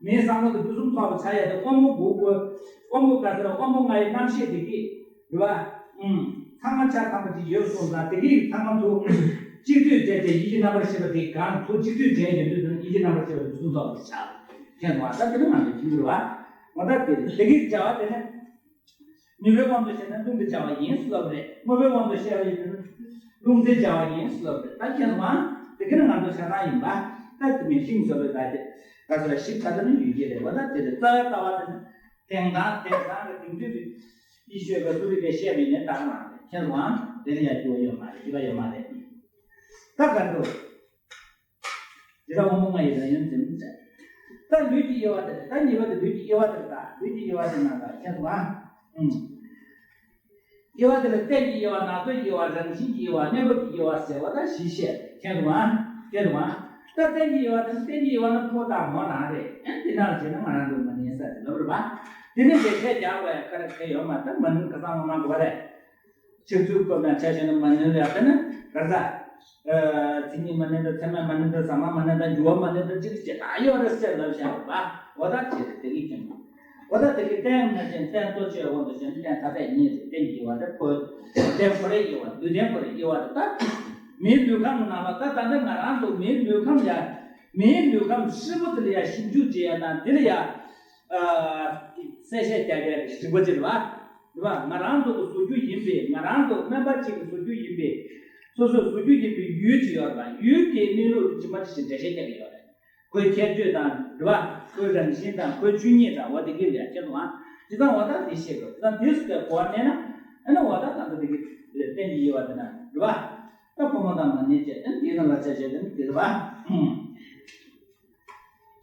མིའི་བསམ་བློ་དེ་ཕུན་སུམ་ཚོགས་པ་ཆགས་ཡ་དེ་དབང་པོ་དགུ་དགོས། དབང་པོ་ག་ཚོད་དབང་པོ་ལྔ་ཡི་རྣམ་ཤེས་དེ་གི་རེད་པ། ཨུམ། ཚང་མ་ཆ་ཚང་པ་ཅིག་ཡོད་སོང་ཙང་དེ་གི་ཚང་མ་ཚོ་གཅིག་སྡུད་བྱས་ཏེ་ཡིད་ཀྱི་རྣམ་པར་ཤེས་པ་དེ་གང་ཚོ་གཅིག་སྡུད་བྱས་ཡོད་དུས་ཙམ་ཡིད་ཀྱི་རྣམ་པར་ཤེས་པ་དེ་ཕུན་སུམ་ཚོགས་པ་ཆགས། ཁྱེད་ཚོ་ད་དེ་ནི་ང་ཚོ་ཁྱིམ་རེད་པ། ང་ད་དེ་རེད། དེ་གི་བྱ་བ་དེ་ནི་ནུས་པའི་དབང་དུ་བྱས་ན་རླུང་གི་བྱ་བ་ཡིན་ཟེར་ལབ་རེད། དངོས་པོའི་དབང་དུ་བཤད་པ་ཡིན་ན་རླུང་རྩའི་བྱ་བ་ཡིན་ཟེར་ལབ་རེད། ད་ཁྱེད་ཚོ་དེ་གི་ནི་ང་ཚོ་ཆ་ཚང་ཡིན་པ། ད་དེ་མིན་ཤིང་ཟེར་བའི་ད་དེ་ད་ཚོ་ཞིབ་ཕྲ་ད་ནི་ཡོད་ཀྱི་རེད་པ། ད་དེ་རེད། རྩ་བའི་ལྟ་བ་དེ་ནི། དེང་སང་དེང་སང་གི་དེང་དུས་ཀྱི་ཡེ་ཤུ་ག་ཏོ་ལིག་གིས་བཤད་པ་ཡིན་ན་ད་ག་ནང་རེད། ཁྱེད་རང་དེ་ལ་ཡང་སྐྱོ་ཡོད་མ་རེད། སྐྱིད་པ་ཡོད་མ་རེད། ད་ག་འདུག་དེ་ལྟར་དབང་པོ་ལྔ་ཡི་རང་ཡུལ་འཛིན་བྱ། ད་ལུས་ཀྱི་དབྱེ་བ་དེ་རེད། ད་གཉིས་པ་དེ་ལུས་ཀྱི་དབྱེ་བ་དེ་རེད། ད་ལུས་ཀྱི་དབྱེ་བ་དེ་ན་ད་ཁྱེད་རང་ཨང་། དབྱེ་བ་དེ་ལ་རྟེན་གྱི་དབྱེ་བ། ནང་རྫས་ཀྱི་དབྱེ་བ། རང་བཞིན་གྱི་དབྱེ་བ། གནས་སྐབས་ཀྱི་དབྱེ་བ་ཟེར་བ་ད་བཞི་བཤད། ཁྱེད་རང་ཨང་། ཁྱེད་རང་ཨང་། ད་རྟེན་གྱི་དབྱེ་བ་དེ། རྟེན་གྱི་དབྱེ་བ་ནི་ཕོ་དང་མོ་རང་རེད། ཨ་དེ་ནང་བྱས་ན་ང་རང་ཚོ་མ་ནིང་ས་དེ་ལབ་རེད་པ། དེ་ནི་འགྲེལ་བཤད་རྒྱག་དགོས་ཡ་ག་རེ་ག་ཡོད་མ། ད་མ་ནིང་ཁ་སང་ངོ་མ་གོ་བ་རེད། ཆགས་ཚུལ་སྐོར་ནས་ཆ་བཞག་ན་མ་ནིང་ལ་ཡང་དཔེར་ན་ག་ས། མཚན་ཉིད་མ་ནིང་དང་མཚན་མ་མ་ནིང་དང་ཟ་མ་མ་ནིང་དང་འགྱུར་བ་མ་ནིང་དང་གཅིག་བྱས་ད་ཡོད་རེད་ཟེར་ལབ་བཞག་པ། འོ་ད་བྱས་ཏེ་དེ་གི་ཁྱོད་འོ་ད་དེ་གི་རྟེན་ན་ཅན་རྟེན་གཙོ་ཆེ་དབང་དུ་བྱས་ན་རྟེན་ཐ་དད་གཉིས་རེད། རྟེན་གྱི་དབྱེ་བ་དེ་ཕོ། རྟེན་ཕོ་རེ་དབྱེ་བ། ལུས་རྟེན་ཕོ་རེ་དབྱེ་བ་རེད། ད་མིའི་ལུས་ཁམས་ནང་ལ་ད་ད་ལྟ་ང་རང་ཚོ་མིའི་ལུས་ཁམས་ཡ། མིའི་ལུས་ཁམས་ཧྲིལ་པོ་དེ་ལ་ཡ་ཞིབ་འཇུག་བྱེད་ཡ་དང་དེ་ལ་ཡ། གསལ་བཤད་རྒྱག་ཡ་གི་རིག་པ་ཅིག་རེད་པ། རེད་པ། ང་རང་ཚོ་གི་བཟོ་རྒྱུ་ཡིན་པས། ང་རང་ཚོ་སྨན་པ་གཅིག་གི་བཟོ་རྒྱུ་ཡིན་པས། སོ་སོས་བཟོ་རྒྱུ་ཡིན་པའི་ཡུལ་ཅིག་ཡོད་རེད་པ། ཡུལ་དེའི་གནས་ལུགས་དེ་ཇི་མ་ཇི་བཞིན་འགྲེལ་བཤད་རྒྱག་གི་ཡོད་རེད། ཁོའི་ཁྱད་ཆོས་དང་། རེད་པ། ཁོའི་རང་བཞིན་དང་། ཁོའི་ཆོས་ཉིད་དང་། འོ་དེ་གི་ལས་ཁྱེད་དང་། དེ་དང་འོ་ད་དེ་ཤེས་དགོས། དེ་དང་དེ་སུ་ག་གོ་བ་གནས་ན། ཨ་ནི་འོ་ད་ད་ལྟ་དེ་གི་རྟེན་གྱི་དབྱེ་བ་དེ་ན། རེད་པ། ད་ཕོ་མོ་དང་མ་ནིང་བྱས། ཨ་ནི་དེའི་ནང་ལ་ཆ་བཞག་དེ་ནི་དེ་རེད་པ། ཨུམ།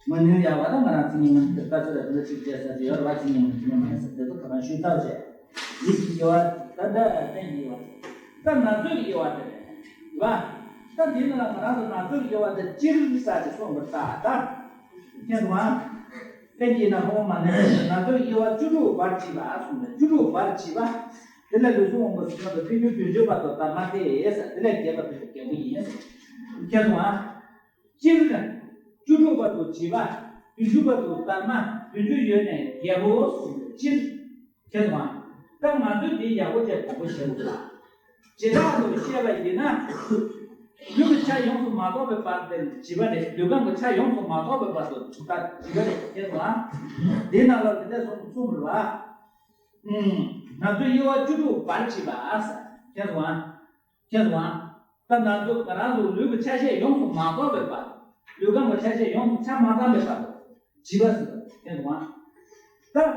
མ་ནིང་ཡ་བ་ད་ང་རང་མཚན་ཉིད་མ་ནིང་དེ་ལྟ་ཚུལ་ལ་དེ་འདྲ་གཅིག་བྱས་ས་དེ་ཡོད་རེད་པ། མཚན་ཉིད་མ་ནིང་དེ་མ་ནིང་ས་དེ་ཚོ་ག་རང་ཞུས་ཚར་བྱས། ཡིད་ཀྱི་དབྱེ་བ་ད་ད་རྟེན་གྱི་དབྱེ་བ་དེ། ད་ནང་རྫས་ཀྱི་དབྱེ་བ་དེ་རེད་པ། ད་འདི་ནང་ལ་ང་རང་ཚོ་ནང་རྫས་ཀྱི་དབྱེ་བ་དེ་སྤྱིར་ས་དེ་གསུངས་པ་རེད། ད་ད་ཁྱེད་དང་། རྟེན་གྱི་ན་ཕོ་མོ་མ་ནིང་ནང་རྫས་ཀྱི་དབྱེ་བ་བཅུ་དྲུག་བར་བྱེད་པ་གསུངས་པས། བཅུ་དྲུག་བར་བྱེད་པ། དེ་ལས་ལུས་ཟུངས་དབང་པོ་ཟེར་ན་ད་ཕས་རྒྱུད་བདུན་ཅུ་བར་དུ་དར་མ་སྟེ་ཟེར། དེ་ལས་རྒྱས་པ་དེ་ལས་རྒྱལ་པོ་ཡིན་ཟེར། ཁྱེད་དང་། སྤྱིར་ན། བཅུ་དྲུག་བར་དུ་བྱེད་པ། བདུན་ཅུ་བར་དུ་དར་མ། བདུན་ཅུ་ཡོལ་ནས་རྒྱལ་པོ་གསུངས་པའི་ཕྱིར། ཁྱེད་དང་། ད་ང་ཚོས་འདི་ཡག་པོ་བྱས་དགོངས་པ་བཞེས་དགོས་ལ། བྱེ་བྲག་ཏུ་བཤད་པ་ཡིན་ན། ལུས་ཀྱི་ཆ་ཡོངས་སུ་མ་རྫོགས་པའི་བར་དུ་བྱེད་པ་རེད། ལུས་ཁམས་ཀྱི་ཆ་ཡོངས་སུ་མ་རྫོགས་པའི་བར་དུ་ད་བྱེད་པ་རེད། ཁྱེད་དང་། འདི་ནང་ལ་འདི་འདྲ་གསུངས་གསུངས་པ་རེད་པ། ཨུམ། ནང་རྫས་དབྱེ་བ་བཅུ་དྲུག་བར་བྱེད་པ་ཟེར། ཁྱེད་དང་། ཁྱེད་དང་། ད་ནང་རྫས་ང་རང་ཚོ་ལུས་ཀྱི་ཆ་ཤས་ཡོངས་སུ་མ་རྫོགས་པའི་བར། ལུས་ཁམས་ཀྱི་ཆ་ཤས་ཡོངས་སུ་ཆ་མ་ཚང་བའི་བར་དུ་བྱེད་པ་ཟེར། ཁྱེད་དང་། ད་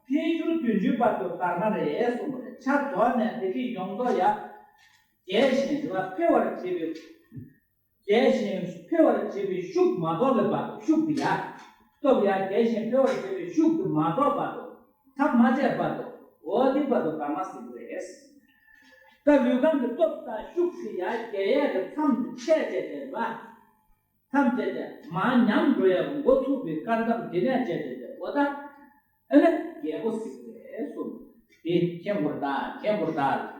ཕས་རྒྱུད་བདུན་ཅུའི་བར་དུ་དར་མ་རེད་གསུངས་པ་རེད། ཆ་རྫོགས་ནས་དེ་གི་ཡོངས་རྫོགས་ཡ། རྒྱས་ཤིང་རེད་པ། འཕེལ་བར་བྱེད་པའི། རྒྱས་ཤིང་འཕེལ་བར་བྱེད་པའི་ཤུགས་མ་རྫོགས་པའི་བར་དུ། ཤུགས་དེ་ཡ། སྟོབས་ཡ། རྒྱས་ཤིང་འཕེལ་བར་བྱེད་པའི་ཤུགས་དེ་མ་རྫོགས་བར་དུ། མཚམས་མ་ཆད་བར་དུ། འོ་དེ་བར་དུ་དར་མ་ཟེར་གྱི་རེད། ད་ལུས་ཁམས་ཀྱི་སྟོབས་དང་ཤུགས་དེ་ཡ་རྒྱས་ཡས་ཀྱི་མཚམས་དེ་ཆད་བྱས་ཏེ་རེད་པ། མཚམས་བཅད་དེ་མར་ཉམས་འགྲོ་ཡག་འགོ་ཚུགས་པའི་སྐར་མཚམས་དེ་ནས་བཅད་དེ་དེ་འོ་ད། ཨ་ནི་རྒྱལ་པོ་ཟེར་གྱི་རེད་གསུངས། དེ་མཁྱེན་དགོས་རེད་ད། མཁྱེན་དགོས་རེད་ད།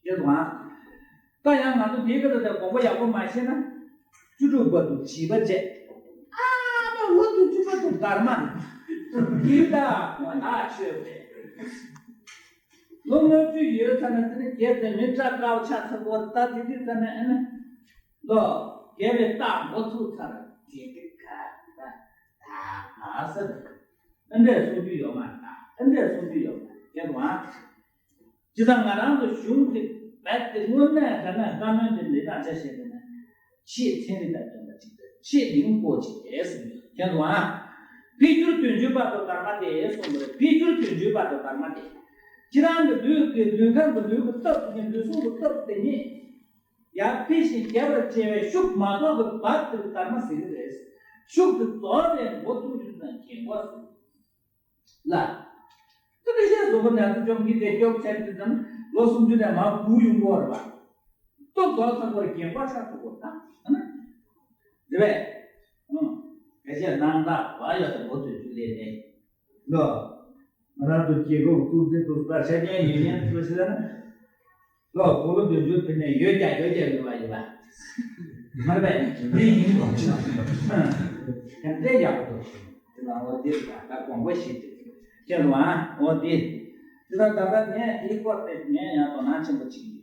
ཁྱེད་དང་། ད་ཡང་ང་ཚོ་དེའི་སྐབས་དེ་དགོངས་པ་ཡག་པོ་མ་ཤེས་ན། བཅུ་དྲུག་བར་དུ་བྱིས་པ་བྱས། ཨ་མ་འོ་དུ་བཅུ་པ་དུ་དར་མ། དེ་ད་ང་ད་ཆོས་པས། ལོ་ལྔ་བཅུ་ཡོལ་ཚར་ན་དེ་ནི་རྒྱལ་དེ་མི་སྐྲག་དཀའ་བ་ཆགས་ཚར་གོ། ད་དེ་དུས་ཙམ་ནས་ཨ་ནི། ལོ། རྒྱལ་བའི་རྟགས་འགོ་ཚུགས་ཚར། དེ་དེ་ག་ད་ད་ཟེར། ཨ་འདྲས་གསུང་རྒྱུ་ཡོད་མ་རེད། ཨ་འདྲས་གསུང་རྒྱུ་ཡོད་མ་རེད། ཁྱེད་དང་། ཇི་ལྟར་ང་རང་ཚོ་གཞུང་དེ་རྦད་དེ་དངོས་གནས་དྲང་གནས་བཀའ་མོལ་དེ་འདི་དག་ཆ་བཞག་པ་ན། ཆེས་ཚན་རིག་དང་མཐུན་པ་ཅིག་དང་ཆེས་ལིང་པོ་ཅིག་རེད་གསུངས་ཡོད། ཁྱེད་ཚོ་ཨ། ཕས་རྒྱུད་བདུན་ཅུའི་བར་དུ་དར་མ་སྟེ་གསུངས་པ་རེད། ཕས་རྒྱུད་བདུན་ཅུའི་བར་དུ་དར་མ་སྟེ། ཁྱེད་རང་གི་ལུས་ཀྱི་ལུས་ཁམས་ཀྱི་ལུས་ཀྱི་སྟོབས་དེ་ཉིད་ལུས་ཟུངས་ཀྱི་སྟོབས་དེ་ཉིད། ཡར་འཕེལ་ཞིང་རྒྱས་པར་བྱེད་པའི་ཤུགས་མ་རྫོགས་པའི་བར་དུ་དར་མ་ཟེར་གྱི་རེད། ཤུགས་དེ་རྫོགས་པའི་འགོ་ཚུགས་རྒྱུ་དང་རྒྱན་གོ་ཟེར། ལ། ད་ཁ་ཤས་གཟུགས་པོ་ནད་དུ་བཅོམ་གྱི་དེ་སྐྱོབ་བྱས་དུས་ཙམ་ལོ་སུམ་ཅུ་ནས་མར་སྒུག་ཡོང་གི་ཡོད་རེད་པ། ལྟོ་ཟ་ཚར་བར་རྒན་པ་ཆགས་ཐུབ་པ་དང་། རེད་པས། ཨང་། ཁ་ཤས་སྣང་དག་བ་ཡོད་དེ་ལོ་དུ་བཅུ་ལས་ནས། ལོ། ང་རང་ཚོ་རྒྱལ་ཁབ་ཀུན་གཟིགས་དུ་ལྟ་ཆ་རྐྱེན་ཡོད་མཁན་ཚོ་ཞིག་ལ་ན། ལོ་དགུང་ལོ་བདུན་ཅུ་ཕེབས་ནས་ཡོད་ཀྱང་ཡོད་ཀྱང་ཡོད་པ་ཡིན་པ། མ་རེད་པས་འདི་ཡིན་པ་ཅི་ན། དེ་འདྲའི་ཡག་པོ་འདུག་དེ་ལ་འོ་འདི་ལ་ད་དགོངས་པ་བཞེས་ཏེ། ཁྱེད་རང་འོ་འདི། དེ་ལ་ད་ལྟ་ངས་དེའི་སྐོར་དེ་ངས་ཡང་དོ་སྣང་ཆེན་པོ་བྱེད་ཀྱི་ཡོད།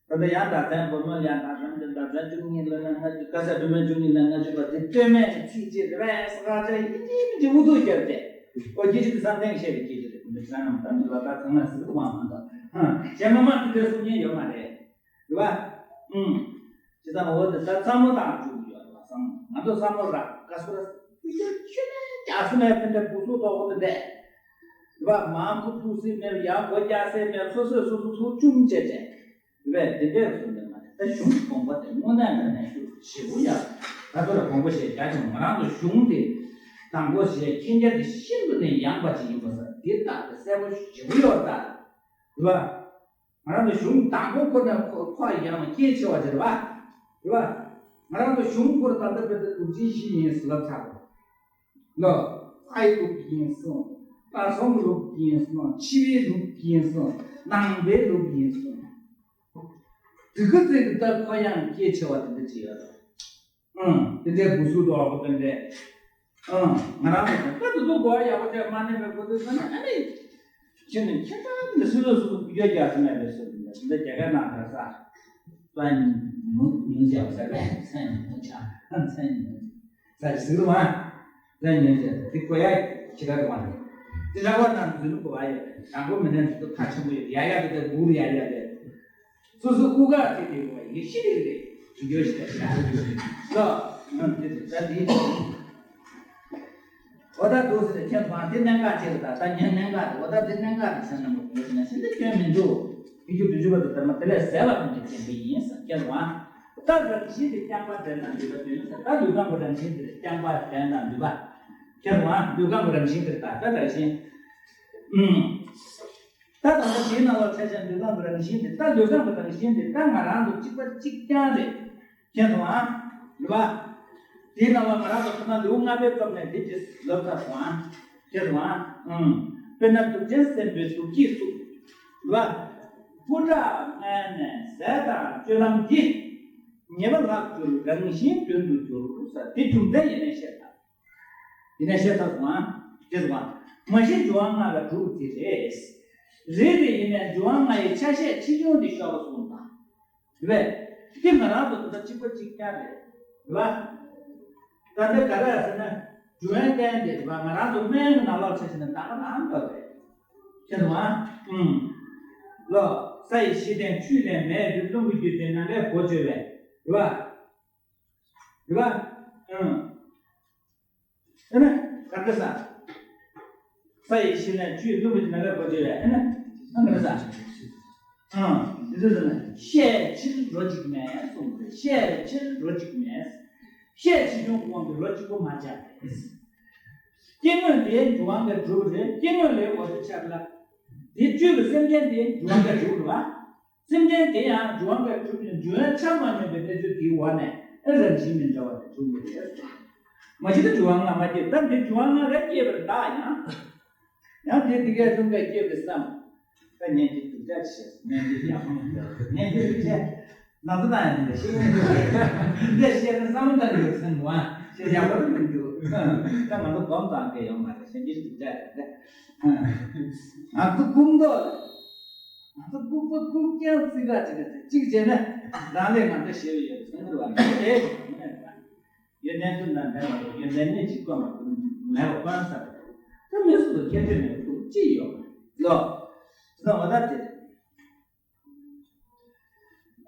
ད་ལྟ་ཡང་ཟླ་མཚན་བུ་མོ་ལ་ཡང་ཟླ་མཚན་དེ་ཟླ་མཚན་བཅུ་གཉིས་ལོ་ན་ལྔ་བཅུ་ག་ས་བུ་མོ་བཅུ་གཉིས་ལོ་ལྔ་བཅུ་པ་དེ་སྟོད་སྨད་ཀྱི་ཚིག་གཅིག་རེད་པས་ས་ཁ་ཆ་ཡིན་གཅིག་མིན་གཅིག་འུ་ཐུག་རྒྱབ་སྟེ། ཨོ་སྐྱེ་ཤི་དེ་བསམ་གཏན་བཤད་པའི་སྐྱེ་ཤི་རེད། མི་ཚང་རྣམས་ད་མི་ལ་ད་ཚང་མ་ཟིག་ཏུ་མ་མ་འདུག་གཞན་མ་མ་དེ་འདྲའི་གསུང་མཁན་ཡོད་མ་རེད། རེད་པ། ཨུམ། ཇི་ལྟར་འོ་དེ་ད་ཚ་མོ་དང་འཇུག་ཡོད་རེད་པ། ཚ་མོ་ང་ཚོ་ཚ་མོ་ར་ག་སུ་ར་ཁུ་ཤ་ཁྱོད་ནས་རྒྱ་སུ་ནས་དེ་འདྲ་བུ་སུ་ཏོག་པོ་དེ་འདྲས། རེད་པ། མར་མགོ་འཐུག་སྲིད་མེད་པ། ཡར་མགོ་བཀྱག་སྲིད་མེད་པ། སོ་སོས་སོ་སོ་ཐུགས་ཆུང་བྱས་བྱས། རེད་པས། དེ་འདྲས་སོང་ནས་མ་རེད། ད་གཞུང་དགོངས་པ་དེ་དངོས་གནས་དྲང་གནས་ཤུགས་ཆེ་པོ་ཡ། ད་ཚོ་ལ་དགོངས་པ་བཞེས་རྒྱ་ཆེན་པོ། ང་རང་ཚོ་གཞུང་དེ་དང་པོ་བཞེས་མཁན་རྒྱ་དེ་ཤིན་ཏུ་ནས་ཡངས་པ་ཅིག་ཡིན་པ་ས་དེ་ལྟ་དེ་གསལ་པོ་ཞེ་པོ་ཡོད་ད། རེད་པ། ང་རང་ཚོ་གཞུང་དང་པོ་ཁོ་ན་ཁོ་ཁོ་ཡང་སྐྱེས་ཆེ་བ་དེ་རེད་པ། རེད་པ། ང་རང་ཚོ་གཞུང་སྐོར་ད་ལྟ་བོད་དུ་དུག་ཅི་ཤི་ཡིན་ཟེར་ལབ་ཚར་རོ། ལོ། ཨའི་ལུགས་ཡིན་གསུངས། ལྷ་སྲུང་ལུགས་ཡིན་གསུངས། འཆི་བའི་ལུགས་ཡིན་གསུངས། ནང་པའི་ལུགས་ཡིན་གསུངས། དེ་ག་ཚོད་ཀྱི་ད་ཁོ་ཡང་སྐྱེས་ཆེ་བ་དེ་འདྲ་ཅིག་ཡོད་རེད། ཨང་། དེ་འདྲའི་འབུ་སུ་དོག་པོ་དེ་འདྲས། ཨང་། ང་རང་ཚོ་ད་དུ་དུ་གོ་བ་ཡག་པོ་དེ་མ་གནས་པའི་གོ་དུས་ཙམ་ནས་ཨ་ནི། ཁྱེད་ནི་ཁྱེད་ད་འདི་སུ་ལ་སུ་ལ་ཕུ་རྒྱ་རྒྱག་ས་མེད་པའི་སུ་འདི་རྒྱ་གར་ནང་ད་ས། ས་ཉུང་ཉུང་རྒྱག་ས་རེད། ས་ཉུང་ཆ་ས་ཉུང་ས་ཟིག་རུ་མ། ས་ཉུང་རྒྱག་དེ་གོ་ཡ་ཁྱེད་ད་རུ་མ་རེད། དེ་ར་བ་ནང་འཛུལ་གོ་བ་ཡོད་རེད། དང་པོ་མི་ནན་འདི་ཁ་ཆེན་པོ་ཡོད། ཡ་ཡ་དེ་ད་སྒུར་ཡ་ཡ་དེ། སོ་སོ་དབུགས་ཁ་དེ་དེ་བ་ཡེ་ཤེས་རེད། དེ་འགྱོ་ཞིག་ལ་ཤ་ལོ། ཨང་། དེ་དེ་ད་དེ་འོ་ད་དུ་ཟེར་ཁྱེད་མ་དེ་གནད་འགག་ཅིག་རེད། ད་ད་ཉན་གནད་འགག་རེད། འོ་ད་དེ་གནད་འགག་རེད། ཟེར་ན་མོ་དེ་ན་ཤིན་ཏུ་སྐྱོན་མི་འདུག་དེ་རྒྱུ་དུ་འཇུག་པ་དེ་ད་མ་དེ་ལས་ཟད་པ་ཐམས་ཅད་བདེན་པ་ཡིན་ཟེར། ཁྱེད་མ་ད་རང་བཞིན་དེ་རྐྱང་པ་དོན་དང་འདུས་པ་དོན་ཟེར། ད་ལུས་ཁམས་ཀྱི་རང་བཞིན་དེ་རྐྱང་པ་དོན་དང་འདུས་པ། ཁྱེད་མ་ལུས་ཁམས་ཀྱི་རང་བཞིན་དེ་ད་ད་རང་བཞིན། ཨུམ། ད་ད་ལྟ་དེའི་ནང་ལ་ཆ་བཞག་ལུས་ཁམས་ཀྱི་རང་བཞིན་དེ། ད་ལུས་ཁམས་ཀྱི་རང་བཞིན་དེ་ད་ང་རང་ཚོ་གཅིག་པ་གཅིག་རྐྱང་རེད། མཁྱེན་སོང་ཨ། རེད་པ། དེའི་ནང་ལ་ང་རང་ཚོ་ཁོ་ན་ལེའུ་ལྔ་པའི་སྐབས་ནས་དེ་ཅི་ལབ་ཚར་སོང་ཨ། མཁྱེན་སོང་ཨ། ཨུམ། དཔེར་ན་གདུག་ཅན་སྲིན་པོའི་གདུགས་ཀྱིས་བཙུགས། རེད་པ། སྤུ་ཁྲག་མངལ་ནས་ཟད་དང་སྤྱོད་ལམ་འདི། ཉེས་པ་ལྷག་གྱུར་རང་བཞིན་མདུན་དུ་གྱུར་ཟེར། དེ་རྒྱུ་མཚན་ཡིན་ནས་བཤད་ད། ཡིན་ན་བཤད་ཐུབ་སོང་ཨ། དེ་སོང་ཨ། མ་གཞི་འབྱུང་བ་ལྔ་ལ་གྲུབ་དེ་རེད། རེད་དེ་ཡིན་ནའི་འབྱུང་བ་ལྔ་ཡི་ཆ་ཤས་ཆེ་ཆུང་དེ་ཤོར་སོང་དང་། རེད་པས། དེ་ང་རང་ཚོ་འདི་ལྟར་གཅིག་པ་གཅིག་རྐྱང་རེད། རེད་པ། ད་ལྟ་ག་རེ་ཟེར་ན། འབྱུང་བའི་རྟེན་དེ་རེད་པ། ང་རང་ཚོ་སྨན་གྱི་ནང་ལོགས་ཆ་བཞག་ན་ད་ག་རང་འདྲ་རེད། དེ་སོང་ཨ། ཨུམ། ལོ། ས་ཡི་གཞི་རྟེན་ཆུ་ཡི་ལེན་མེ་ཡི་རྒྱུ་རླུང་གི་རྒྱུ་ཅན་ནམ་མཁའི་སྒོ་བཅོལ་བས། རེད་པ། རེད་པ། ཨང་། ཨེ་ན། ག་འདྲ་ས། ས་ཡི་གཞི་ནས་ཆུ་ཡི་རླུང་གི་ནམ་མཁའི་སྒོ་བཅོལ་བས། ཨེ་ན། ཨང་། ག་འདྲ་ས། ཨང་། འདི་ཚོ་ཟེར་ན་ཤས་ཆེར་འགྲོ་འཇིགས་མེད་གསུངས་པ་རེད། ཤས་ཆེར་འགྲོ་འཇིགས་མེད། ཤས་ཆེ་ཆུང་གི་དབང་གིས་ལོ་གཅིག་པོ་མ་ཆགས་པས། སྐྱེ་དངོས་དེའི་འབྱུང་བ་འགའ་གྲུབ་རེད། སྐྱེ་དངོས་ལས་འོ་དེ་ཆགས་ལ། དེ་བཅུད་ཀྱི་སེམས་ཅན་དེའི་འབྱུང་བ་འགའ་གྲུབ་རེད་པ། སེམས་ཅན་དེ་ཡང་འབྱུང་བ་འགའ་གྲུབ་ཀྱང་འབྱུང་བའི་ཆ་མ་སྙོམས་པའི་གནས་ཚུལ་དེའི་འོག་ནས་ཨེ་རང་བཞིན་མི་འདྲ་བ་དེ་གྲུབ་མི་རེད། མ་གཞི་ད་འབྱུང་བ་ལྔ་མ་སྐྱེས། ད་འདི་འབྱུང་བ་ལྔ་རེ་སྐྱེས་པར་གདའ་ཡང་། ཡང་དེ་འདི་གའི་ལྷུང་ག་སྐྱེས་པའི་བསམ། ད་ཉན་གྱི་སྡུག་ཅག་བྱས། ཉན་གྱི་ཡག་པོ་མི་འདུག་ཉན་གྱི་སྡུག་ཅག་ང་ཚོ་དང་ཡང་འདི་འདྲ་ཤེས་ཀྱི་མི་འདུག་འདི་བཤད་ན་བསམ་བློ་བཏང་གི་ཡོད་ཟེར་འདུག་ཨ། བཤད་ཡག་པོ་མི་འདུག་ད་ང་ཚོ་སྒོམ་བཏང་གི་ཡོད་མ་རེད། ཉན་གྱི་སྡུག་ཅག་རེད། ང་ཚོ་ཀུན་རྟོག་ང་ཚོ་ལྐུགས་པ་ལྐུགས་རྐྱང་རྩིས་ཁ་ཅིག་ག་ཅིག་བྱས་ན་རང་ལས་ང་ཚོ་ཞེ་བ་ཡོད་ཟེར་གྱི་རེད་པ། དེ་ཡོན་ཏན་ཀུན་དང་ལྡན་པ་རེད། ཡོན་ཏན་སྣོད་ཀྱིས་བསྐོར་བ་མེད་པ་དཀོན་ས་རེད། ད་མི་སུ་ལ་ཁྱད་ཆོས་མེད་པ་ཁུག་ཅི་ཡོད་མ་རེད་ལོ། ད་འོ་ད་དེ་རེད།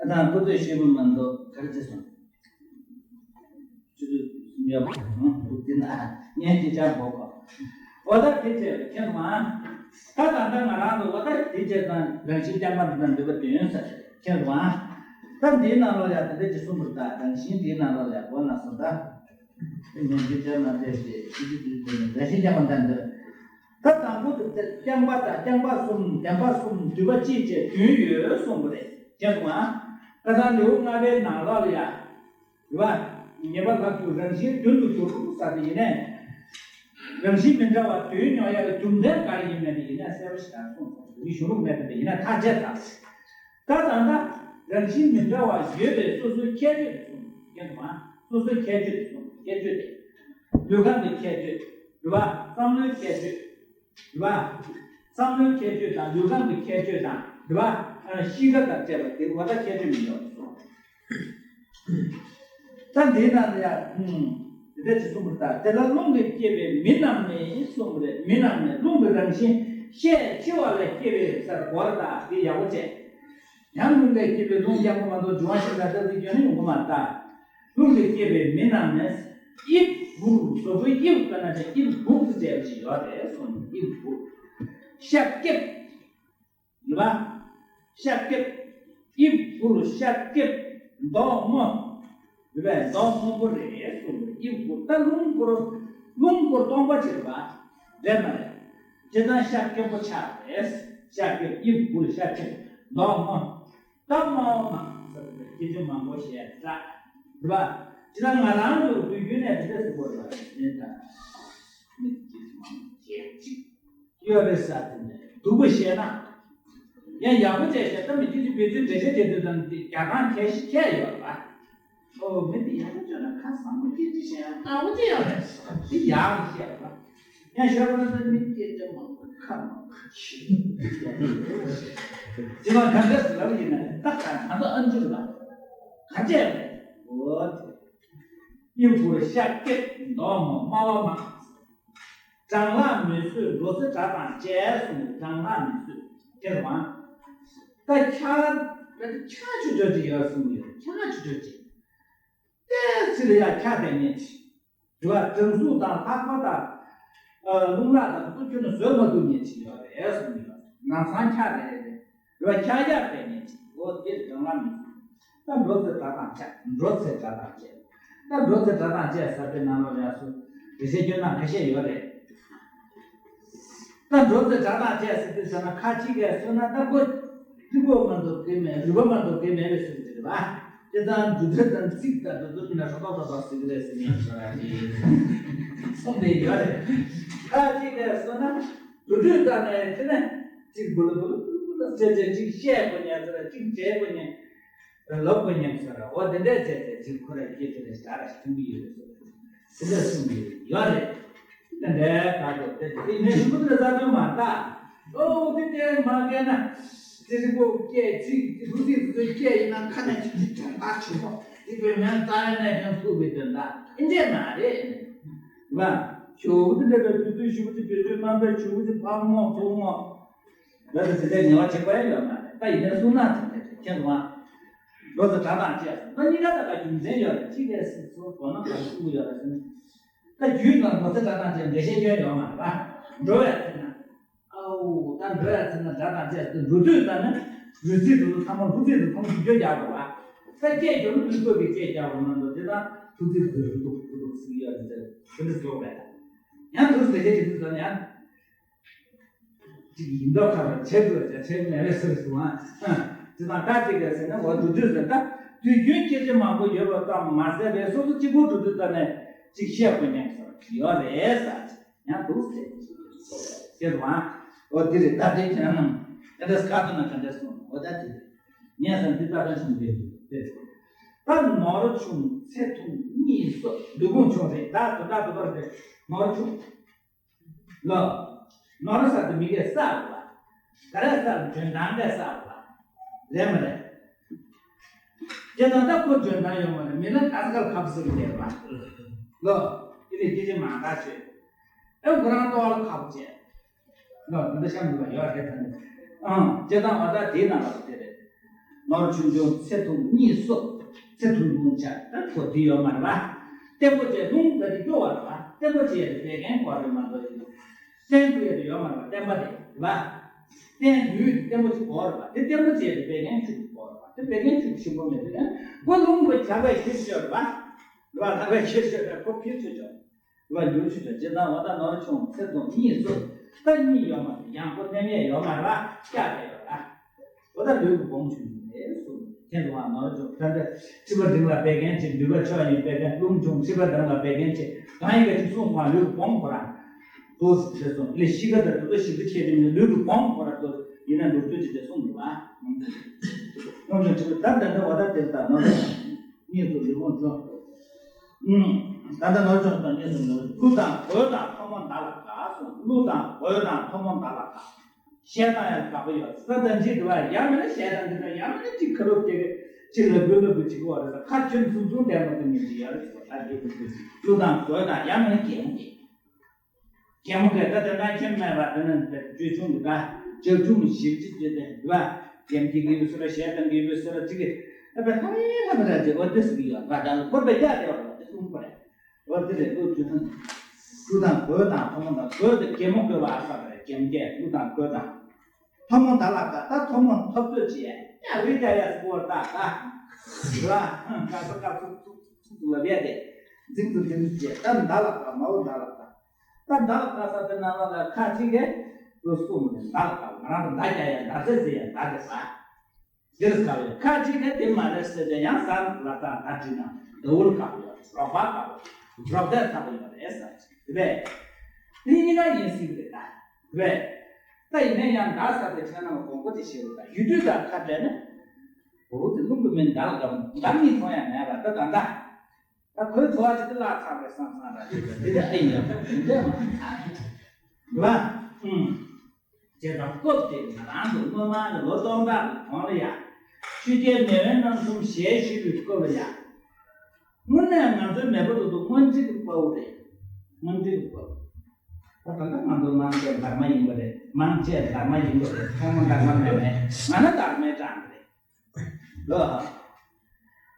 ཨ་ད་ཁོ་ཚོས་ཤེས་པ་མ་གཏོགས་ག་རེ་བྱས་སོང་། ཆུ་ཚོད་གསུམ་ཡོད་པ་དང་འདུག་དེ་ན་ངས་ཅི་ཆ་འགོག་གོ། འོ་ད་དེ་བྱས་པ་མཁྱེན་སོང་ཨ། ད་ད་ལྟ་ང་རང་ཚོ་འོ་ད་དེ་བྱས་ཙང་རང་བཞིན་རྐྱང་པ་འདི་དང་འདུས་པ་དོན་ཟེར་མཁྱེན་སོང་ཨ། ད་འདིའི་ནང་ལོགས་ཡ་དེ་འདྲ་ཅིག་གསུངས་པ་རེད། ད་རང་བཞིན་འདིའི་ནང་ལོགས་ཡ་གོ་ན་སོང་ད། དེ་ནས་འདི་ལྟར་མ་བྱས་ཏེ་ཆུ་ཚོད་བདུན་ཙམ་ནས་རང་བཞིན་རྐྱང་པ་འདི་འདིར། ད་དང་པོ་དེ་རྐྱང་པ་དང་རྐྱང་པ་གསུམ་བདེན་པ་གསུམ་འདུས་པ་གཅིག་བཅས་བདུན་ཡོད་གསུངས་པ་རེད། མཁྱེན་སོང་ཨ། ད་ལྟ་ལེའུ་ལྔ་པའི་ནང་ལོགས་ལ་ཡ། རེད་པ། ཉེས་པ་ལྷག་གྱུར་རང་བཞིན་མདུན་དུ་གྱུར་ཟེར་དེ་ཡིན་ནས། རང་བཞིན་མི་འདྲ་བ་བདུན་ཡོང་ཡ་ལ་རྒྱུ་མཚན་ག་རེ་ཡིན་མིན་དེ་ཡིན་ན་གསལ་པོ་ཞིག་ད་གསུངས་སོང་། དེ་གཞུང་ལུགས་མེད་པ་དེ་ཡིན་ན་ཐག་བཅད་ཚར། ད་ད་ལྟ་རང་བཞིན་མི་འདྲ་བ་ཡོད་པའི་སོ་སོའི་ཁྱད་ཆོས་དེ་གསུངས། མཁྱེན་སོང་ཨ། སོ་སོའི་ཁྱད་ཆོས་དེ་གསུངས། ཁྱད་ཆོས་དེ། ལུས་ཁམས་ཀྱི་ཁྱད་ཆོས། རེད་པ། བསམ་བློའི་ཁྱད་ཆོས། རེད་པ། བསམ་བློའི་ཁྱད་ཆོས་དང་ལུས་ཁམས་ཀྱི་ཁྱད་ཆོས་དང་། རེད་པ། ཨ། གཤིས་ཀ་དང་བཅས་པ་དེ་འོ་ད་ཁྱད་ཆོས་མི་འདྲ་བ་གསུངས། ད་འདིའི་ནང་ལ་ཡ། ཨུམ། དེ་འདྲ་ཅིག་གསུངས་པ་རེད། ད་དེ་ལ་རླུང་གིས་བསྐྱེད་པའི་མི་རྣམས་ནི་གསུངས་པ་རེད། མི་རྣམས་ནི་རླུང་གི་རང་བཞིན་ཤས་ཆེ་བ་ལས་སྐྱེ་བའི་ཟེར་གོ་ར། ད་དེ་ཡག་པོ་བྱས། ཡང་རླུང་ལས་སྐྱེས་པའི་རླུང་རྐྱང་པ་མ་གཏོགས་འབྱུང་བ་ཤིན་ཏུ་ལ་ལྟ་ཚུལ་ཡོད་ན་ཡོང་གི་མ་རེད་ད། རླུང་ལས་སྐྱེས་པའི་མི་རྣམས་ནི། དབྱིབས་འབུར། བཟོ་བཀོད་དབྱིབས་དཔེར་ན་ཅིག་དབྱིབས་འབུར་དུ་བྱས་པ་ཞིག་ཡོད་རེད་གསུངས། དབྱིབས་འབུར། ཤ་སྐེབས། རེད་པ། ཤ་སྐེབས། དབྱིབས་འཕུར་ཤ་སྐེབས། མདོག་སྔོ། རེད་པས། མདོག་སྔོན་པོ་རེད་གསུངས་པས། དབྱིབས་འཕུར། ད་རླུང་འཕུར། རླུང་འཕུར་སྟོང་པ་ཅིག་རེད་པ། རེད་མ་རེད། དེ་ཙང་ཤ་སྐེམ་པོ་ཆགས་རེད། ཤ་སྐེམ། དབྱིབས་འཕུར་ཤ་སྐེམ། མདོག་སྔོ། ད་སྨྲ་བ་མང་ཟེར་བའི་སྐད་ཆ་མང་པོ་བཤད་ད། རེད་པ། དེ་ཙང་ང་རང་ཚོ་དུས་རྒྱུན་ནས་དེ་འདྲ་ཟེར་དགོས་རེད་པ། དེ་ལྟར་མི་སྐད་ཆ་མང་པོ་བཤད་ཅིག་ཡོད་རེད་ཟེར་དེ་ནས་སྡུག་པོ་བཤད་ན། ཡང་ཡག་པོ་བྱས་བཤད་ད། མི་སྐད་ཆ་བེད་སྤྱོད་འགྲེལ་བཤད་བྱེད་དུས་ཙམ་དེ་རྒྱ་གང་ཁྱད་ཤས་ཁྱད་ཡོད་རེད་པ། ཨོ་མི་དེ་ཡག་པོ་བྱུང་ན་ཁ་བཟང་པོ་སྐད་ཆ་བཤད་ཡག་དགའ་པོ་ཅི་ཡོད་རེད། དེ་ཡག་བཤད་པ། ཡང་ཞོར་པ་ན་མི་སྐད་ཆ་མང་པོ་ཁ་མང་པོ་ཤི། དེ་མ་ག་འདྲ་ཟེར་ལབ་ཡིན་ན་ད་ག་ང་ཚོ་ཨ་མཆོག་ལ་ག་འདྲ་རེད། ཨོ་དེ་དབྱིབས་འཕུར་ཤ་སྐེམ། མདོག་སྔོ། སྨྲ་བ་མང་། སྦྲང་ལྷག་མི་བཟོད་འབྲོ་ཚེ་དགྲ་དང་བཅས་གསུངས་ནས། སྦྲང་ལྷག་མི་བཟོད་དེ་རེད་པ། ད་འཁྱག་ད་འཁྱག་ཆུ་ཆུ་ཅིག་ཡོད་གསུངས་ཡོད། འཁྱག་ཆུ་ཆུ་ཅིག་ཏེ་ཚེ་ལ་ཡ་འཁྱག་བསྡད་མཁན་ཅིག་རེད་པ། སྦྲང་གཟུགས་དང་ལྷགས་པ་དང་། ཨ་རླུང་ལྷག་དང་དེ་ཚོ་ཁྱོན་ནས་བཟོད་མ་ཐུབ་མཁན་ཅིག་ཡོད་རེད་གསུངས་ཡོད། ལམ་སང་འཁྱག་རེད་རེད། རེད་པ། འཁྱག་འཁྱག་བསྡད་མཁན་ཅིག་འོ་དེ་སྦྲང་ལྷག་མི་བཟོད། ད་འབྲོ་ཚེ་དགྲ་དང་བཅས། འབྲོ་ཚེ་དགྲ་དང་བཅས། ད་འབྲོ་ཚེ་དགྲ་དང་བཅས་ཟེར་དེ་ནང་ལོགས་ལ་སུ་འགྲེལ་བཤད་སྐྱོན་སྟངས་ཁ་ཤས་ཡོད་རེད། ད་འབྲོ་ཚེ་དགྲ་དང་བཅས་ཟེར་དུས་ཙམ་ན་ཁ་ཅིག་གིས་སོང་ན་ད་ཁོ་རིག་པ་མ་འདུག་གི་མེད། རིག་པ་མ་འདུག་གི་མེད་པའི་ཟེར་གྱི་རེད་པ། དེ་ཙང་འབྲུ་དོན་དང་ཚིག་དང་འབྲུ་དོན་ན་ཧྲོ་ཏོག་ཏོག་ཏོག་ཟེར་གྱི་རེད་ཟེར་ནས་ཟེར་བ་རེད། གསུངས་པའི་ཡོད་རེད། ཁ་ཅིག་གིས་སོང་ན་འབྲུ་དོན་དང་ནས་དེ་ནས་གཅིག་བུ་ལ་བུ་ལ་བུ་ལ་བྱས་བྱས་གཅིག་བཤད་དགོས་ཉན་ཟེར། གཅིག་འགྲེལ་དགོས་ཉན། ལབ་དགོས་ཉན་ཟེར། འོ་དེ་འདྲས་བྱས་བྱས་གཅིག་ཁོ་ར་སྐད་དེ་ནས་ཞག་ར་ཞིག་མཐུན་གྱི་ཡོད་རེད་ཟེར། དེ་འདྲ་གསུངས་ཀྱི་ཡོད་རེད། དེ་འདྲའི་བར་དུ་དེ་དེ་ངས་ཞུ་གི་འདུག་རྩ་དོན་མ་ལྟ། ཨོ་དེ་དེ་མ་གས་ན་དེ་རིག་པོ་སྐད་ཚིག་དེ་ལྷུ་ཚིག་དེ་ཚོའི་སྐད་ཡིན་ན་ཁ་ནས་ཅིག་ཅིག་དྲན་པ་བྱུང་བ་དེ་བོད་སྨན་རྩ་བའི་གནས་ཀྱང་ཐུག་པའི་དོན་དག་ཨེ་འདྲས་མ་རེད། བ། ཞུ་གི་འདུག་རེད་པས། དུས་ཚོད་ཞུ་གི་འདུག་བེད་སྤྱོད་གནང་པའི་ཞུ་གི་འདུག་ཕག་མོ་ཚོགས་མོ། ད་ལྟ་དེ་འདྲའི་ངལ་བ་བྱེད་པ་ཡང་ཡོད་མ་རེད། ད་ཡིན་ནའི་གསུང་ན་དེ་འདྲ་རེད། ཁྱེད་ཚོ་འགྲོ་ཚེ་དགྲ་དང་བཅས་སོང་ན་གཉིས་ཀ་ད་ག་རྒྱུ་མཚན་ཡོད་རེད། གཅིག་གིས་སོ་སོ་མདོར་ན་ག་རེ་གསུང་གི་ཡོད་རེད་ཟེར་ན། ད་རྒྱུད་ནང་འགྲོ་ཚེ་དགྲ་དང་བཅས་འགྲེལ་བཤད་སྐྱོན་ཡོད་མ་རེད་པ། འགྲོ་བའི་ཚེ་ན། ཨའོ་ད་འགྲོ་བའི་ཚེ་ན་དགྲ་དང་བཅས་སུ་འགྲོ་དུས་ད་ནི་རུས་ཚིགས་དེ་ཚོ་ཚང་མ་ལྷུ་ཚིགས་དེ་ཚང་མ་འགྱུར་རྒྱག་དགོས་པ། ད་སྐད་རྒྱབ་ལུགས་ལུགས་བཀོད་པའི་སྐད་རྒྱབ་པ་མ་གཏོགས་དེ་དང་ལྷུ་ཚིགས་དེ་རུ་ཏུག་རུ་ཏུག་ཟེར་གྱི་ཡོད་རེད། དེ་འདྲ་བཟོ་བས། ཡང་དུ་ཟེར་བཤད་ཀྱི་དུས་ཙམ་ཡང་། ཅིག་ཡིན་མདོག་ཁ་བ་བྱེད་དགོས་ཀྱང་བྱེད་མེད་པའི་ཟེར་སོང་ཨ། དེ་དང་ད་ཅིག་ག་ཟེར་ན་འོ་འགྲོ་དུས་ཟེར་ད་དུས་རྒྱུན་སྐད་ཆ་མང་པོ་ཡོད་པ་ཙམ་མ་ཟད་པའི་སོ་སོ་གཅིག་པུ་འགྲོ་དུས་ད་ནས་ཅིག་བཤད་དགོས་སྙམ་སོགས་ཡོད་རེད་ཟེར་ཡང་འདུག་ཟེར་ཟེར་སོང་ཨ། འོ་དེ་རེད། ད་དེ་ཁྱེད་རང་རྣམས་ག་འདྲ་ཁ་ཏོ་ན་ག་འདྲ་སོང་འོ་ད་དེ་རེད། ངས་ཟེར་འདི་ད་ལྟ་ཞིག་རེད་དེ་རེད། ད་ནོར་ཆུང་ཚེ་ཐུང་གཉིས་སོ་ལུས་ཕུང་ཆུང་རེད། ད་དུ་ད་དུ་པར་རེད། ནོར་ཆུང་། ལོ། ནོར་ཟེར་དུས་མི་གས་ས་རེད་པ། ག་རེ་ས་རེད། འཇོན་ཐང་གས་ས་རེད་པ། རེད་མ་རེད། དེ་དང་ད་ཁོ་འཇོན་ཐང་ཡོད་མ་རེད། མི་ལ་ག་ས་ག་ལ་ཁ་བ་ཟེར་གི་རེད་པ། ལོ། དེ་ནས་སྐད་ཆ་མང་དག་བཤད། ཨེ་ཁོ་རང་ལྟོ་བ་ལ་ཁ་བ་བྱས། ལོ། དེ་འདྲ་བཤད་མི་པ་ཡོད་རེད་ད་ནི། ཨང་། སྐད་དང་བ་ད་དེའི་ནང་ལ་དེ་རེད། ནོར་ཆུང་ཆུང་ཚེ་ཐུང་གཉིས་སོ། ཚེ་ཐུང་ཐུང་ཆ་ད་ཁོ་དེ་ཡོད་མ་རེད་པ། བརྟན་པོ་བྱས་རླུང་ད་དེ་སྐྱོ་བ་རེད་པ། བརྟན་པོ་བྱས་ཏེ་བད་ཀན་སྐོར་རེད་མ་གཏོགས་ཡིན། བརྟན་དུ་ཡོད་དེ་ཡོད་མ་རེད་པ། བརྟན་པ་རེད་རེད་པ། བརྟན་དུ་ཡོད་དེ་བརྟན་པོ་ཅིག་གོ་རེད་པ། དེ་བརྟན་པོ་བྱས་ཏེ་བད་ཀན་ཤུགས་ཀྱིས་གོ་རེད་པ། དེ་བད་ཀན་ཤུགས་ཞིམ་པོ་མེད་དེ་ཁོ་རླུང་གི་ཆར་པས་ཁྱེར་ཤོར་རེད་པ། རེད་པ། ལྷགས་པས་ཁྱེར་ཤོར་རེད། ཁོ་ཕྱིར་ཚུར་ཤོར། རེད་པ། འགྱུར་ཆུ་དང་ཇི་ལྟར་འོ་ད་ནོར་ཆུང་ཚེ་ཐུང་གཉིས་སོ། ད་གཉིས་ཡོད་མ་རེད། ཡང་ཁོ་གནས་ངེས་ཡོད་མ་རེད་པ། སྐྱག་རེད་ཡོད་ར། འོ་ད་ལུས་ཀྱི་སྦོམ་ཆུང་ཆུང་རེད་གསུངས། ཁྱེད་ཚོ་ཨ་ནོར་ཆུང་ད་འདི་མཁྲིས་པ་འབྲིང་ལ་བད་ཀན་ཆེ། ལུས་པ་ཆེ་བ་ཡིན་བད་ཀན་རླུང་ཆུང་། མཁྲིས་པ་འབྲིང་ལ་བད་ཀན་ཆེ། གང་ཡིན་ག་ཅིག་གསུངས་སོང་ཨ། ལུས་ཀྱི་སྦོམ་ཁོ་ར། དུ་ཟེར་སོང་ལས་ཤི་ཁ་ད་དུ་ད་ཤི་ཁ་ཆེ་དེ་ནི་ལུས་ཀྱི་སྦོམ་ཁོ་ར་དུ་ཡིན་ན་འགྲོ་དུས་ཅི་དེ་གསུངས་འདུག་ཨ། རླུང་ཆུང་མཁྲིས་པ་ད་འདི་འདྲ་འོ་ད་དེ་ལྟ་ནོར་ཆུང་གཉིས་སུ་ལུས་ཕུང་ཆུང་། ཨུམ། ད་ལྟ་ནོར་ཆུང་དང་གཉིས་སུ་ནོར། ཀླུ་དང་རྒོད་དང་ཕོ་མོ་མདའ་ལ་དགའ་གསུངས། ཀླུ་དང་རྒོད་དང་ཕོ་མོ་མདའ་ལ་དགའ། གཞས་བཏང་ཡང་དགའ་པོ་ཡོད་ས་དང་ཅི་འདྲ་བ་ཡང་མིན་ན་གཞས་བཏང་གི་དང་ཡང་མིན་ན་ཅིག་ཁ་རོག་སྐྱེ་གི་ཅིག་ལ་བུ་ལ་བུ་ཅིག་གོ་རེད། ཁ་ཆུན་ཚུང་ཚུང་ལྡན་པ་དེ་མིན་ཅི་ཡོད་རེད། ད་དེ་བུ་བུ་ཀླུ་དང་རྒོད་དང་ཡང་མིན་ན་རྒན་མོ་སྐྱེ། རྒན་མོ་གས་ད་དེ་ན་ཁྱིམ་མེད་པ་དེ་ནི་བཅོས་ཆུང་གི་ད་ཇག་ཆུང་ཞིབ་ཅིག་བྱས་ཏེ་འདུག་པ། རྒན་གྱི་གི་ཡོད་སོ་ར་གཞས་བཏང་གི་ཡོད་སོ་ར་ཅིག་གི་ད་པའི་ལྷ་མི་ལྷ་མི་ར་ཅིག་འོ་དེ་སུ་གི་ཡོད་པ་ད་ལ་འཁོར་པའི་རྒྱ་དེ་བ་ར་དེ་གསུང་པ་རེད། འོ་དེ་རེད། ཀླུ་ཆུང་ཀླུ་དང་རྒོད་དང་ཕོ་མོ་དང་རྒོད་དེ་རྒན་མོ་དགོས་པ་ཨ་ས་རེད། རྒྱན་རྒྱས་གླུ་དང་གོས་དང་། ཐོག་མོ་མདའ་ལ་བཀའ། ད་ཐོག་མོ་ཐོབ་ཚོད་ཅི་ཡ་ཡ་རི་ཀ་ཡ་སྐོར་ད་ད་ར་ཀ་ས་ཀ་ཚུག་ཚུག་ཚུག་ཚུག་ལ་བས་ཏེ་འཛིང་དུ་འཛིང་ཅེ། ད་མདའ་ལ་བཀའ། མའོ་མདའ་ལ་བཀའ། ད་མདའ་ལ་བཀའ་ས་དེ་ནང་ལ་ལ་ཁ་ཅིག་གེ་དུ་སུ་མོ་ནི་མདའ་ལ་བཀའ། ང་རང་དུ་མདའ་རྒྱ་ཡ་མདའ་རྩེ་ཟེ་ཡ་མདའ་རེད་ས། འདིར་དཀའ་བའི་ཁ་ཅིག་ནས་དེ་མ་རེད་ཟེར་ཏེ་ཡང་ས་ལ་དང་ད་བྲིས་ན་ཟླ་བོར་དཀའ་བའི་རོགས་པ་དཀའ་བའི་རོགས་ཟླས་དཀའ་བའི་ཡོད་རེད་ཟེར་གྱི་རེད། དེ་གཉིས་ཀ་ཡིན་སྲིད་རེད་ད་རེད། ད་ཡིན་ན་ཡང་ད་ས་དེ་ཁྱེད་རྣམས་དགོངས་པ་དེ་ཤེས་རོགས་ད་ཡུལ་དུས་དང་ཁ་བྲལ་ནས་བོ་དེ་རླུང་གི་མིན་འདར་གམ་འདར་གཉིས་མཐོང་ཡང་མེད་པ་ད་ད་ད་ད་ཁོའི་འཚོ་བ་ཅིག་གི་བརླག་ཚར་བའི་བསམ་བསམ་ར་དེ་དེ་དེ་ཨེ་ཡིན་ཡང་ད་དེ་འདྲ་མ་ཨ་རེད་བ་ཨུམ། བྱས་ཙང་སྐབས་དེར་ང་རང་ཚོ་སྔོན་མ་གི་ལོ་སྟོང་ཕྲག་གི་གོང་ལ་ཡ། ཆོས་རྒྱལ་མེས་དབོན་རྣམ་གསུམ་ཞལ་བཞུགས་པའི་སྐབས་ལ་ཡ། དངོས་གནས་ང་ཚོའི་མེས་པོ་དེ་ཚོ་དངོས་འབྲེལ་གྱི་དཔའ་བོ་རེད། དངོས་འབྲེལ་གྱི་དཔའ་བོ། ད་ད་ལྟ་ང་ཚོ་དམངས་ཆེན་དར་མ་ཡིན་པ་རེད། དམངས་ཆེན་དར་མ་ཡིན་པ་རེད། ཐོག་མ་དར་མ་མེད་མེད་ང་ན་དར་མའི་གྲངས་རེད། ལོ།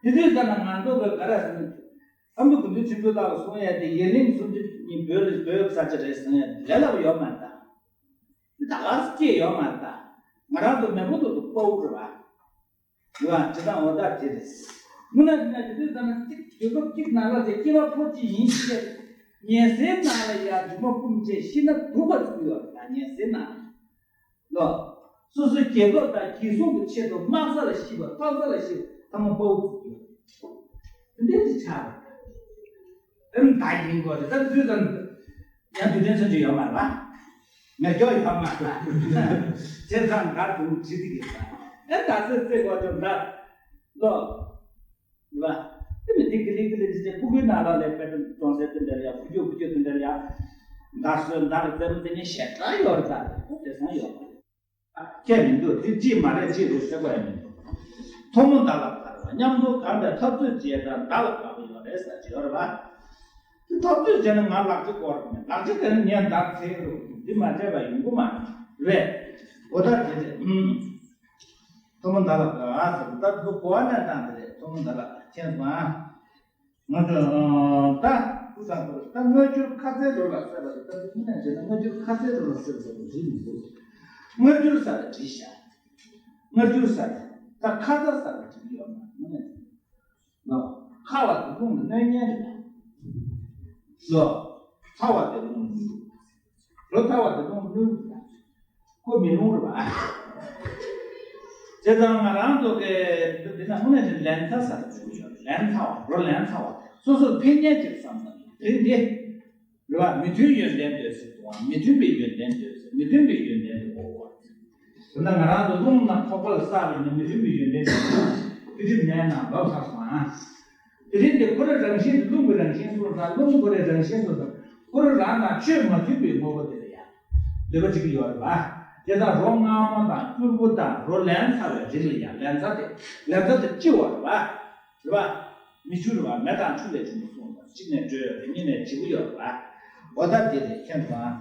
དེ་དུས་ཙམ་ལ་ང་ཚོ་གི་ག་རེ་ཟེར་ན། ཨ་མདོ་དགོན་པའི་ཆོས་འཕེལ་ལགས་ལ་གསུང་ཡས་དེ་ཡན་ལིང་སུམ་ཅུ་གཉིས་བོད་ལ་བོད་ས་ཆ་རེད་གསུང་ཡས་དེ་ལས་སླ་པོ་ཡོད་མ་རེད་ད། ད་ག་སེ་སྐྱེས་ཡོད་མ་རེད་ད། ང་རང་ཚོ་མེས་པོ་དེ་ཚོ་དཔའ་བོ་རེད་བ། རེད་བ། བྱེད་སྟངས་འོ་ད་དེ་རེད། དངོས་གནས་དེ་ན་དེ་དུས་ཙམ་ན་གཅིག་དུས་སྐབས་གཅིག་ནང་ལ་དེ་སྐྱེ་བ་ཕོ་གཅིག་ཡིན་ཞེས་ཉལ་སའི་ནང་ལ་ཡ་རྒྱུ་མ་སྤུན་མཆེད་ཤི་ན་སྡུག་པ་ཚུགས་ཡོད་རེད་ད་ཉལ་སའི་ནང་ལ། ལོ། སོ་སོའི་རྒྱལ་ཁབ་དང་རྒྱལ་སྲུང་གི་ཆེད་དུ་དམག་ས་ལ་ཤི་བ་ཕག་ས་ལ་ཤི་བ་ཐ་མ་དཔའ་བོ་ཚུགས་ཡོད། འདི་འདྲ་ཅིག་ཆགས་པ་རེད། ཨེམ་ད་ཡིན་དགོས་རེད་ད་དུས་ཙམ་ཡང་དུས་དྲན་ཚོན་ཅིག་ཡོད་མ་རེད་པ། མེ་སྒྱོགས་ཡོད་མ་རེད་པ། བྱས་ཙང་ད་དུང་བྲིས་ཏེ་གི་ཨེ་ད་ཚེ་ཚེ་གོ་ཅོ་འདྲ། ལོ། རེད་པ། དེ་མི་དེ་གི་ལི་གི་ལི་ཅི་ཅི་ཕུ་གུའི་ནང་ལ་ལས་པད་གྲོང་གསེབ་དེ་འདྲ་ཡ་ཕུ་རྒྱུ་ཕུ་རྒྱུ་དེ་འདྲ་ཡ། མདའ་གསོལ་མདའ་རྩེ་མོ་དེ་ཉིད་ཞེ་དྲག་ཡོད་རེད་ད་དེ་སང་ཡོད་མ་རེད། ཁྱད་མི་འདུག་དེ་ཅི་མ་རེད་ཅི་རེད་ཟེར་དགོས་ཡ་མི་འདུག་ཐོག་མོ་མདའ་ལ་བཀའ་རེད་པ། མཉམ་དུ་བསྒྲམས་པའི་འཐབ་རྩོད་བྱས་དང་མདའ་ལ་བཀའ་བ་ཡོད་རེད་ཟེར་གྱི་ཡོད་རེད་པ། དེ་འཐབ་རྩོད་བྱས་ན་ང་ལག་ཆ་དགོས་རེད་མེད་ལག་ཆ་དེ་ནི་ངས་མདའ་འཚོལ་རུང་འདི་མ་བྱས་པ་ཡོང་གི་མ་རེད། འོ་ད་དེ་རེད་ཨུམ། ཐོག་མོ་མདའ་ལ་བཀའ་ཟེར་ད་དུ་གོ་བ་ནས་བཏང་དེ་རེད་ཐོག་མོ་མདའ་ལ་མཁྱེན་སོང་ཨ། ང་ཚོ་ད་སྐུ་ཚང་ཁོ་ད་དངོས་འབྱོར་ཁ་ཟས་རོ་ལ་སེ་བ་རེད་ད་དུ་མི་ནས་བྱས་ན་དངོས་འབྱོར་ཁ་ཟས་རོ་ལ་སེ་བ་རེད་འགྲིག་མི་འདུག་དངོས་འབྱོར་ས་ལ་བྲིས་ཤག་དངོས་འབྱོར་ས་ལ་ད་ཁ་ཟས་ས་ལ་བྲིས་ཡོད་མ་མི་ནས་ལོ། ཁ་བ་དེ་རླུང་གི་གནོད་བརྙན་རེད་ལོ། ཚ་བ་དེ་རླུང་གི་རོ་ཚ་བ་དེ་རླུང་གི་གནོད་རེད། ཁོ་མི་རུང་རེད་པ། བྱས་ཙང་ང་རང་ཚོ་གི་འདི་ན་དངོས་གནས་ཀྱི་ལན་ཚ་ས་ལ་བྱུང་ཡོད་ལན་ཚ་བ་རོ་ལན་ཚ་བ་སོ་སོར་ཕན་ཉེན་ཅིག་བསམ་ས་དེ་འདི་རེད་པ། མི་མཐུན་ཡོན་ཏན་འདོད་ཟེར་དང་མི་མཐུན་པའི་ཡོན་ཏན་འདོད་ཟེར་མི་མཐུན་པའི་ཡོན་ཏན་དེ་འོ་བ། དེ་ན་ང་རང་ཚོ་རླུང་ནང་ཁོག་པ་ལ་བསགས་པའི་ནི་མི་མཐུན་པའི་ཡོན་ཏན་དེ་ཕུ་ཁྲིམས་ནས་ནང་ལོག་ཚར་སོང་ཨ། དེ་རིང་དེ་ཁོ་རང་རང་བཞིན་དེ་རླུང་གི་རང་བཞིན་སོང་ཙང་རླུང་ཁོ་རའི་རང་བཞིན་སོང་ཙང་ཁོ་རང་རང་དང་ཆོས་མ་མཐུན་པའི་དངོས་པོ་དེ་ལ་ཡང་འདོད་པ་བྱེད་ཀྱི་ཡོད་རེད་པ། དེ་དང་རོ་མངར་མོ་དང་སྐྱུར་པོ་དང་རོ་ལན་ཚ་བའི་རིགས་ལ་ཡང་ལན་ཚྭ་དེ་ལན་ཚྭ་དེ་ལྕི་བ་རེད་པ། རེད་པ། མི་ཆུ་རེད་པ་མེ་དང་ཆུ་ལས་བྱུང་བ་གསུངས་པ་གཅིག་ནས་དྲོད་ཡོད་རེད་གཉིས་ནས་ལྗིད་པོ་ཡོད་རེད་པ། འོ་ད་དེ་རེད་མཁྱེན་སོང་ཨ།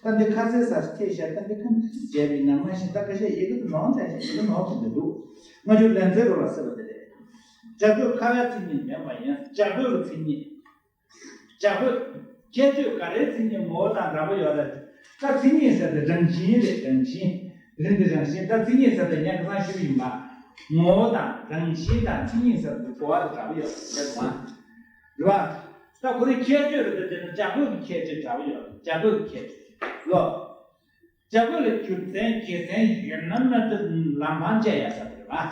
ད་འདི་ཁ་ཟས་སར་ཐེ་ཤ་ད་འདི་ཁ་འདི་ཅི་བྱས་པའི་ནང་མ་ཤེས་ད་ཁ་ཤས་ཡི་གེ་དུ་ནོར་འདྲ་ཞིག་ཡི་གེ་ནོར་དུ་མི་འདུག་ང་ཚོའི་ལན་ཚྭའི་རོ་ལ་སེ་བ་དེ་རེད། བྱ་རྒོད་ཁ་བའི་མཚན་ཉིད་མེད་པ་ཡིན། བྱ་རྒོད་ཀྱི་མཚན་ཉིད། བྱ་རྒོད། ཁྱད་ཆོས་ག་རེའི་མཚན་ཉིད་ངོ་བོ་དང་འདྲ་པོ་ཡོད་རེད། ད་མཚན་ཉིད་ཟེར་ཏེ་རང་བཞིན་རེད་རང་བཞིན། རིགས་འདི་རང་བཞིན་ད་མཚན་ཉིད་ཟེར་ཏེ་ངས་ཁ་སང་ཞུས་ཡིན་པ། ངོ་བོ་དང་རང་བཞིན་དང་མཚན་ཉིད་ཟེར་ཏེ་གོ་བ་དང་འདྲ་པོ་ཡོད་རེད་དེ་མ། རེད་པ། ད་ཁོ་རའི་ཁྱད་ཆོས་རེད་དེ་དེ་ནི་བྱ་རྒོད་ཀྱི་ཁྱད་ཆོས་འདྲ་པོ་ཡོད་རེད་བྱ་རྒོད་ཀྱི་ཁྱད་ཆོས་ལོ། བྱ་རྒོད་ལ་རྒྱུ་མཚན་དགེ་མཚན་ཡོད་ན་མེད་ན་ལམ་འཕང་བཅད་ཡ་ས་རེད་པ།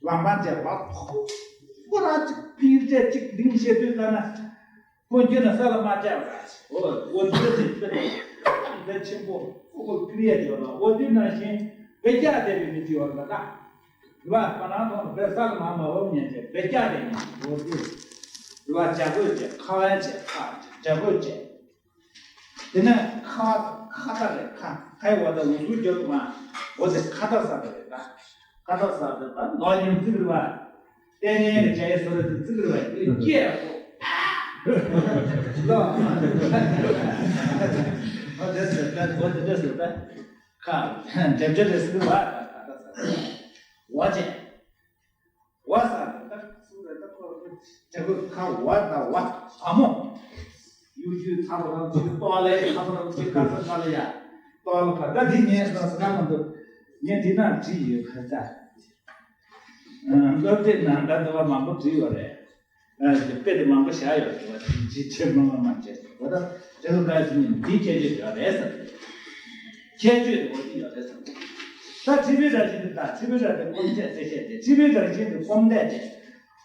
ལམ་འཕང་བཅད་པ་ཐོག་ཁོ་རང་གཅིག་ཕིང་བཅད་གཅིག་ལིང་བཤད་དུས་ལྟ་ན། ཁོ་རྒྱུ་ན་ས་ལ་མ་བཅད་པ་རེད། འོ་འོ་དུས་དེ་དཔེ་དེ་ཆེན་པོ་ཁོ་ཁོ་ཕིང་ཡ་ཡོད་ལ་འོ་དུས་ནང་བཞིན་བེ་སྐྱ་བསྡད་པའི་མི་དེ་ཡོད་ལ་ད། རེད་པ། ང་རང་ཚོ་བེ་ས་ལ་མ་མ་འོབ་ཉན་བྱས་བེ་སྐྱ་བསྡད་ཉན་འོ་དུས། རེད་པ། བྱ་རྒོད་བྱས་ཁ་བན་བྱས་ཁ་བྱས་བྱ་རྒོད་བྱས། དེ་ནས་ཁ་ཁ་ད་རེད་ཁ་ཁའི་འོ་ད་འུ་ཚུགས་རྒྱབ་ཏུ་མ་འོ་དེ་ཁ་ད་ས་ད་རེད་ད། ཁ་ད་ས་ད་ད་ལོ་ཉིན་བརྩིགས་རེད་པ། ལྟས་ངན་གྱི་བྱ་ཡི་བཟོ་རེད་དེ་བརྩིགས་རེད་པ་དེ་སྐྱེས་ཁོ། ལོ། འོ་དེ་ཟེར་ད་འོ་དེ་འདྲ་ཟེར་ད། ཁ་འདེབས་བྱ་རེད་ཟེར་བ་ད་ཁ་ད་ས་ད། འོ་ཅེ། བ་ས་རེད་ད་སུ་རེད་ད་ཁོ་རེད་ད་ཁོ་ཁ་བ་ད་བ་བ་མོ། གཡུ་རྒྱུ་ཚ་པོ་རང་ཚོ་ཏོ་ལེ་ཚ་པོ་རང་ཚོ་ག་ས་ག་ལ་ཡ། པ་ ཨོ་ལ་ཕར་ད་འདི་ངས་ཟ་ཟ་ན་མ་འདུག་ངས་འདི་ནང་བྲིས་ཡོད་ཕར་ད། སློབ་དེབ་ནང་ད་འདི་བ་མང་པོ་བྲིས་ཡོད་རེད། དཔེ་དེ་མང་པོ་བཞག་ཡོད་རེད་བ། ཅི་ཆེ་མང་བ་མ་བྱས་བ་ད་དེ་ལ་ད་ཡོད་ནི་འདི་ཁྱད་ཆོས་ཡོད་རེད་ཟེར། ཁྱད་ཆོས་དེ་འོ་དེ་ཡོད་རེད་ཟེར། ད་ཁྲི་པའི་ར་ཅི་འདི་ད་ཁྲི་པའི་ར་དེ་སྐོམ་ཆད་ཚེ་ཤད་དེ་ཁྲི་པའི་ར་ཅི་འདི་སྐོམ་དད་དེ།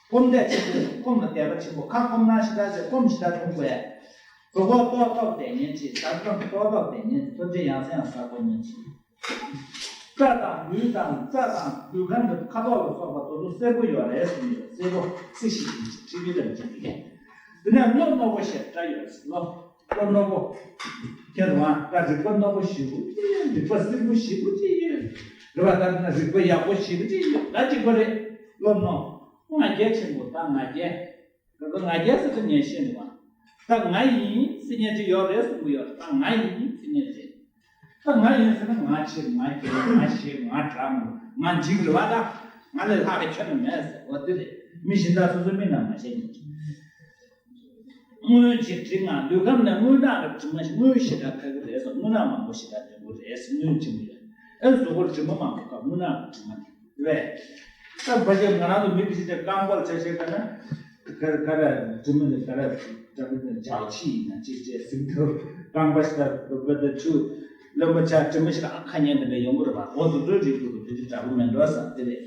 སྐོམ་དད་ཆེན་པོས་སྐོམ་ལ་དད་པ་ཆེན་པོ་ཁ་སྐོམ་ན་ཞེ་དྲག་ཆེ་སྐོམ་ཞེ་དྲག་འཐུང་དགོས། གྲོགས་པོ་ལྟོགས་ལྟོགས་དད་ཉན་ཆེ་ཟ་སྐོམ་ལྟོགས་ལྟོགས་དད་ཉན་ཆེ་ཐོབ་བྱའི་ཡང་སེ་ཡང་ཟ་དགོས་ཉན་ཆེ། སྐྲ་དང་ལུས་དང་རྩ་དང་ལུས་ཁམས་ཀྱི་ཁ་དོག་ལ་སོགས་པ་དོ་དོ་སེར་པོ་ཡོད་རེད་གསུངས་ཡོད། སེར་པོ་སི་ཤི་ཤི་ཁྲི་པའི་ར་ཅི་འདི་གས། དེ་ནས་བློ་རྣོ་པོ་ཞེས་སྒྲ་ཡོད་ཟེར་ལོ། བློ་རྣོ་པོ། ཁྱེད་རང་ད་རིག་པ་རྣོ་པོ་ཞེ་པོ་ཅིག་ཡོད། རིག་པ་སེར་པོ་ཞེ་པོ་ཅིག་ཡོད། རེད་བ། ད་ན་རིག་པ་ཡག་པོ་ཞེ་པོ་ཅིག་ཡོད། ད་གཅིག་པ་རེད། བློ་རྣོ། ང་རྒྱལ་ཆེན་པོ་ད་ང་རྒྱལ། ད་ང་རྒྱལ་ཟེར་དུས་ངས་ཤེས་འདུག་བ། ད་ང་ཡིན་ཟེར་མཁན་ཅིག་ཡོད་རེད་གསུང་གི་ཡོད་རེད། ད་ང་ཡིན་ཟེར་མཁན་ཅིག་ད་ང་ཡིན་ཟེར་ན་ང་ཆེ་ང་རྒྱལ་ང་ཞེ་ང་དྲག་ང་འཇིགས་རེད་བ། ད་ང་ལས་ལྷག་གི་ཁྱོན་ནས་མེད་ཟེར་བ་དེ་རེད། མི་གཞན་དག་སོ་སོའི་མིག་ནང་མ་ཤེས་མཁན་ཅིག་སྔོན་གྱི་དྲི་ང་ལུས་ཁམས་ནས་རྔུལ་ནག་གི་དྲི་མ་ཞིག་རྔུལ་ཞེ་དྲག་ཁ་གི་རེད་སོ། རྔུལ་ནག་མང་པོ་ཞེ་དྲག་འདྲེན་གི་རེད་སོ། རྔུལ་ཆེན་པོ་ཡོད། ཨེ་གཟུགས་པོར་དྲི་མ་མང་པོ་ཁ་རྔུལ་ནག་གི་དྲི་མ་རེད། ད་ཕ་ཤོད་ང་རང་ཚོ་མི་གི་ཞིག་དེ་རྐང་པར་ཆ་ཤེས་ག་ན་ག་ར་ག་ར་དྲི་མ་ནི་ག་ར་ག་ར་འཇག་ཆི་ཡིན་ན་ཅི་བྱས་ཟིན་ཐུབ། རྐང་པ་ཞིག་ད་བ་ད་ཆུ་རློན་པ་ཆ་དྲི་མ་ཞིག་ཨ་ཁ་ཉན་དེ་འདྲ་ཡོང་གི་རེད་པ། འོ་དུ་དུ་རིག་དུ་དུ་དེ་འདྲ་འདྲ་པོ་མེད་འགྲོ་བསམ་དེ་རེད།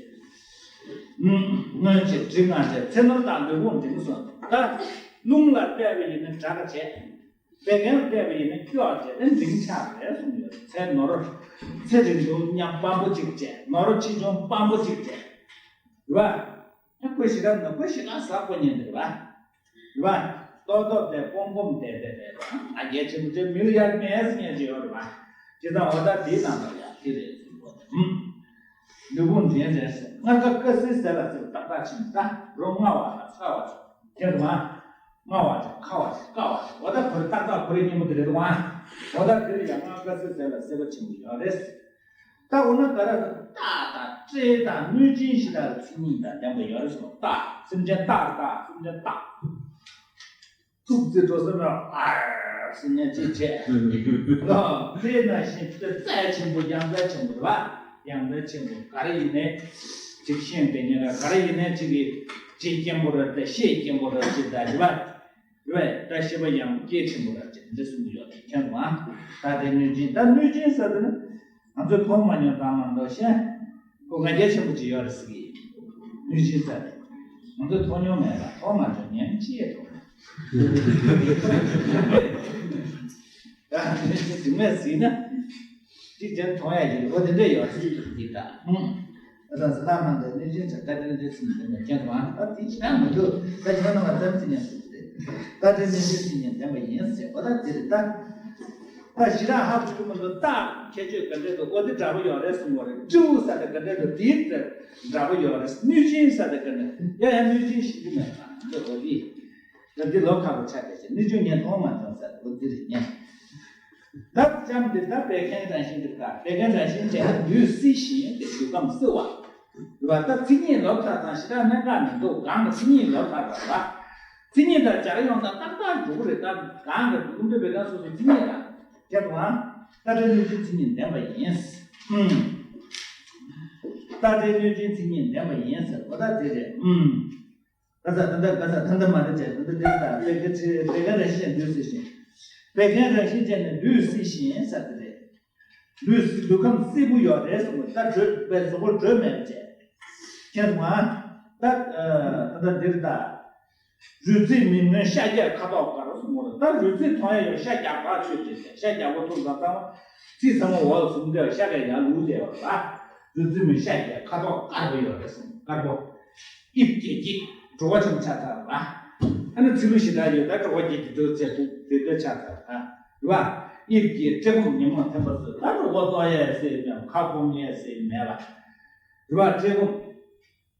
སྔོན་གྱི་དྲི་ང་དྲི་ཚེ་ནོར་དང་ལུས་ཕུང་འབྲིང་སོང་། ད་རླུང་ལ་བལྟས་པ་ཡིན་ན་དྲག་བྱས། བད་ཀན་ལ་བལྟས་པ་ཡིན་ན་སྐྱོ་བྱས་ཏེ་འབྲིང་ཆགས་རེད་གསུངས་ཡོད། ཚེ་ནོར། ཚེ་རིང་དུ་མཉམ་སྤམ་པོ་གཅིག་བྱས། ནོར་ཆེ་ཆུང་སྤམ་པོ་གཅིག་བྱས། རེད་པ། ཁོས་ཞེ་དྲག་ནོར་ཁོས་ཞེ་དྲག་ཟ་དགོས་ཉན་འདུག་རེད་པ། རེད་པ། ཏོག་ཏོག་དེ་སྤོམ་སྤོམ་དེ་དེ་དེ་ང་རྒྱལ་ཆེན་པོ་ཆེ་མི་ལ་ཡར་མེད་ཟེར་ཉན་ཅིག་ཡོད་རེད་པ། བྱས་ཙང་འོ་ད་དེའི་ནང་ལ་ཡང་དེ་རེད་གསུངས་པ་དང་། ལུས་ཕུང་འདྲེན་རེད་ཟེར། སྔར་ཁ་དཀར་གསིལ་ཟས་ལ་ཟེར་ཏག་ཏག་ཕྱིན་ད་རོ་མངར་བ་དང་ཚ་བ་དང་། དེ་རུ་མ། མངར་བ་དང་ཁ་བ་དང་བསྐ་བ་དང་། འོ་ད་ཁོ་རེ་ཏག་ཏག་ཁོ་རེ་སྙན་མོ་དེ་རེད་འདུག་ཨ། འོ་ད་དེ་རུ་ཡང་སྔར་དཀར་གསིལ་ཟས་ལ་སྲེད་པ་ཆེན་པོ་ཡོད་རེད། ད་འོ་ན་ག་ར་རྟགས་དང་སྤྲེལ་དང་གནོད་སྦྱིན་ཞེ་དྲག་ལ་མཚན་ཉིད་དང་ལྡན་པ་ཡོད་རེད་གསུངས། རྟགས་སེམས་ཅན་རྟགས་རྟགས་སེམས་ཅན་རྟགས། ཐུགས་བརྩེ་འགྲོ་སེམས་ལ་ཨར་ཟེར་ནས་ཅིག་བྱས། ལོ། དེ་ནང་བཞིན་དེ་རྩལ་ཆེན་པོ་ཡང་རྩལ་ཆེན་པོ་རེད་པ། ཡང་རྩལ་ཆེན་པོ་ག་རེ་ཡིན་ནའི་ཅིག་ཤེས་པའི་ཉེ་ར་ག་རེ་ཡིན་ནའི་ཅིག་གིས་ཅིག་སྐྱེན་པོ་རེད་དེ་ཤེས་སྐྱེན་པོ་རེད་ཅིག་ད་རེད་པ། རེད་པས། ད་ཤེས་པ་ཡང་སྐྱེས་ཆེན་པོ་རེད་ཅིག་འདི་གསུང་གི་ཡོད་དེ་མཁྱེན་རུང་ཨ། ད་དེ་གནོད་སྦྱིན་ད་གནོད་སྦྱིན་ཟེར་དེ་ནི། ང་ཚོས་མཐོང་མ་མྱོང་དང་མ་མཐོང་ཤེས། ཁོ་ང་རྒྱལ་ཆེན་པོ་ཅིག་ཡོད་རེད་ཟེར་གི་ཡིན། གནོད་སྦྱིན་ཟེར་རེད། ང་ཚོས་མཐོང་མྱོང་མེད་ལ་མཐོང་མ་མྱོང་ཉན་ཅི་ཡས་མཐོང་། ད་གནོད་སྦྱིན་དུ་མས་ཟིན་ན། ཅི་བྱས་མཐོང་ཡ་ཡིན་འོ་དེ་འདྲ་ཡོད་ཟེར་གི་ད། ད་ཟ་ལ་མ་འདི་གནོད་སྦྱིན་ཟེར་ད་གནོད་སྦྱིན་ཟེར་ནས་མཁྱེན་རུང་ཨ། ད་དེ་ཅི་ན་མི་འདུག་ད་ཅི་ན་ནང་ལ་ཙམ་ཅི་ཉན་ཟེར་གི་རེད། ད་དེ་གནོད་སྦྱིན་ཅི་ཉན་བདེན་པ་ཡིན་ཟེར་འོ་ད་དེ་རེད་ད། ད་ཞེ་དྲག་ཧ་གོ་གི་མི་འདུག་རྟགས་ཁྱད་ཆོས་ག་འདྲ་འདུག་འོ་དེ་འདྲ་པོ་ཡོད་རེད་གསུང་གི་རེད། སྤྲེའུ་ཟེར་དེ་ག་འདྲ་འདུག་དེ་འདྲ་པོ་ཡོད་རེད། གནོད་སྦྱིན་ཟེར་དེ་ག་འདྲ་ཡ་ཡ་གནོད་སྦྱིན་ཤེས་ཀྱི་མེད་པ་འདི་འོ་དེ། ད་འདི་ལོ་ཁ་པོ་ཆགས་བསྡད་ཅིང་གནོད་སྦྱིན་ངས་མཐོང་མ་མྱོང་ཟེར་འོ་དེ་རེད་ཉན། ད་ལྕམ་འདི་ད་བད་ཀན་རང་བཞིན་འདི་ག་བད་ཀན་རང་བཞིན་དེ་ལུས་བསིལ་ཞིང་དེ་ལུས་ཁམས་བསིལ་བ། རེད་པ། ད་མཚན་ཉིད་ལོ་ཁ་དང་ཞེ་དྲག་གནད་འགག་མི་འདུག་གང་གི་མཚན་ཉིད་ལོ་ཁ་རེད་པ། མཚན་ཉིད་དང་སྦྱར་ཡོང་ན་ཏག་ཏག་འགྲོ་གི་རེད། ད་གང་གི་ཀུན་འདུས་བད་ཀན་སོ་སོའི་མཚན་ཉིད་ལ། དེ་དང་རྟ་དྲེལ་གནོད་སྦྱིན་མཚན་ཉིད་ལྡན་པ་ཡིན། ཨུམ། རྟ་དྲེལ་གནོད་སྦྱིན་མཚན་ཉིད་ལྡན་པ་ཡིན་ཟེར་གོ་ད་དེ་རེད། ཨུམ། ག་ས་ད་ལྟ་ག་ས་ད་ལྟ་མ་རེད་ཅེས་ད་ལྟ་དེ་ལྟར་བད་ཀན་ཆེ་བད་ཀན་རང་བཞིན་ལུས་བསིལ་ཞིང་། བད་ཀན་རང་བཞིན་ཅན་ནི་ལུས་བསིལ་ཞིང་ཟེར་དེ་རེད། ལུས་ལུས་ཁམས་བསིལ་པོ་ཡོད་རེད་གསུངས། ད་དྲོད་པའི་གཟུགས་པོ་དྲོད་མེད་པ་བྱས། མཁྱེན་སོང་ཨ། ད་ད་ལྟ་འདིར་ད། རུས་ཚིགས་མི་མངོན་ཤ་རྒྱགས་ཁ་དོག་དཀར་གསུངས་པ་རེད། ད་རུས་ཚིགས་མཐོང་ཡ་ཡོད་ཤ་རྒྱགས་དཀར་ཆོས་ཅན་ཤ་རྒྱགས་པོ་ཐུག་ཙང་ཚང་མ་ཚིགས་ཚང་མ་འོག་ལ་ཟུམ་བསྡད་ཤ་རྒྱགས་ཡར་ལུག་བསྡད་པ་རེད། རུས་ཚིགས་མི་ཤ་རྒྱགས་ཁ་དོག་དཀར་པོ་ཡོད་རེད་གསུངས་དཀར་པོ། དབྱིབས་ཀྱི་སྐྱིད་བྲོ་བ་ཆེན་པོ་ཆགས་ཚར་བ། ཨ་ནི་ཚིག་ལུ་ཞེ་དྲག་ཡོད་ད་བྲོ་བ་སྐྱིད་ཀྱི་འདོད་ཚེ་ཐུག་དེ་འདོད་ཆགས་ཚར་བ། རེད་བ། དབྱིབས་ཀྱི་བཀྲེས་སྐོམ་ཉོན་མོངས་ཐན་པ་ཚོས་ད་བྲོ་བ་ལྟོགས་ཡས་ཟེར་མེད་ཁ་སྐོམ་ཡས་ཟེར་མེད་ལ། རེད་བ་བཀྲེས་སྐོམ།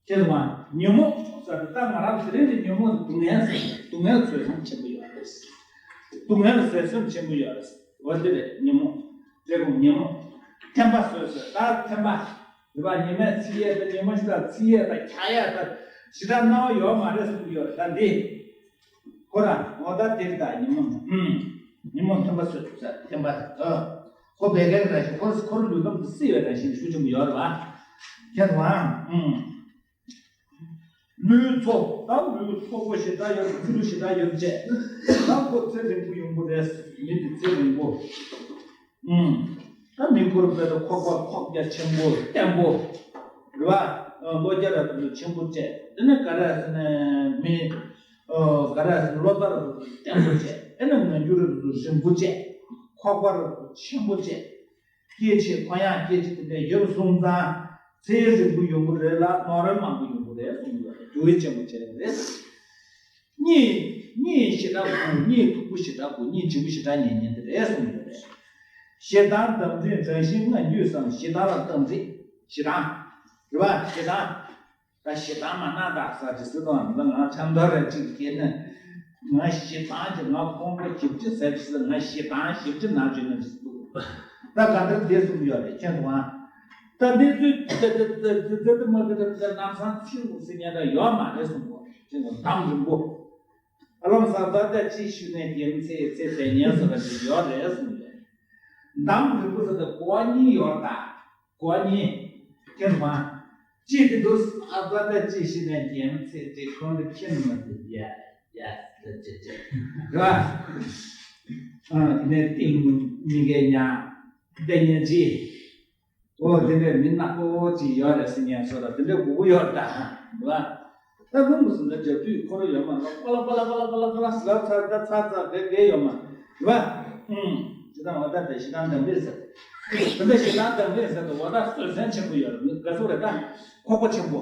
ཁྱེད་ཚོ་ཉོན་མོངས་ཟེར་ད་ང་རང་དེ་རིང་གི་ཉོན་མོངས་སྡུག་བསྔལ་ཟེར་སྡུག་བསྔལ་ཚོད་སེམས་ཆེན་པོ་ཡོད་རེད། སྡུག་བསྔལ་ཚོད་སེམས་ཆེན་པོ་ཡོད་རེད། འོ་དེ་རེད་ཉོན་མོངས། བཀྲེས་སྐོམ་ཉོན་མོངས། ཐན་པ་ཚོད་ཚོད་ད་ཐན་པ། རེད་བ། ཉི་མ་ཚིག་ཡས་དང་ཉི་མ་ཞིག་ལ་ཚིག་ཡས་དང་འཁྱག་ཡས་དང་ཞེ་དྲག་སྣང་བ་ཡོད་མ་རེད་གསུངས་ཀྱི་ཡོད་རེད་ད་འདི། ཁོ་རང་ངོ་ད་དེ་རེད་ད་ཉོན་མོངས་ནི། ཨུམ། ཉོན་མོངས་ཐན་པ་ཚོད་ཚོད་ཐན་པ་རེད་ད། ཁོ་བད་ཀན་རང་བཞིན་ཁོ་ཁོ་རང་ལུས་ཁམས་དེ་བསིལ་བའི་རང་བཞིན་ཤུགས་ཆེན་པོ་ཡོད་རེད་བ། ཁྱེད་རང་ཨང་། ལུས་ཚོགས་དང་ལུས་ཚོགས་པོ་ཞེ་དྲག་ཡོད་ཚིལ་ལུ་ཞེ་དྲག་ཡོད་ཅེས། ད་ཁོ་ཚེ་རིང་པོ་ཡོང་གི་རེད། མི་དེ་ཚེ་རིང་པོ། ཨང་། ད་མི་ཁོར་བས་ད་ཁོག་པ་ཁོག་རྒྱ་ཆེན་པོ་བརྟན་པོ། རེད་བ། ལོ་བརྒྱ་ར་དུ་ཆེན་པོ་བཅས། དེ་ནས་ག་ར་ཟེར་ན་མི། ག་ར་ཟེར་ན་ལོ་ཟླ་ར་དུ་བརྟན་པོ་བཅས། དེ་ནས་ངན་སྐྱུར་ར་དུ་རིང་པོ་བཅས། ཁོག་པ་ར་དུ་ཆེན་པོ་བཅས། སྐྱེ་འཆི་ཁོ་ཡང་སྐྱེ་འཆི་དེ་འདྲ་ཡོད་སོང་ཙང་། ཚེ་རིང་པོ་ཡོང་གི་རེད་ལ་ནོར་མང་པོ་ཡོང་གི་རེད་གསུངས་ཡོད་རེད། རྒྱུ་འབྲས་ཆེན་པོ་བྱས་རེད། གཉིད་གཉིད་ཞེ་དྲག་ཁུག་གཉིད་མཐུག་པོ་ཞེ་དྲག་ཁུག་གཉིད་ལྗིད་པོ་ཞེ་དྲག་ཉལ་ཉལ་དེ་རེད་གསུངས་ཡོད་རེད། ཞེ་སྡང་དམ་ཚིག་རང་བཞིན་ལྔ་འགྱུས་སམ། ཞེ་སྡང་ལ་དམ་ཚིག་ཞེ་སྡང་། རེད་བ། ཞེ་སྡང་། ད་ཞེ་སྡང་མ་གནང་དག་ཟེར་གྱི་སྲིད་དོན་འདི་ང་ཆང་དོར་རེ་གཅིག་སྐྱེས་ན། ང་ཞེ་སྡང་གི་ང་ཁོང་ཁྲོ་ཞེ་པོ་ཅིག་ཟ་གི་སྲིད། ང་ཞེ་སྡང་ཞེ་པོ་ཅིག་ན་བྱོས་ན་སྲིད་འདུག་ད་ག་འདྲ་བསྡད་གསུངས་ཡོད་རེད་ཁྱེད་ཚོ་ཨ། ད་གནས་ཚུལ་དེ་དེ་དེ་དེ་དེ་མ་དེ་དེ་ལམ་སང་ཚིག་འུ་ཟེར་མཁན་འདྲ་ཡོད་མ་རེད་གསུངས་གོ་ཁྱེད་ཚོ་གཏམ་རིང་པོ། ཨ་ལམ་སང་ད་ལྟ་ཅི་ཞུས་ནས་རྒྱལ་མཚན་ཚེ་ཚེ་ཟེར་ཉན་སོ་ར་ཅིག་ཡོད་རེད་གསུངས་ཡོད། གཏམ་རིང་པོ་ཟེར་ཏེ་གོ་བ་གཉིས་ཡོད་ད། གོ་གཉིས། ཁྱེད་མ། ཅི་དེ་འདུག་ཨ་ཙ་ད་ཅི་ཞིག་ནས་རྒྱལ་མཚན་དེ་ཁོང་དུ་ཁྱེད་མ་དེ་ཡ་ཡ་ལ་ཅི་ཅི་ར། ཨ་ནས་ཏིང་མི་གེ་ཉ། ཏེ་ཉ་ཅི། ཨོ་དེ་འདྲའི་མི་ནག་པོ་ཅིག་ཡོད་རེད་ཟེར་ཉན་སོ་ར་དེ་འདྲའི་གུ་གུ་ཡོད་ད། ར། ད་རུང་མི་སུ་འདྲ་རྒྱབ་དུས་ཁོ་ར་ཡོད་མ་ར་པ་ལ་པ་ལ་པ་ལ་པ་ལ་པ་ལ་ཟ་ཚ་ད་ཚ་ཚ་དེ་དེ་ཡོད་མ་ར། ཨུམ། ཇི་ལྟར་འོ་ད་དེ་ཞེ་སྡང་དམ་རེད་ཟེར། དེ་འདྲ་ཞེ་སྡང་དམ་རེད་ཟེར་དུ་འོ་ད་སོད་སེམས་ཆེན་པོ་ཡོད་རེད་མི་དགའ་སོ་རེད་ད། ཁོག་པ་ཆེན་པོ།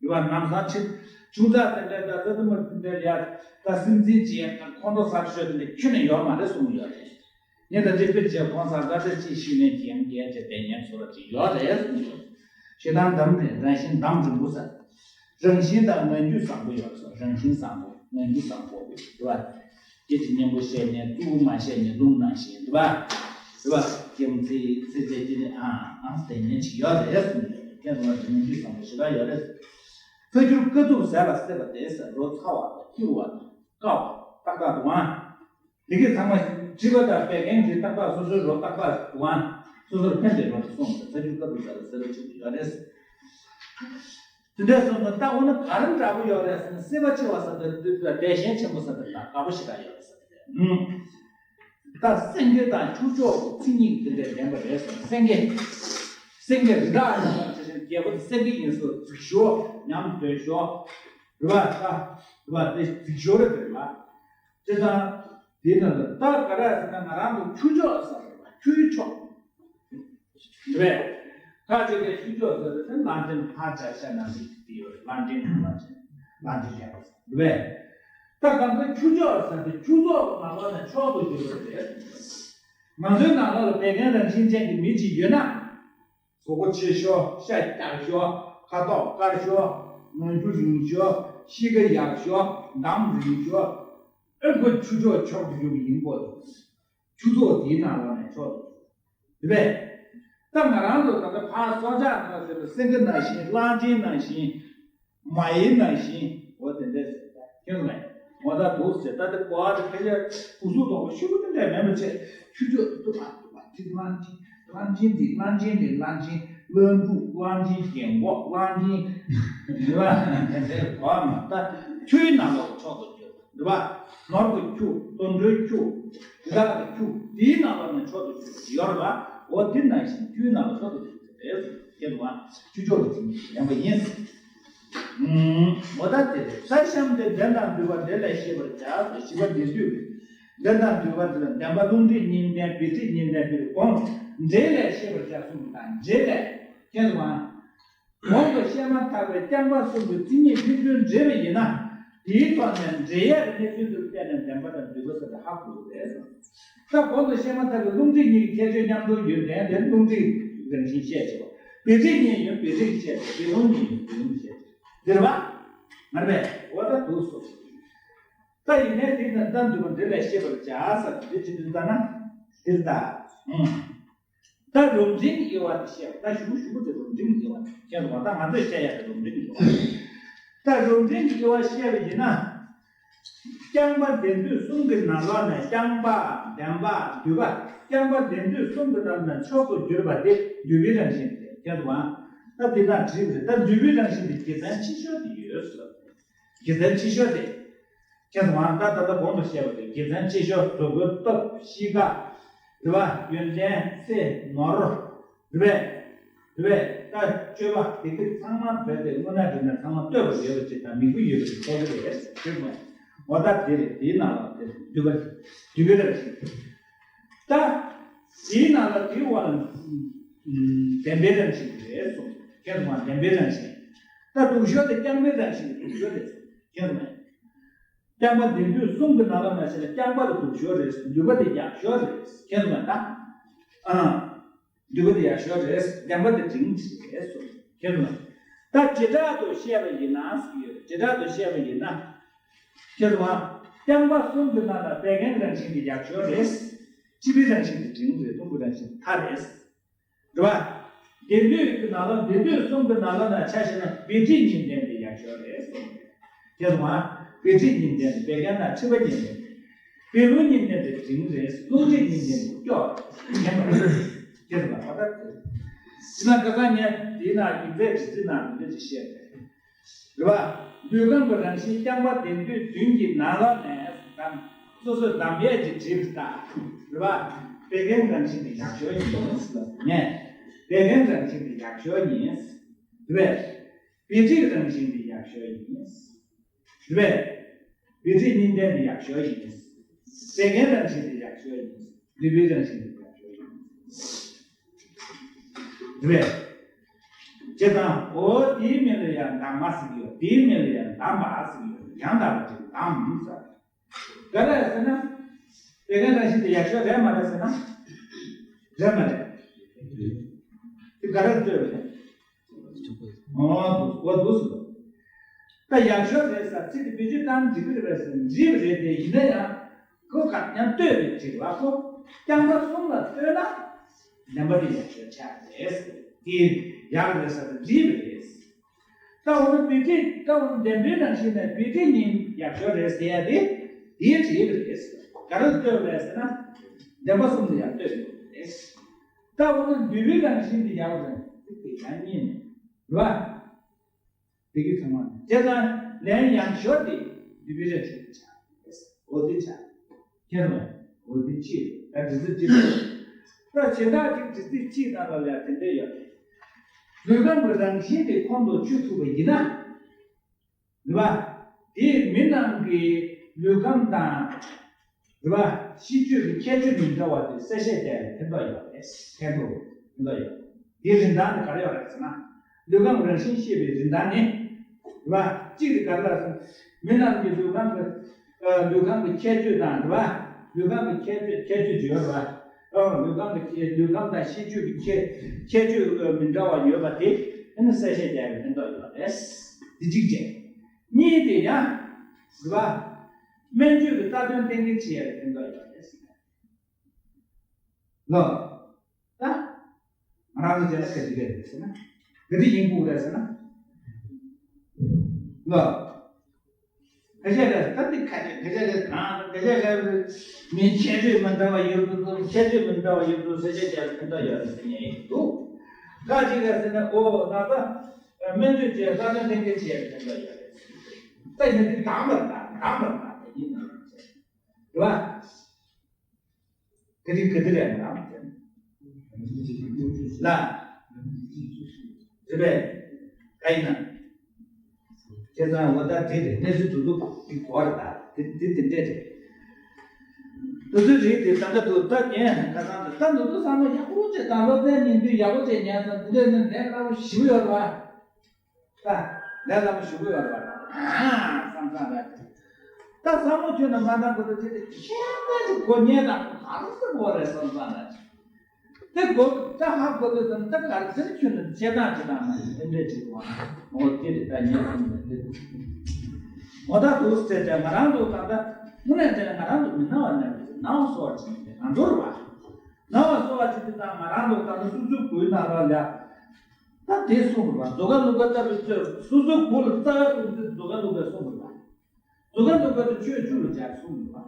ཡོད་པ་ནམ་སང་ཆེ་ཆུང་ཙག་དེ་འདྲ་ད་ད་དུ་མ་དེ་འདྲ་ཡ་ད་སེམས་ཅན་ཅི་ཡང་ད་ཁོང་ཁྲོ་ཟ་ཤོད་དེ་འདྲ་ཁྱོན་ནས་ཡོད་མ་རེད་གསུངས་ཡོད་རེད། ངས་ད་ཅི་དཔེར་བྱས་གོང་ས་མཁའ་འགྲོ་ཅིག་ཤི་ནས་ཀྱི་ཡང་རྒྱལ་བྱེད་པའི་ཉམས་སོ་ར་ཅིག་ཡོད་རེད་གསུངས་ཡོད། ཞེ་སྡང་དམ་རེད་རང་བཞིན་དམ་རིང་པོ་ཟེར། རང་བཞིན་དང་ངང་རྒྱུད་བཟང་པོ་ཡོད་སོ་རང་བཞིན་བཟང་པོ་ངང་རྒྱུད་བཟང་པོ་རེད་བ། སྐད་ཅིག་སྙན་པོ་བཤད་ནས་གཙུག་མ་བཤད་ནས་རླུང་ནང་བཞིན་རེད་བ། རེད་བ། སྐྱེ་བོ་ཚེ་ཚེ་ཚེ་སྐྱེ་ནས་ཨང་ཨང་ཟེར་ཉན་ཅིག་ཡོད་རེད་གསུངས་ཡོད། ཁྱེད་ཚོ་ངང་རྒྱུད་བཟང་པོ་ཞེ་དྲག་ཡོད་རེད། ཚ་གྱུར་དཀའ་ཐུབ་ཟས་ལ་སྲེད་པ་དེ་ཟེར་རོ་ཚ་བ་དང་སྐྱུར་བ་དང་བཀག་པ་ཏག་ཏག་འདུག་ཨང་། དེ་གས་ཚང་མ་མཁྲིས་པ་དང་བད་ཀན་གྱི་ཏག་ཏག་སོ་སོའི་རོ་ཏག་ཏག་འདུག་ཨང་། སོ་སོར་ཕན་པའི་རོ་དེ་སོང་ཟེར་ཚ་གྱུར་དཀའ་ཐུབ་ཟས་ལ་སྲེད་པ་ཆེན་པོ་ཡོད་རེད། དེ་འདྲ་སོང་ཙང་ད་འོ་ན་ག་རེ་འདྲ་པོ་ཡོད་རེད་ཟེར་ན་སྲེད་པ་ཆེ་བ་ཟེར་དེ་བདེ་གཤེགས་ཆེན་པོ་ཟེར་དེ་དང་དགའ་པོ་ཞེ་དྲག་ཡོད་རེད་ཟེར་དེ་རེད། ད་སེང་གེ་དང་ཁྱུ་མཆོག་གི་མཚན་ཉིད་དེ་འདྲ་ལྡན་པ་རེད་ཟེར་ན་སེང་གེ། སེང་གེ་རི་དྭགས་ཡིན་པ་ཇི་བཞིན་རྒྱལ་པོ་དེ་སེང་གེ་ཡིན་སོ་རྫིག་ཤོ་ཉམས་དོད་ཤོ། རེད་བ་ད། རེད་བ་དེ་རྫིག་ཤོ་རེད་རེད་བ། དེ་དང་། དེ་ན་ད་ག་རེ་ཟེར་ན་ང་རང་ཚོ་ཁྱུ་མཆོག་ཟེར་བ་ཁྱུའི་མཆོག་རེད། ཁ་ཅིག་གིས་ཁྱུ་མཆོག་ཟེར་བ་དེ་གླང་ཆེན་ཕར་བྱ་ཤ་ནང་བཞིན་དེ་ཡོད་རེད། གླང་ཆེན་གླང་ཆེན་གླང་ཆེན་ལྡན་པ་ཟེར་རེད། ད་གང་ལྟར་ཁྱུ་མཆོག་ཟེར་དེ་ཁྱུ་ཚོགས་ཀྱི་ནང་ལོགས་ནས་མཆོག་ཏུ་གྱུར་པ་རེད། ང་ཚོའི་ནང་ལོགས་ལ་བད་ཀན་རང་བཞིན་ཅན་གྱི་མི་གཅིག་ཡོད་ན། གཟུགས་པོ་ཆེ་ཤོས་ཤ་རྒྱགས་ཤོས་ཁ་དོག་དཀར་ཤོས་ངང་རྒྱུད་རིང་ཤོས་གཤིས་ཀ་ཡག་ཤོས་འདམ་རིང་ཤོས། ཨེ་ཁོ་ཁྱུ་མཆོག་མཆོག་ཏུ་གྱུར་པ་ཡིན་དགོས་འདུག་ཁྱུ་ཚོགས་དེའི་ནང་ལོགས་ནས་མཆོག་ཏུ་གྱུར་རེད་པས། ད་ང་རང་ཚོ་ད་ལྟ་ཕར་སྲོག་ཆགས་ནང་ཟེར་ན་སེང་གེ་ནང་བཞིན་གླང་ཆེན་ནང་བཞིན་མ་ཡི་ནང་བཞིན་འོ་དེ་འདྲས་ཟེར་ད་ཁྱོད་ལ་ངོ་ད་འདུག་ཟེར་ད་དེ་གོ་བ་དེ་ཕལ་ཆེར་གུ་སུ་དོག་པོ་ཤུ་གུ་དེ་འདྲས་མེད་པ་བྱས་ཁྱུ་མཆོག་ཏུ་ཏུ་བ་ཏུ་བ་ཏི་གླང་ཆེན། གླང་ཆེན་འདི་གླང་ཆེན་འདི་གླང་ཆེན་གླང་ཕྲུག་གླང་ཆེན་རྒན་གོག་གླང་ཆེན་འདི་བ་དེ་འདྲའི་གོ་བ་མ་ད་ཁྱུའི་ནང་ལོགས་མཆོག་ཏུ་གྱུར་འདི་བ་ནོར་གྱི་ཁྱུ་དུད་འགྲོའི་ཁྱུ་དེ་དག་གི་ཁྱུ་དེའི་ནང་ལོགས་ནས་མཆོག་ཏུ་གྱུར་ཡོད་རེད་བ། འོ་དེ་ནང་བཞིན་ཁྱུའི་ནང་ལ་མཆོག་ཏུ་གྱུར་རེད་ཟེར་གྱི་འདུག་བ། ཁྱུ་མཆོག་གི་མཚན་ཉིད་ལྡན་པ་ཡིན། འོ་ད་དེ་རེད། ས་གཤམ་དེ་འདྲེ་དང་འདུས་པ་འདྲེ་ལས་ཤེས་པར་བྱ་ཟེར་བཞི་པ་འདི་འདུས་པས། འདྲེ་དང་འདུས་པ་འདི་ལ་བདེན་པ་རླུང་མཁྲིས་གཉིས་ལྡན་བི་ཏྲི་གཉིས་ལྡན་བི་ཏྲི་གོང་འདྲེ་ལས་ཤེས་པར་བྱ་གསུངས་པ་དང་འདྲེ་ལས་ཁྱེད་ལ་གོང་དུ་བཤད་མ་ཐག་པའི་རྐྱང་པ་གསུམ་གྱི་མཚན་ཉིད་ཕན་ཚུན་འདྲེས་པ་ཡིན་ན་དེའི་ཐོག་ནས་འདྲེ་ཡས་གནས་ཚུལ་དུ་བལྟས་ནས་བདེན་པ་དང་འདུས་པ་ཟེར་ཏེ་ཧ་གོ་དགོས་རེད་གསུངས། ད་གོང་དུ་བཤད་མ་ཐག་པའི་རླུང་མཁྲིས་གཉིས་ཀྱི་ཁྱད་ཆོས་མཉམ་དུ་ཡོད་དོན་དེ་རླུང་མཁྲིས་རང་བཞིན་བཤད་ཆོག་བི་ཏྲི་གཉིས་ཡོད་བི་ཏྲི་བཤད་ཆོག་བི་རླུང་གཉིས་ཡོད་བི་རླུང་བཤད་ཆོག་འདིར་བ། ང་རེད་པས་འོ་ད་འདུག་སོ། ད་ཡིན་ནའི་འདི་ན་ད་འདུས་པ་འདི་ལས་ཤེས་པར་བྱ་ཟེར་འདི་ཅི་འདུག་ལྟ་ན་འདིར་ད། ད་རུང་འབྲིང་དབྱེ་བ་དེ་བཤད་པ་ད་ཞུ་ཞུ་དེ་རུང་འབྲིང་དབྱེ་བ་ཁྱེད་ཚོ་ད་ང་ཚོས་བཤད་ཡ་དེ་རུང་འབྲིང་དབྱེ་བ། ད་རུང་འབྲིང་དབྱེ་བ་བཤད་པ་ཡིན་ན། རྐྱང་པ་བདེན་འདོད་གསུམ་གྱི་ནང་ལོགས་ནས་རྐྱང་པ་བདེན་པ་འདུས་པ། རྐྱང་པ་བདེན་འདོད་གསུམ་གྱི་ནང་ནས་མཆོག་ཏུ་གྱུར་པ་དེ་འདུས་པའི་རང་བཞིན་ཏེ། ཁྱེད་དུ་བ། ད་དེ་དག་བྲིས་པ་རེད། ད་འདུས་པའི་རང་བཞིན་དེ་དགེ་མཚན་ཆེ་ཤོས་དེ་ཡོད་ཟེར། དགེ་མཚན་ཆེ་ཤོས་དེ། ཁྱེད་དུ་བ། ད་ད་ལྟ་གོང་དུ་བཤད་པ་དེ་དགེ་མཚན་ཆེ་ཤོས། གཟུགས་པོའི་སྟོབས། གཤིས་ཀ། འདུས་པ། ཡོན་ཏན། ཚེ་ནོར། འདུས་པས། འདུས་པས། ད་སྤྱོད་པ་དེ་གི་ཚང་མ་བོད་དེ་དངོས་གནས་དྲང་གནས་ཚང་མ་ལྟོས་པ་ཡོད་པ་ཅིག་དང་མིག་དཔེ་ཡོད་པ་ཅིག་ཐོབ་ཀྱི་རེད་ཟེར་ནས། འོ་ད་དེ་རེད། དེའི་ནང་ལ་དེ་འདུས་པ། འདུས་པའི་རང་བཞིན། ད་དེའི་ནང་ལ་དེའི་འོག་ལ་བདེན་པའི་རང་བཞིན་དེ་རེད་གསུངས། ཁྱེད་དུ་མ་བདེན་པའི་རང་བཞིན། ད་སྡུག་ཤོས་དེ་རྐྱང་པའི་རང་བཞིན་དེ་སྡུག་ཤོས་རེད། ཁྱེད་དུ་མ། རྐྱང་པ་བདེན་འདོད་གསུམ་གྱི་ནང་ལ་ན་ཤེས་ན་རྐྱང་པ་དེ་སྡུག་ཤོས་རེད། འདུས་པ་དེ་ཡག་ཤོས་རེད། ཁྱེད་དུ་མ་ད། ཨ། འདུས་པ་དེ་ཡག་ཤོས་རེད། བདེན་པ་དེ་འབྲིང་རེད་གསུངས། ཁྱེད་དུ་མ། ད་བྱེ་བྲག་ཏུ་བཤད་པ་ཡིན་ན་ཟེར་གྱི་ཡོད། བྱེ་བྲག་ཏུ་བཤད་པ་ཡིན་ན། ཁྱེད་དུ་མ། རྐྱང་པ་གསུམ་གྱི་ནང་ལ་བད་ཀན་རང་བཞིན་དེ་ཡག་ཤོས་རེད། མཁྲིས་པའི་རང་བཞིན་དེ་འབྲིང་རེད། གཏུམ་པོའི་རང་བཞིན་དེ་ཐ་རེད། རེད་བ། བདེན་འདོད་ཀྱི་ནང་ལ། བདེན་འདོད་གསུམ་གྱི་ནང་ལ་ན་ཆ་བཞག་ན་བད་མཁྲིས་གཉིས་ལྡན་དེ་ཡག་ཤོས་རེད་གསུངས། ཁྱེད་དུ་མ། བད་མཁྲིས་གཉིས་ལྡན་དེ། བད་ཀན་དང་མཁྲིས་པ་གཉིས་ལྡན་དེ། བད་ཀླུ་གཉིས་ལྡན་དེ་འབྲིང་རེད། རླུང་མཁྲིས་གཉིས་ལྡན་དེ་སྐྱོ་རེད། ངན་པ་རེད། ཁྱེད་དུ་མ། ད་ལྟ་དེ། ཕྱི་ན་ཁ་སང་ངས་དེའི་ནང་རྒྱུ་མཚན་དྲི་རྩད་ནང་འདི་འདྲ་ཅིག་བཤད་པ་རེད། རེད་བ། ལུས་ཁམས་ཀྱི་རང་བཞིན་རྐྱང་པ་བདེན་འདོད་བདུན་གྱི་ནང་ལོགས་ནས་དང་། སོ་སོས་དམ་པའི་ཅིག་བྲིས་པ་ལྟར། རེད་བ། བད་ཀན་རང་བཞིན་དེ་ཡག་ཤོས་ཡིན་ཟེར་ནས། བད་ཀན་རང་བཞིན་དེ་ཡག་ཤོས་ཡིན། རེད་བས། བད་མཁྲིས་རང་བཞིན་དེ་ཡག་ཤོས་ཡིན། རེད་བས། བད་མཁྲིས་གཉིས་ལྡན་དེ་ཡག་ཤོས་ཡིན། བད་ཀན་རང་བཞིན་དེ་ཡག་ཤོས་ཡིན། འདུས་པའི་རང་བཞིན་དེ་ཡག་ཤོས་ཡིན། རེད། ཅེས་དང་། འོ་དེའི་མིང་ལ་ཡང་གདམས་ངག་ཟེར་གྱི་ཡོད། དེའི་མིང་ལ་ཡང་གདམས་པ་ཟེར་གྱི་ཡོད། ཡང་དག་པ་ཅིག་གདམས་ཟེར། ག་རེ་ཟེར་ན། དེ་ག་ནང་བཞིན་དུ་ཡག་ཤོས་རེད་མ་རེད་ཟེར་ན། རེད་མ་རེད། དེ་ག་རེ་ལྟོས་རེད། འོ་འདུག་འོ་འདུག་ཟེར། ད་ཡག་ཤོས་རེད་ཟེར་ཚིག་དེ་བེད་སྤྱོད་བཏང་འགྲིག་གི་རེད་པས་ཟེར། འགྲིག་པ་རེད་དེ། ཡིན་ན་ཡང་ཁོ་ག་ཡང་ལྟོས་པའི་དྲི་བ་ཁོ། རྐྱང་པ་གསུམ་ལ་ལྟོས་ན་བདེན་པ་དེ་ཡག་ཤོས་ཆགས་རེད། དེ་ཡག་རེད་ཟེར་ན་འགྲིག་པ་རེད། ད་འོ་ན་བད་མཁྲིས། ད་འོ་ན་བདེན་པའི་རང་བཞིན་ནས་བད་མཁྲིས་གཉིས་ཡག་ཤོས་རེད་ཟེར་ཡ་དེ། དེའི་འགྲིག་པ་རེད། ག་རེ་ལ་ལྟོས་པ་རེད་ཟེར་ན། བདེན་པ་གསུམ་ལ་ཡང་ལྟོས་པ་རེད། ད་འོ་ན་འདུས་པའི་རང་བཞིན་དེ་ཡག་པ་རེད། དེ་དེ་ཡང་གཉིས་ནས་རེད་བ། དེ་གི་ཚང་མ་དེ་ལ་ལན་ཡང་ཤོར་ཏེ་འདུས་པའི་རེ་ཆེ་ཆ། འོ་དེ་ཆ། ཁྱེད་རང་འོ་དེ་ཆེ། ད་དེ་ཚོ་ཅི་རེད། ད་བྱེ་བྲག་ཅིག་དྲི་ཚིག་གཅིག་ནང་ལ་ལ་དེ་འདྲ་ཡོད་རེད། ལུས་ཁམས་ཀྱི་རང་བཞིན་དེ་ཁོང་དུ་ཆུད་ཐུབ་པ་ཡིན་ན། རེད་བ། དེས་མི་རྣམས་ཀྱི་ལུས་ཁམས་དང་། རེད་བ། ཤེས་སྤྱོད་ཀྱི་ཁྱད་ཆོས་མི་འདྲ་བ་དེ་གསལ་བཤད་བྱས་པའི་ཕན་ཐོགས་ཡོད་རེད། ཕན་ཐོགས་ཕན་ཐོགས་ཡོད། དེའི་རིན་ཐང་དེ་ག་རེ་ཡོད་རེད་ཟེར་ན། ལུས་ཁམས་རང་བཞིན་ཤེས་པའི་རིན་ཐང་ནི། རེད་བ། གཅིག་དེ་ག་རེ་ལ་ཟེར་ན། མི་རྣམས་ཀྱི་ལུས་ཁམས་ཀྱི། ཨ། ལུས་ཁམས་ཀྱི་ཁྱད་ཆོས་དང་། རེད་བ། ལུས་ཁམས་ཀྱི་ཁྱད་ཆོས་ཁྱད་ཆོས་ཅིག་ཡོད་རེད་བ། ཨ། ལུས་ཁམས་ཀྱི་ལུས་ཁམས་དང་ཤེས་སྤྱོད་ཀྱི་ཁྱད་ཁྱད་ཆོས་མི་འདྲ་བ་ཡོད་པ་དེ་ཨ་ནི་གསལ་བཤད་བྱས་པའི་ཕན་ཐོགས་ཡོད་རེད། དེ་གཅིག་བྱས། གཉིས་དེ་ཡང་། རེད་བ། སྨན་བཅོས་ཀྱི་རྩ་དོན་གཏན་འཁེལ་བྱེད་ཡ་གི་ཕན་ཐོགས་ཡོད་རེད་ཟེར་ན། ལོ། ད། ང་རང་ཚོ་བྱས་ན་ག་འདྲ་རེད་ཟེར་ན། ག་འདྲ་ཡིན་དགོས་རེད་ཟེར་ན། ལོ། ཁ་ཤས་ཀྱིས་ད་འདི་ཁ་ཤས་ཁ་ཤས་ཀྱིས་གང་ཁ་ཤས་ཀྱིས་མི་ཁྱད་ཆོས་མི་འདྲ་བ་ཡོད་དུས་ཁྱད་ཆོས་མི་འདྲ་བ་ཡོད་དུས་གསལ་བཤད་བྱས་ན་ཕན་ཐོགས་ཡོད་རེད་ཟེར་མཁན་ཡང་འདུག་ཁ་ཅིག་གིས་ཟེར་ན། ཨོ་ན་ད་སྨན་བཅོས་བྱས་རྩ་དོན་གཏན་འཁེལ་བྱས་ཡ་ཕན་ཐོགས་ཡོད་རེད། ད་ཡིན་ན་འདི་གདམས་པ་ལ་གདམས་པ་ལ་དེ་ཡིན་ན་རེད་བ། ག་དེ་ག་དེ་རེད་ལ། ལ། རེད་པས། ག་ཡིན་ན། བྱས་ཙང་འོ་ད་དེ་རེད། གནས་ཚུལ་དེ་ཚོ་དེ་གོ་རེད། ད་དེ་དེ་དེ་འདྲས་རེད། དེ་ཚོའི་རིགས་དེ་ད་ལྟ་དུ་ད་ངས་ཁ་སང་དུ་ད་འདི་ཚོ་བསམ་བློ་ཡག་པོ་བྱས་དང་སློབ་ཚན་ཉན་དུས་ཡག་པོ་བྱས་ཉན་སོང་། དེ་འདྲས་ནི་ལས་སླ་པོ་ཞེ་པོ་ཡོད་རེད་བ། ད་ལས་སླ་པོ་ཞེ་པོ་ཡོད་རེད་བ། ཨ་བསམ་བསམ་རེད། ད་བསམ་བློ་ཁྱོན་ནས་མ་བཏང་གོང་དུ་དེ་དེ་ཁྱད་པར་ཅིག་གོ་ཉན་དང་ག་རེ་ཟེར་དགོས་རེད་བསམ་བསམ་རེད། དེ་གོ་ད་ཧ་གོ་དུས་ཙམ་ད་ག་རེ་ཟེར་ཁྱོད་ནི་བྱེད་སྟངས་བྱེད་སྟངས་མ་རེད། དེ་འདྲས་བྱེད་དགོས། འོ་དེ་རེད། ད་ཉན་སོང་རེད་དེ། འོ་ད་འདུག་ཟེར་ཏེ་ང་རང་ཚོ་ད་ལྟ་དངོས་གནས་བྱས་ན་ང་རང་ཚོ་མི་སྣང་བ་ནས་སྣང་བ་གསོ་བ་བྱེད་མཁན་ང་ཚོ་རེད་བ། སྣང་བ་གསོ་བ་བྱེད་དུས་ད་ང་རང་ཚོ་ད་ལྟ་སོ་སོའི་མགོའི་ནང་ལ་ལ་ད་དེ་གསུངས་རེད་བ། རྫོགས་པ་ལུགས་པ་ལྟ་བུའི་ཚོད། སོ་སོའི་མགོ་ལ་རྩ་བ་བཙུགས་དུས་རྫོགས་པ་ལུགས་པས་གསུངས་རེད་བ། གཟུགས་ཁམས་དང་བར་དུ་ཆོས་བཅུ་ལ་སྦྱར་གསུངས་ཡོད་པ།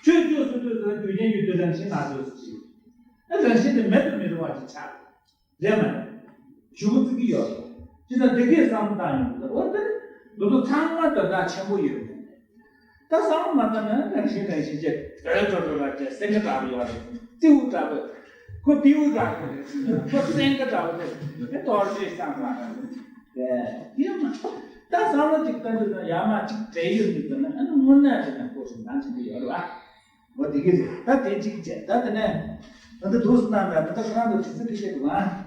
ཆོས་བཅུ་ཟེར་དུས་ཙམ་རྒྱུ་རྐྱེན་ཡོད་དུས་རང་བཞིན་ལ་ཟེར་ཞིག་ཨ་རང་བཞིན་དེ་མེད་དུ་མི་རུང་བ་ཞིག་ཆགས། རེད་མ་རེད། ཞུ་གུ་བརྩི་གི་ཡོད་རེད། ཅི་ལྟར་འདི་གས་བསམ་བློ་བཏང་ཡོང་གི་འདུག་འོ་དེ་འདི་ཚོ་ཚང་མ་དོན་དག་ཆེན་པོ་ཡོད་རེད། ད་བསམ་བློ་མ་བཏང་ན་རང་བཞིན་རང་བཞིན་བྱས་འགྲོ་འགྲོ་འགྲོ་ལ་བྱས་སེང་གེ་འདྲ་པོ་ཡོད་རེད། རྩེའུ་འདྲ་པོ། ཁོ་སྤྲེའུ་འདྲ་པོ་རེད། ཁོ་སེང་གེ་འདྲ་པོ་རེད། དེ་གཏོར་བྱས་བསམ་བློ་རེད། དེ་ཡིན་མ། ད་བསམ་བློ་ཅིག་བཏང་དུས་ན་ཡ་མ་ཅིག་བྲལ་ཡོད་འདུག་ན་ཨ་ནི་དངོས་གནས་དེ་ན་ཁོ་སུ་འདང་ཆེན་པོ་ཡོད་རེད་བ། འོ་དེ་གི་རེད། ད་དེ་གཅིག་བྱས། ད་དེ་ནས་ད་ལྟ་འདུག་སེ་གནང་ད་ད་ལྟ་ཁོ་རང་ཚོ་དུས་ཚོད་འདི་བཤད་འདུག་ཨ།